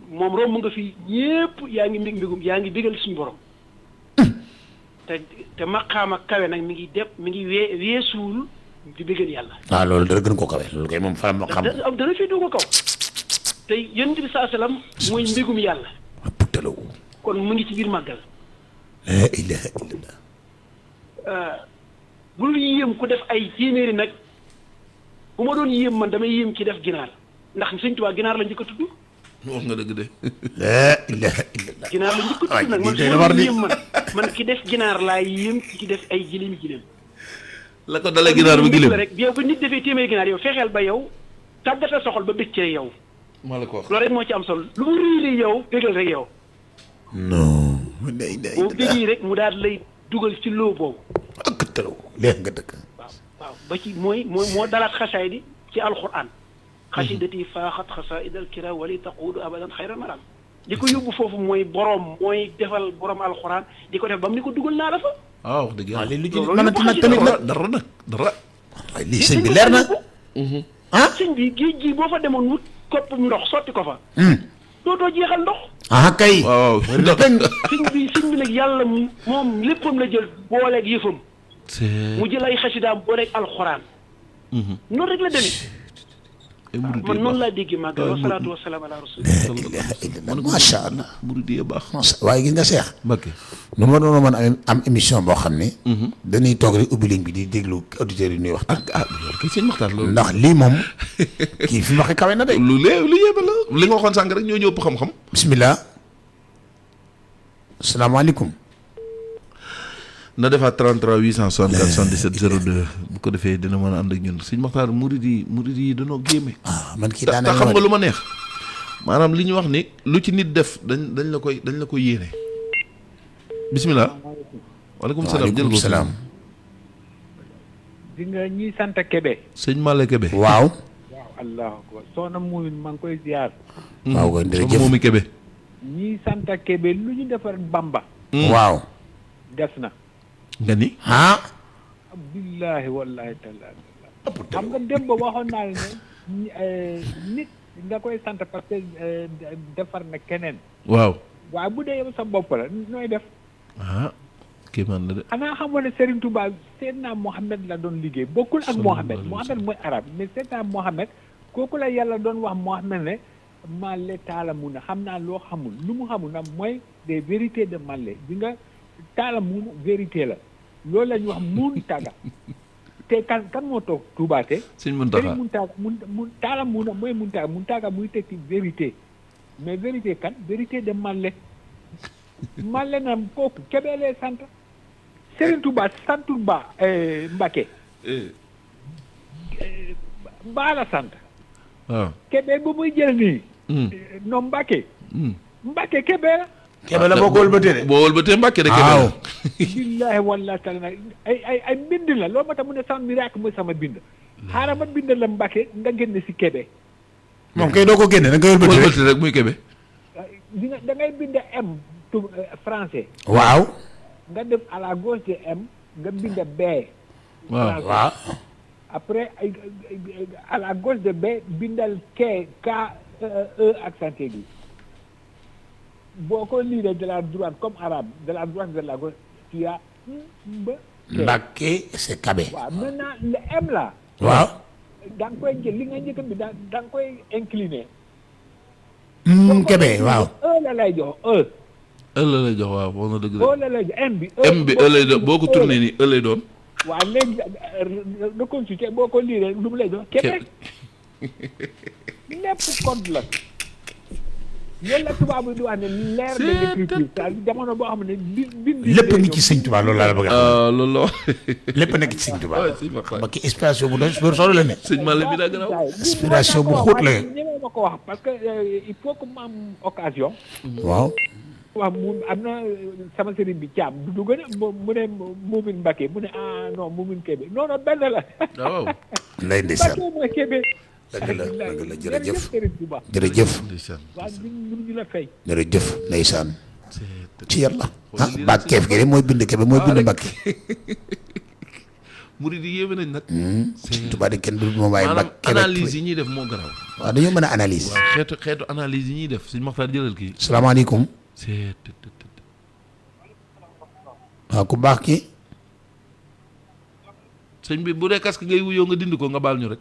moom romb nga fi ñépp yaa ngi mbégum yaa ngi bégal suñu borom te maqaama kawe nag mi ngi weesuwul di bégal yàlla waaw loolu dara gën ko kawe loolu kay moom fa ma xam dana fi dugg kaw te yonent bi saa salaam mooy mbégum yàlla pëtalaw kon mu ngi ci biir màggal la ilaha illallah bul yéem ku def ay téeméeri nag bu ma doon yéem man damay yéem ci def ginaar ndax sëñ Tuubaa ginaar la njëkk a tudd wax nga dëgg de la ilaha illallah ginaar la njëkk a tudd nag man su ma doon yéem man ki def ginaar laa yéem ki def ay gileemi gileem la ko dalee ginaar ba gileem rek yow ba nit defee téeméeri ginaar yow fexeel ba yow tàggatal soxol ba bëccee yow maa la ko wax loolu rek moo ci am solo lu mu réy yow bégal rek yow non boo bégee rek mu daal lay dugal ci loo boobu ak tëraw léegi nga dëkk waaw ba ci moo dalaat xasaay di ci alxuraan xasidati faaxat xasaidal kira wali taquudu abadan xayra maram di ko yóbbu foofu mooy defal borom alxuraan di ko def ba mu ni ko dugal naa la fa waaw wax dëgg yàlla li ci mën a nag tamit nag dara nag dara waaye lii sëñ bi leer na ah sëñ bi géej gi boo fa demoon wut kopp ndox sotti ko fa dootoo jeexal ndox ah kay waaw sëñ bi nag yàlla moom léppam la jël booleeg yëfam mu jël ay xasidaam booleeg alxuraan noonu rek la demee man noonu laa déggee màggal wasalaatu wasalaam ala rasulillah macha allah murid yi baax waaye gis nga Cheikh Mbacké nu ma doon mën am émission boo xam ne dañuy toog rek ubbi ligne bi di déglu auditeurs yi ñuy wax kii seen waxtaan loolu ndax lii moom kii fi mu waxee kawe na de lu yéeme la li nga waxoon sànq rek ñoo ñëpp xam-xam bismillah asalaamaaleykum na defaat 33 864 77 02 bu ko defee dina mën a ànd ak ñun sëñ Maxtaar murid yi dañoo géeme man kii te daanaka xam nga lu ma neex maanaam li ñu wax ni lu ci nit def dañ la koy yéene bismillah waaleykum salaam jël ko salaam di nga ñi sant Kébé sëñ Male Kébé waaw allahu akbar soxna Muumin maa ngi koy ziar waaw koy jërëjëf moomi Kébé ñi sant Kébé lu ñu defar Bamba waaw des na nga ni ah billahi wallahi taala xam nga démb waxoon naa ne nit nga koy sant parce que defar na keneen waaw waaye bu dee yow sa bopp la nooy def kii man la de xanaa xamoon ne Serigne Touba Seydina Mohamed la doon liggéey bokkul ak Mohamed mooy arab mais Seydina Mohamed kooku la yàlla doon wax Mohamed ne Malle taalamu na xam naa loo xamul lu mu xamul nag mooy des vérités de Malle bi nga taalamu vérité la loolu la ñuy wax Muntaga te kan moo toog Touba te sëñ Muntaga mun taalamu na mooy Muntaga muy tekki vérité mais vérité kan vérité de Malle Malle na kooku Kébé lay sant Serigne Touba santul Ba Mbacké Ba la sant waaw Kébé bu muy jël nii non Mbacké Mbacké Kébé la Kébé la boo ko wëlbatee de boo wëlbatee Mbacké de Kébé la billahi wallahi taala nag ay mbind la loolu moo tax mu ne sama miracle mooy sama bind xaaral ma bind la Mbacké nga génne si Kébé moom kay doo ko génne da nga wëlbatee rek muy Kébé da ngay bind M français waaw nga def à la gauche de M nga bind B waaw après à la gauche de B bindal K E accent aigu boo ko lire de la droite comme arabe de la droite vers la gauche tu as Mbacké c'est Kébé waaw maintenant le M là waaw da nga koy jël li nga njëkk bi da nga koy incliner Kébé waaw la lay jox ëllëg lay jox waaw wax na dëgg oo la lay jox M bi. M bi ëllëg doon boo ko tourné nii ëllëg doon. waaw léegi reconstitué boo ko liiree lu mu lay jox Québec lépp code la loolu la tubaab bi di wax ne leer de l'écriture c'est-à-dire jamono boo xam ne bind lépp ngi ci sëñ Tuubaa loolu laa la bëgg a xam. loolu la lépp nekk ci sëñ Tuubaa. sëñ Maxtaar ba ki inspiration bu doon solo la ne. sëñ Malle bi daa gën a inspiration bu xóot la. ñemee ma ko wax parce que il faut que mu am occasion. waaw. waaw mu am na sama sëriñ bi Thiam du gën a mu ne Moumin Mbacké mu ne ah non Moumin Kébé non non benn la. waaw. lay ndeysaan Mbacké mooy Kébé. dëgg la jërëjëf Sëriñ Tuubaa. jërëjëf. waaw ñun ñu la fay. jërëjëf ndeysaan. ci yàlla. ah baag keef gi de mooy bind Kébé mooy bind Mbacké. murid yi yéeme nañ nag. Sëñ Tuubaa de kenn du moom waaye maanaam Mbacké Kébé analyse yi ñuy def moo garaaw. waaw dañoo mën a analyse. waaw xeetu analyse yi ñuy def sëñ Maxtaar jëlal kii. salaamaaleykum. waaw ku baax ki sëñ bi bu dee casque ngay wuyoo nga dindi ko nga baal ñu rek.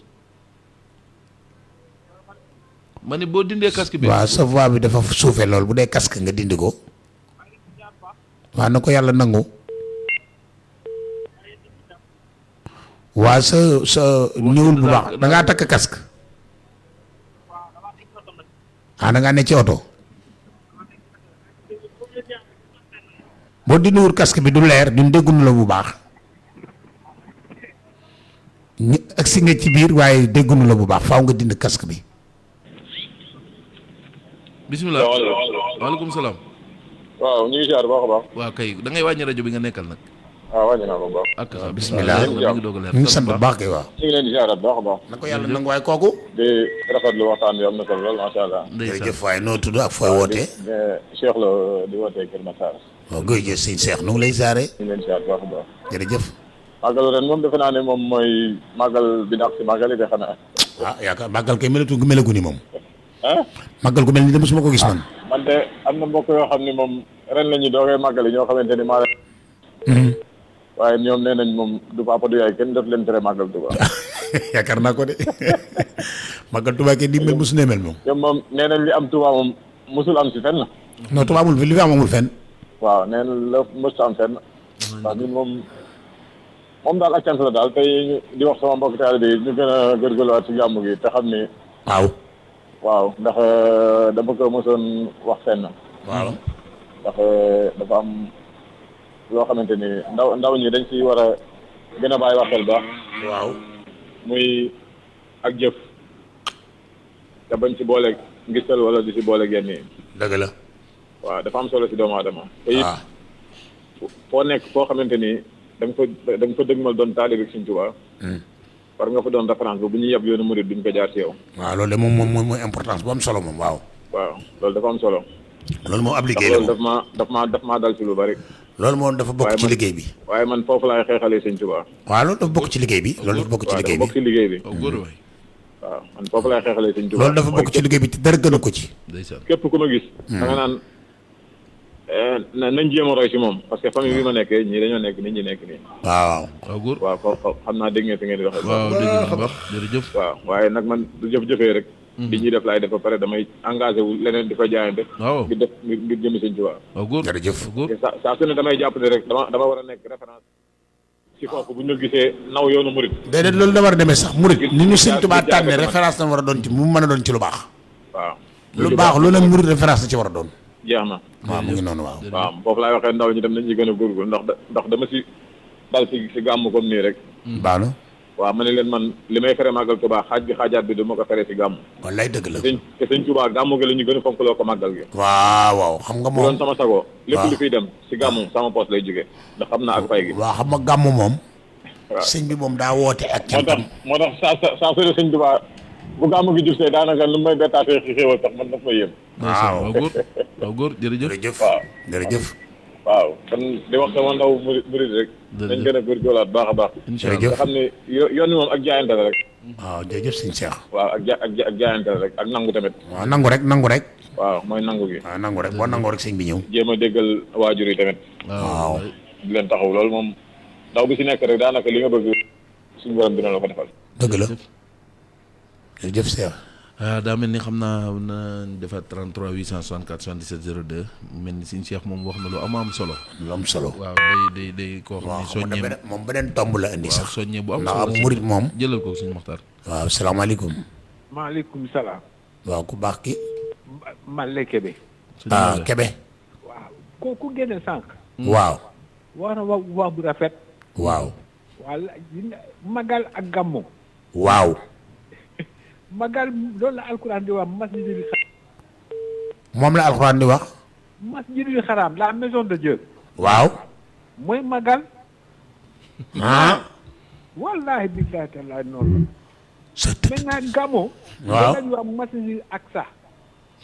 ma ne boo dindee casque bi. waaw sa voix bi dafa suufee lool bu dee casque nga dindi ko. waaw na ko yàlla nangu. waa sa ñëwul bu baax da ngaa takk casque. ah da ngaa ne ci oto. boo dindiwul casque bi du leer duñ dégguñu la bu baax. ñi agsi nga ci biir waaye dégguñu la bu baax faaw nga dind casque bi. bisimilah waaleykum salaam. waaw ñu ngi ziar baax a baax. waaw kay da ngay wàññi rajo bi nga nekkal nag. waaw wàññi naa ko bu baax. ak bisimilah mi ngi doog a leer. ñu ngi sant bu baax kay waaw. ñu ngi leen di ziaraat baax a baax. na ko yàlla nangu waaye kooku. di rafetlu waxtaan bi am na solo lool macha allah. jërëjëf waaye noo tudd ak fooy wootee. Cheikh la di wootee Kër Massar. waaw góor jë sëñ Cheikh nu ngi lay saare. ñu ngi leen di ziar baax a baax. jërëjëf. màggal ren moom defe naa ne moom mooy màggal bi dàq si màggal yi de xanaa. ah yaakaar màggal kay melagu ni moom. ah. màggal gu mel ni de mosuma ko gis man. man de am na mbokk yoo xam ne moom ren la ñuy doogee màggal yi ñoo xamante ni maa waaye ñoom nee nañ moom du papa du yaay kenn def leen tere màggal Tuubaa. yaakaar naa ko de màggal Tuubaa kay di mel mosu ne mel moom. ñoom moom nee nañ li am Tuubaa moom mosul am si fenn. non Tuubaa amul fi li fi amul fenn. waaw nee na la mosul am fenn. waaw ñun moom daal ak cant la daal tey di wax sama mbokk taalibe bi ñu gën a gërgëlaat ci gàmmu gi te xam ni. waaw. waaw ndax dama ko mosoon wax fenn. waaw. ndax dafa am loo xamante ni ndaw ñi dañ ci war a gën a bàyyi waxel baax. waaw. muy ak jëf te bañ ci booleeg ngistal wala di ci booleeg yenn yi. dëgg la. waaw dafa am solo ci doomu aadama. te it foo nekk foo xamante ni da nga ko dëgmal doon taalibe Sëñ Tuubaa. war nga fa doon référence bu ñu yeb yoonu murid duñ ko jaar ci yow. waaw loolu de moom mooy importance bu am solo moom waaw. waaw loolu dafa am solo. loolu moom ab liggéey la moom loolu daf maa dal ci lu bari. loolu moom dafa bokk ci liggéey bi. waaye man foofu laay xeexalee Sëñ Tuubaa. waaw loolu dafa bokk ci liggéey bi. loolu dafa bokk ci liggéey bi bokk ci liggéey bi. waaw man foofu laay xeexalee Sëñ Tuubaa. loolu dafa bokk ci liggéey bi te dara gën a ko ci. képp ku ma gis. da nga naan nañ jéem a roy ci moom parce que famille bi ma nekkee ñii dañoo nekk nii ñi nekk nii. waaw. waaw góor waaw foofu xam naa dégg ngeen fi ngeen di waxee. waaw dégg nga baax jërëjëf. waaw waaye nag man du jëf-jëfee rek. li ñuy def laay def ba pare damay engagé wu leneen di ko jaayante. waaw ngir def ngir jëmi Sëñ Tuubaa. waaw góor jërëjëf. góor saa su ne damay jàpp ne rek dama war a nekk référence ci kooku bu ñu gisee naw yoonu murit. déedéet loolu da war a demee sax murit ni ñu Sëñ Tuubaa tànne référence la war a doon ci mu mën a doon ci lu baax. waaw lu baax lu ne murit référence la ci war a doon. jeex na. waaw mu ngi noonu waaw. waaw foofu laay waxee ndaw ñi dem nañ ci gën a góorgóorlu ndax dama si dal si gàmm comme nii rek. baax na. waaw ma ne leen man li may fere màggal Tuubaa xaaj bi xaajaat bi du ma ko fere si gàmm. wallaay dëgg la. te Sëñ Tuubaa gàmm gi la ñu gën a fonk loo ko màggal gi. waaw waaw xam nga bu moom doon sama sago. lépp lu fiy dem si gàmm sama poos lay jóge ndax xam naa ak fay gi. waaw xam nga gàmm moom. waaw sëñ bi moom daa woote ak cantam. moo tax saa su ne Sëñ Tuubaa bu gàmm gi jub see daanaka lu may bettaatee xéewal sax man daf may yéem. waaw waaw góor jërëjëf. jërëjëf waaw jërëjëf. waaw kon di wax sama ndaw murid rek. dañ gën a góorgóorlaat baax a baax. incha jërëjëf. nga xam ne yoon wi moom ak jaayante la rek. waaw jërëjëf sëñ Cheikh. waaw ak jaayante la rek ak nangu tamit. waaw nangu rek nangu rek. waaw mooy nangu gi. waaw nangu rek boo nangoo rek sëñ bi ñëw. jéem a déggal waajur yi tamit. waaw. di leen taxaw loolu moom ndaw bi si nekk rek daanaka li nga bëgg suñu borom dina la ko defal. dëgg la. jërëjëf Cheikh. daa mel ni xam naa na defaat 33 864 77 02 mel ni suñu Cheikh moom wax na lu am solo. lu am solo. waaw day koo xam ne soññee moom beneen tomb la indi sax. waaw soññee bu am ndax solo am murit moom. jëlal ko suñu Maxtaar. waaw salaamaaleykum. maaleykum salaam. waaw ku baax ki. Malle Kébé. Kébé. waaw ku génne sànq. waaw. wax na wax bu rafet. waaw. wala magal ak gàmmu. waaw. magal loolu la alquran di wax masjidil xaram. moom la alquran di wax. masjidil xaram la maison de Dieu. waaw. mooy magal. wallahi billahi taala noonu la. maintenant gàmmu. waaw la ñuy wax masjidil aqsa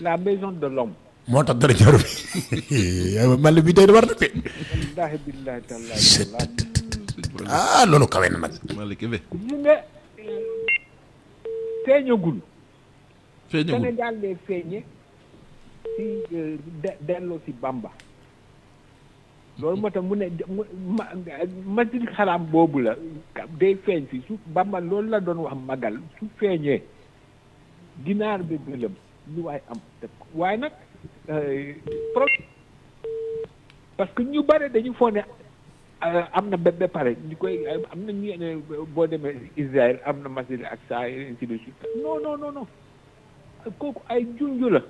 la maison de l'homme. moo tax dara ñor bi man bi tey war na de. wallahi billahi taala loolu kawe na nag. Malick Kébé. ñu ne feeñagul. feeñagul Sénégal lay feeñe si delloo si Bamba. loolu moo tax mu ne masjid xaram boobu la day feeñ si su Bamba loolu la doon wax magal su feeñee ginaar bi gëlëm lu waay am def ko waaye nag parce que ñu bare dañu foog ne am na ba pare ñu koy am na ñu ne boo demee Israël am na masjid ak saa ainsi de suite non non non non kooku ay junju la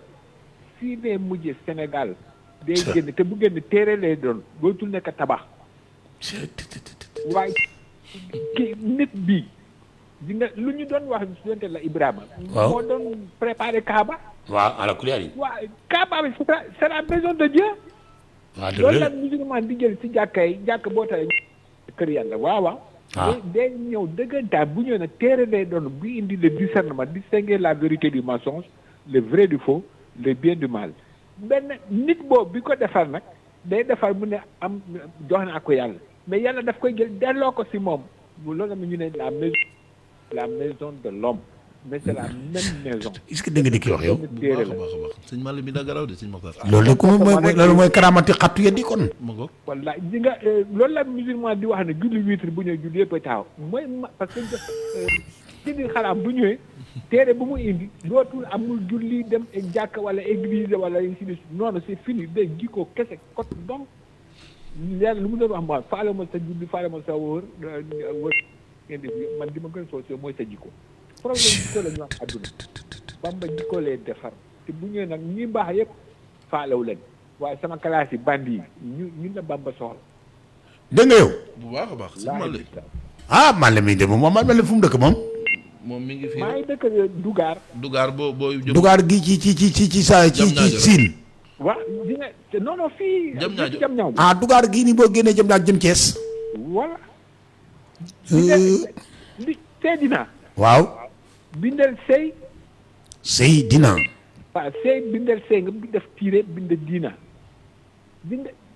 fii ne mujje Sénégal day génn te bu génn téere lay doon bootul nekk tabax waaye ki nit bi di nga lu ñu doon wax studente la Ibrahima moo doon préparé Kaaba waaw ala kulli aali. waaw Kaaba bi c'est la maison de Dieu. waaw dëgg loolu la la musulman di jël si jàkka yi jàkk boo tax kër yàlla waaw waaw. day ñëw dëggantaan bu ñëw nag téere lay doon bu indi le discernement distinguer la vérité du mensonge le vrai du faux le bien du mal benn nit boobu bi ko defar nag day defar mu ne am jox naa ko yàlla mais yàlla daf koy jël delloo ko si moom loolu la ñu ne la maison de l'homme mais c'est la même maison. est-ce que dégg nga di ki wax yow. bu baax a baax sëñ Malick bi daa garaaw de sëñ Maxtaar. loolu de ku loolu mooy karaamati xattu ya di kon. ma ngoog. walla di nga loolu la musulman di wax ne julli witre bu ñëwee julli yëpp a taxaw mooy parce que ci biir xalaam bu ñëwee téere bu mu indi dootul amul julli dem jàkk wala église wala ainsi de suite noonu c'est fini day jikko kese kot donc yàlla lu mu doon wax mooy faale ma sa julli faale ma sa wóor ngeen def man di ma gën soo mooy sa jikko problème jikko la ñu wax adduna Bamba jikko lee defar te bu ñëwee nag ñi baax yëpp faalewu leen waaye sama classe yi bandi yi ñu la Bamba soxla. dégg nga yow. bu baax a baax sëñ Malick. Malick mi de moom Malick fu mu dëkk moom. moom mi ngi fi maa ngi dëkk Dugar. Dugar boo Dugar gi ci Siin. waaw di nga non fii. jam ñaajo Dugar gii nii boo génnee jëm ñaajo jëm Thiès. voilà. Seydina. waaw. bindal sey. Seydina. waaw sey bindal sey nga def tiire bind diina.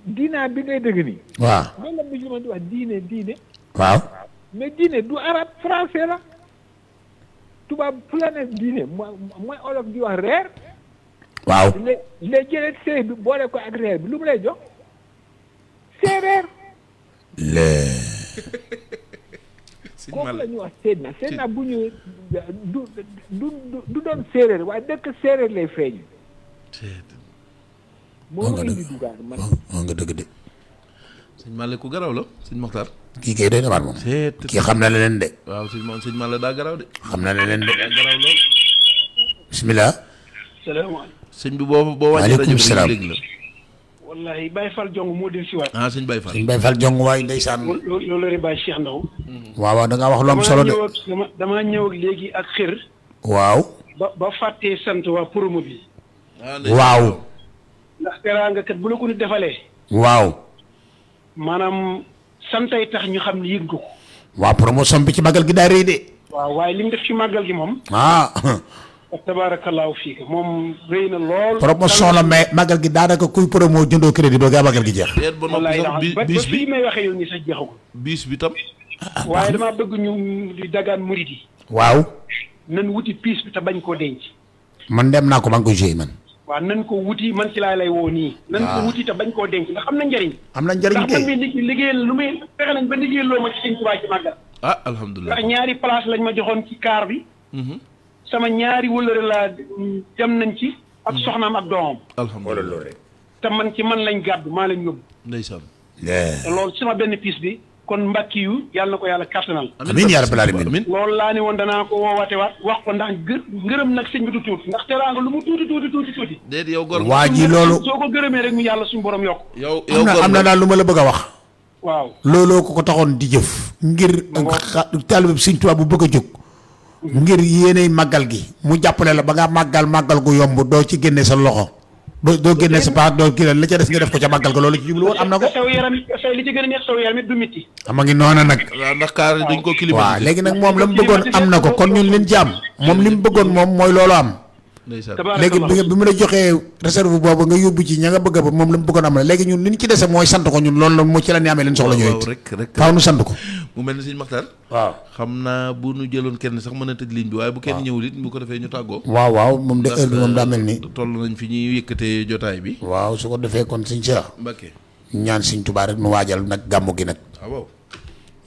diina bi ngay dëgg nii. waaw. loolu la musulman di wax diine. waaw. mais diine du arabe français la. tubaab fu la nekk diine mooy olof di wax reer. waaw. léegi jëlee sey bi boole ko ak reer bi lu mu lay jox. séeréer. kooku la ñuy wax Seydina bu ñëwee du doon séeréer waaye dëkk séeréer lay feeñ. moo nga indi Dugar man. nga dëgg de. sëñ Malick ku garaw la sëñ Maxtaar. kii kay doy na waar moom. kii xam na leneen de. waaw sëñ Malick daa garaw de. xam na leneen de. daa garaw lool. bisimilah. salaamaaleykum. sëñ bi boo wàññi rajo bi salaam. léegi la. wallahi Baye Fall Jong moo del si waat. sëñ Baye Fall. sëñ Baye Fall jong waay ndeysaan. loolu la Baye Cheikh Ndaw. waaw da ngaa wax lu am solo de. damaa ñëw ak léegi ak xër. waaw. ba fàttee sant waa promo bi. waaw. ndax teraanga kat bu la ko nit defalee. waaw. maanaam santay tax ñu xam ne yëg nga ko. waaw promotion bi ci magal gi daa rëy de. waaw waaye li mu def ci màggal gi moom. tabaarakallaahu fiika moom rëy na lool. promotion la mais magal gi daanaka kuy promo jëndoo crédit ba gaa magal gi jeex. wallaay ba fii may waxee yow nii sax jeexagul. bis bi tam. waaye damaa bëgg ñu di dagaan murid yi. waaw. nan wuti piis bi te bañ koo denc. man dem naa ko maa ngi koy joué man. waaw nan ko wuti man ci laa lay woo nii. nan ko wuti te bañ koo denc ndax am na njëriñ. am na njëriñ ndax man mii liggéeyal lu muy fexe nañ ba liggéeyal loo ma ci sëñ Tuubaa ci màggal. alhamdulilah ndax ñaari place lañ ma joxoon ci kaar bi. sama ñaari wëllëre laa dem nañ ci ak soxnaam ak doomam. alhamdulilah te man ci man lañ gàddu maa lañ yóbbu. ndeysaan. te loolu sama benn piis bi kon mbàkki yu yàlla na ko yàlla kattanal. amiin yaa rabbal aalamiin. loolu laa ne woon danaa ko woowaate waat wax ko ndax ngërëm nag sëñ bi du tuuti ndax teraanga lu mu tuuti. déet yow gor waa ji loolu soo ko gërëmee rek mu yàlla suñu borom yokk. yow am na daal lu ma la bëgg a wax. waaw looloo ko taxoon di jëf. ngir taalibe Sëñ Tuubaa bu bëgg a jóg. ngir yéenay màggal gi mu jàppale la ba nga màggal gu yomb doo ci génne sa loxo. doo génne sa paat doo kii la ca des nga def ko ca màggal ga loolu ci jublu woon am na ko. saw yaram li ci gën a neex saw yaram it du métti. ama ngi noona nag. waaw ndax kaar dañ ko climatisé. waaw léegi nag moom la mu bëggoon am na ko kon ñun liñ ci am moom li mu bëggoon moom mooy loolu am. léegi bi mu la joxee réserve boobu nga yóbbu ci ña nga bëgg ba moom la mu bëggoon am na léegi ñun li ñu ci dese mooy sant ko ñun loolu la moo ci la ñu amee leen soxla ñooy rek faaw nu sant ko. mu mel ni Sëñ Maxtaar. waaw xam naa bu nu jëloon kenn sax mën a tëj ligne bi waaye bu kenn ñëwul it bu ko defee ñu tàggoo. waaw moom de heure bi moom daa mel ni. toll nañ fi ñuy yëkkatee jotaay bi. waaw su ko defee kon Sëñ Cheikh. Mbacké. ñaan Sëñ Tuubaa rek nu waajal nag gàmmu gi nag. waaw.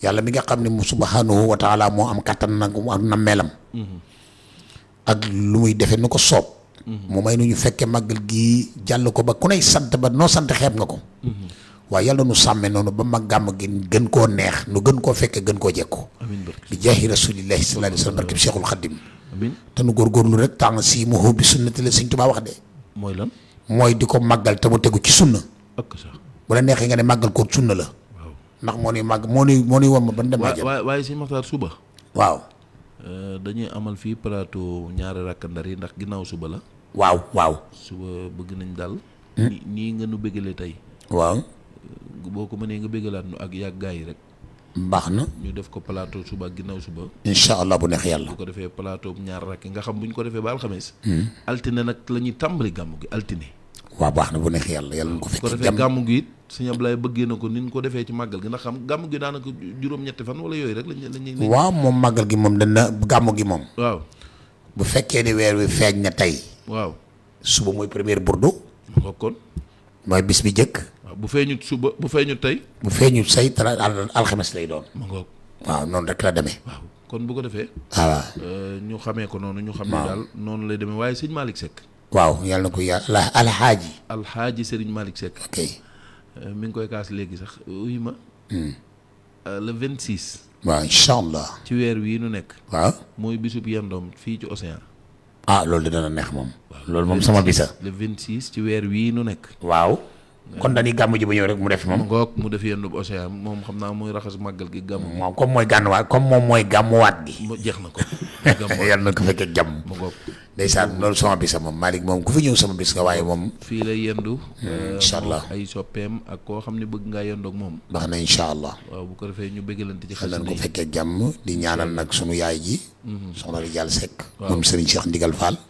yàlla mi nga xam ne mu subhanahu wa taala moo am kattan nag mu am nammeelam. ak lu muy defee nu ko soob. mu may nu ñu fekkee màggal gi jàll ko ba ku ney sant ba noo sant xeeb nga ko. waaye yàlla nu sàmme noonu ba mag gàmm gi gën koo neex nu gën koo fekkee gën koo jekkoo. amiin bi jaahi rasulillahi sallallahu alayhi wa sallam barkeb Cheikhul Khadim. amiin te nu góorgóorlu rek tàng si mu xóob bi sunnati la Sëñ Tuubaa wax de. mooy lan. mooy di ko màggal te mu tegu ci sunna. ak sax bu la neexee nga ne màggal ko sunna la. waaw ndax moo ni màgg moo ni wom ba dem. waaye Sëñ Maxtaar suba. waaw. dañuy amal fii plateau ñaari rakkandar yi ndax ginnaaw suba la. waaw. suba bëgg nañ daal. nii nga nu bëggalee tey. waaw. boo ko mënee nga bëggalaat nu ak yàgg gaa yi rek. baax na. ñu def ko plateau suba ak ginnaaw suba. incha allah bu neex yàlla. bu ko defee plateau ñaar rakk nga xam bu ñu ko defee ba alxames. altine nag la ñuy tàmbali gàmmu gi altine. waaw baax na bu neex yàlla yàlla na ko bu ko defee gàmmu gi it Sëñ Ablaye bëggee na ko ni ñu ko defee ci màggal gi ndax xam gàmmu gi daanaka juróom-ñetti fan wala yooyu rek lañuy. waaw moom màggal gi moom dana gàmmu gi moom. waaw. bu fekkee ni weer wi feeñ na tey. waaw. suba mooy première burdu. ma kon. mooy bis bi jëkk. waaw bu feeñut suba bu feeñut tey. bu feeñut say alxames lay doon. ma ngoog. waaw noonu rek la demee. waaw kon bu ko defee. waaw. ñu xamee ko noonu ñu xam ne daal noonu lay demee waaye sëñ Malick Seck. waaw yàlla na ko yàlla alxaaji. alxaaji Serigne Malick Seck. ok. mi ngi koy kaas léegi sax uy ma. le 26. waaw incha allah. ci weer wii nu nekk. waaw. mooy bisub yendoom fii ci Océan. loolu de dana neex moom. loolu moom sama bisa. le 26 ci weer wii nu nekk. waaw. kon dañuy gàmmu ji ba ñëw rek mu def moom. ngoog mu def yendub Océan moom xam naa mooy raxas màggal gi gàmmu. moom comme mooy gànnuwaat comme moom mooy gàmmuwaat gi. jeex na ko. yàlla na ko fekkee jàmm. mu ngoog. ndeysaan loolu sama bisa moom Malick moom ku fi ñëw sama bis nga waaye moom. fii lay yendu. incha allah ay soppeem ak koo xam ne bëgg ngaa yendoog moom. baax na incha allah. waaw bu ko defee ñu bëggalante ci xel xasida nañ ko yi. fekkee jàmm di ñaanal nag sunu yaay ji. soxna Rijal Seck. moom Serigne Cheikh Ndigal Fall.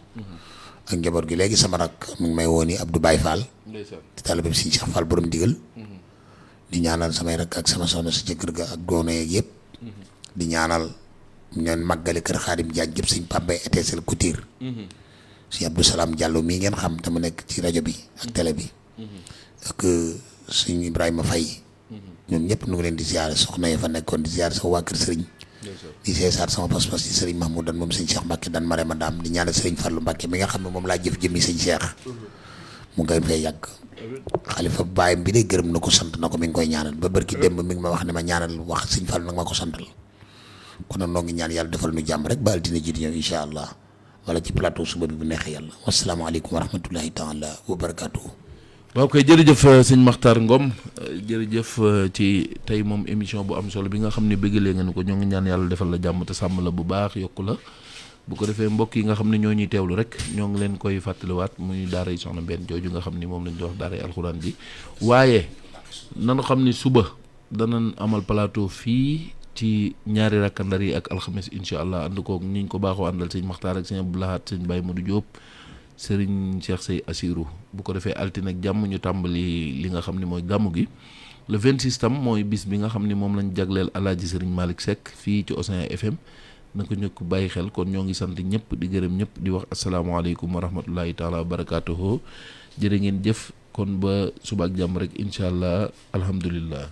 ak njaboot gi léegi sama rak mi ngi may woo ni Abdou Baye Fall. ndeysaan. di taalibe Serigne Cheikh Fall borom digal. di ñaanal samay rak ak sama soxna si ca kër ga ak doone yeeg yëpp. di ñaanal ñoon màggale kër Xaadim Diagne jëpp Serigne Pambay Etesel Couture. si Abdou Salam Diallo mii ngeen xam te mu nekk ci rajo bi ak télé bi. ak Serigne Ibrahima Faye. ñoom ñëpp nu ngi leen di ziare soxna yi fa nekkoon di ziare sama waa kër Serigne. di seesaat sama pas-pas ci Serigne Mahmoudan moom sëñ Cheikh Mbacke daan mare ma daam di ñaanal Serigne Fallou Mbacke mi nga xam ne moom laa jëf jëmmi sëñ Cheikh. mu ngay fay yàgg. xalifa baayam bi de gërëm na ko sant na ko mi ngi koy ñaanal ba barki démb mi ngi ma wax ne ma ñaanal wax sëñ Fallou nag ma ko santal. kon nag noo ngi ñaan yàlla defal nu jàmm rek ba altine ji di ñëw incha allah wala ci plateau suba bi bu neexee yàlla wasalaamaaleykum wa rahmatullahi taala wa barakatuhu. waaw kay jërëjëf sëñ Makhtar Ngom jërëjëf ci tey moom émission bu am solo bi nga xam ne bëggalee nga ni ko ñoo ngi ñaan yàlla defal la jàmm te sàmm la bu baax yokku la bu ko defee mbokk yi nga xam ne ñoo ñuy teewlu rek ñoo ngi leen koy fàttaliwaat muy daara yi soxna Mbène jooju nga xam ni moom lañ di wax daara yi alxuraan ji waaye nanu xam ni suba danañ amal plateau fii ci ñaari rakkandar yi ak alxames incha allah ànd koog ñi ñu ko baaxoo àndal sëñ Makhtar ak sëñ Abdou Lahad sëñ Baye Modou Diop Serigne Cheikh Sey Assirou bu ko defee altine ak jàmm ñu tàmbali li nga xam ne mooy gàmmu gi le 26 tam mooy bis bi nga xam ne moom lañ jagleel alaaji Serigne Malick Seck fii ci Océan FM na ko ñëkk bàyyi xel kon ñoo ngi sant ñëpp di gërëm ñëpp di wax asalaamaaleykum wa rahmatullahi taala wa barakaatuhu jërë ngeen jëf kon ba suba ak jàmm rek incha allah alhamdulillah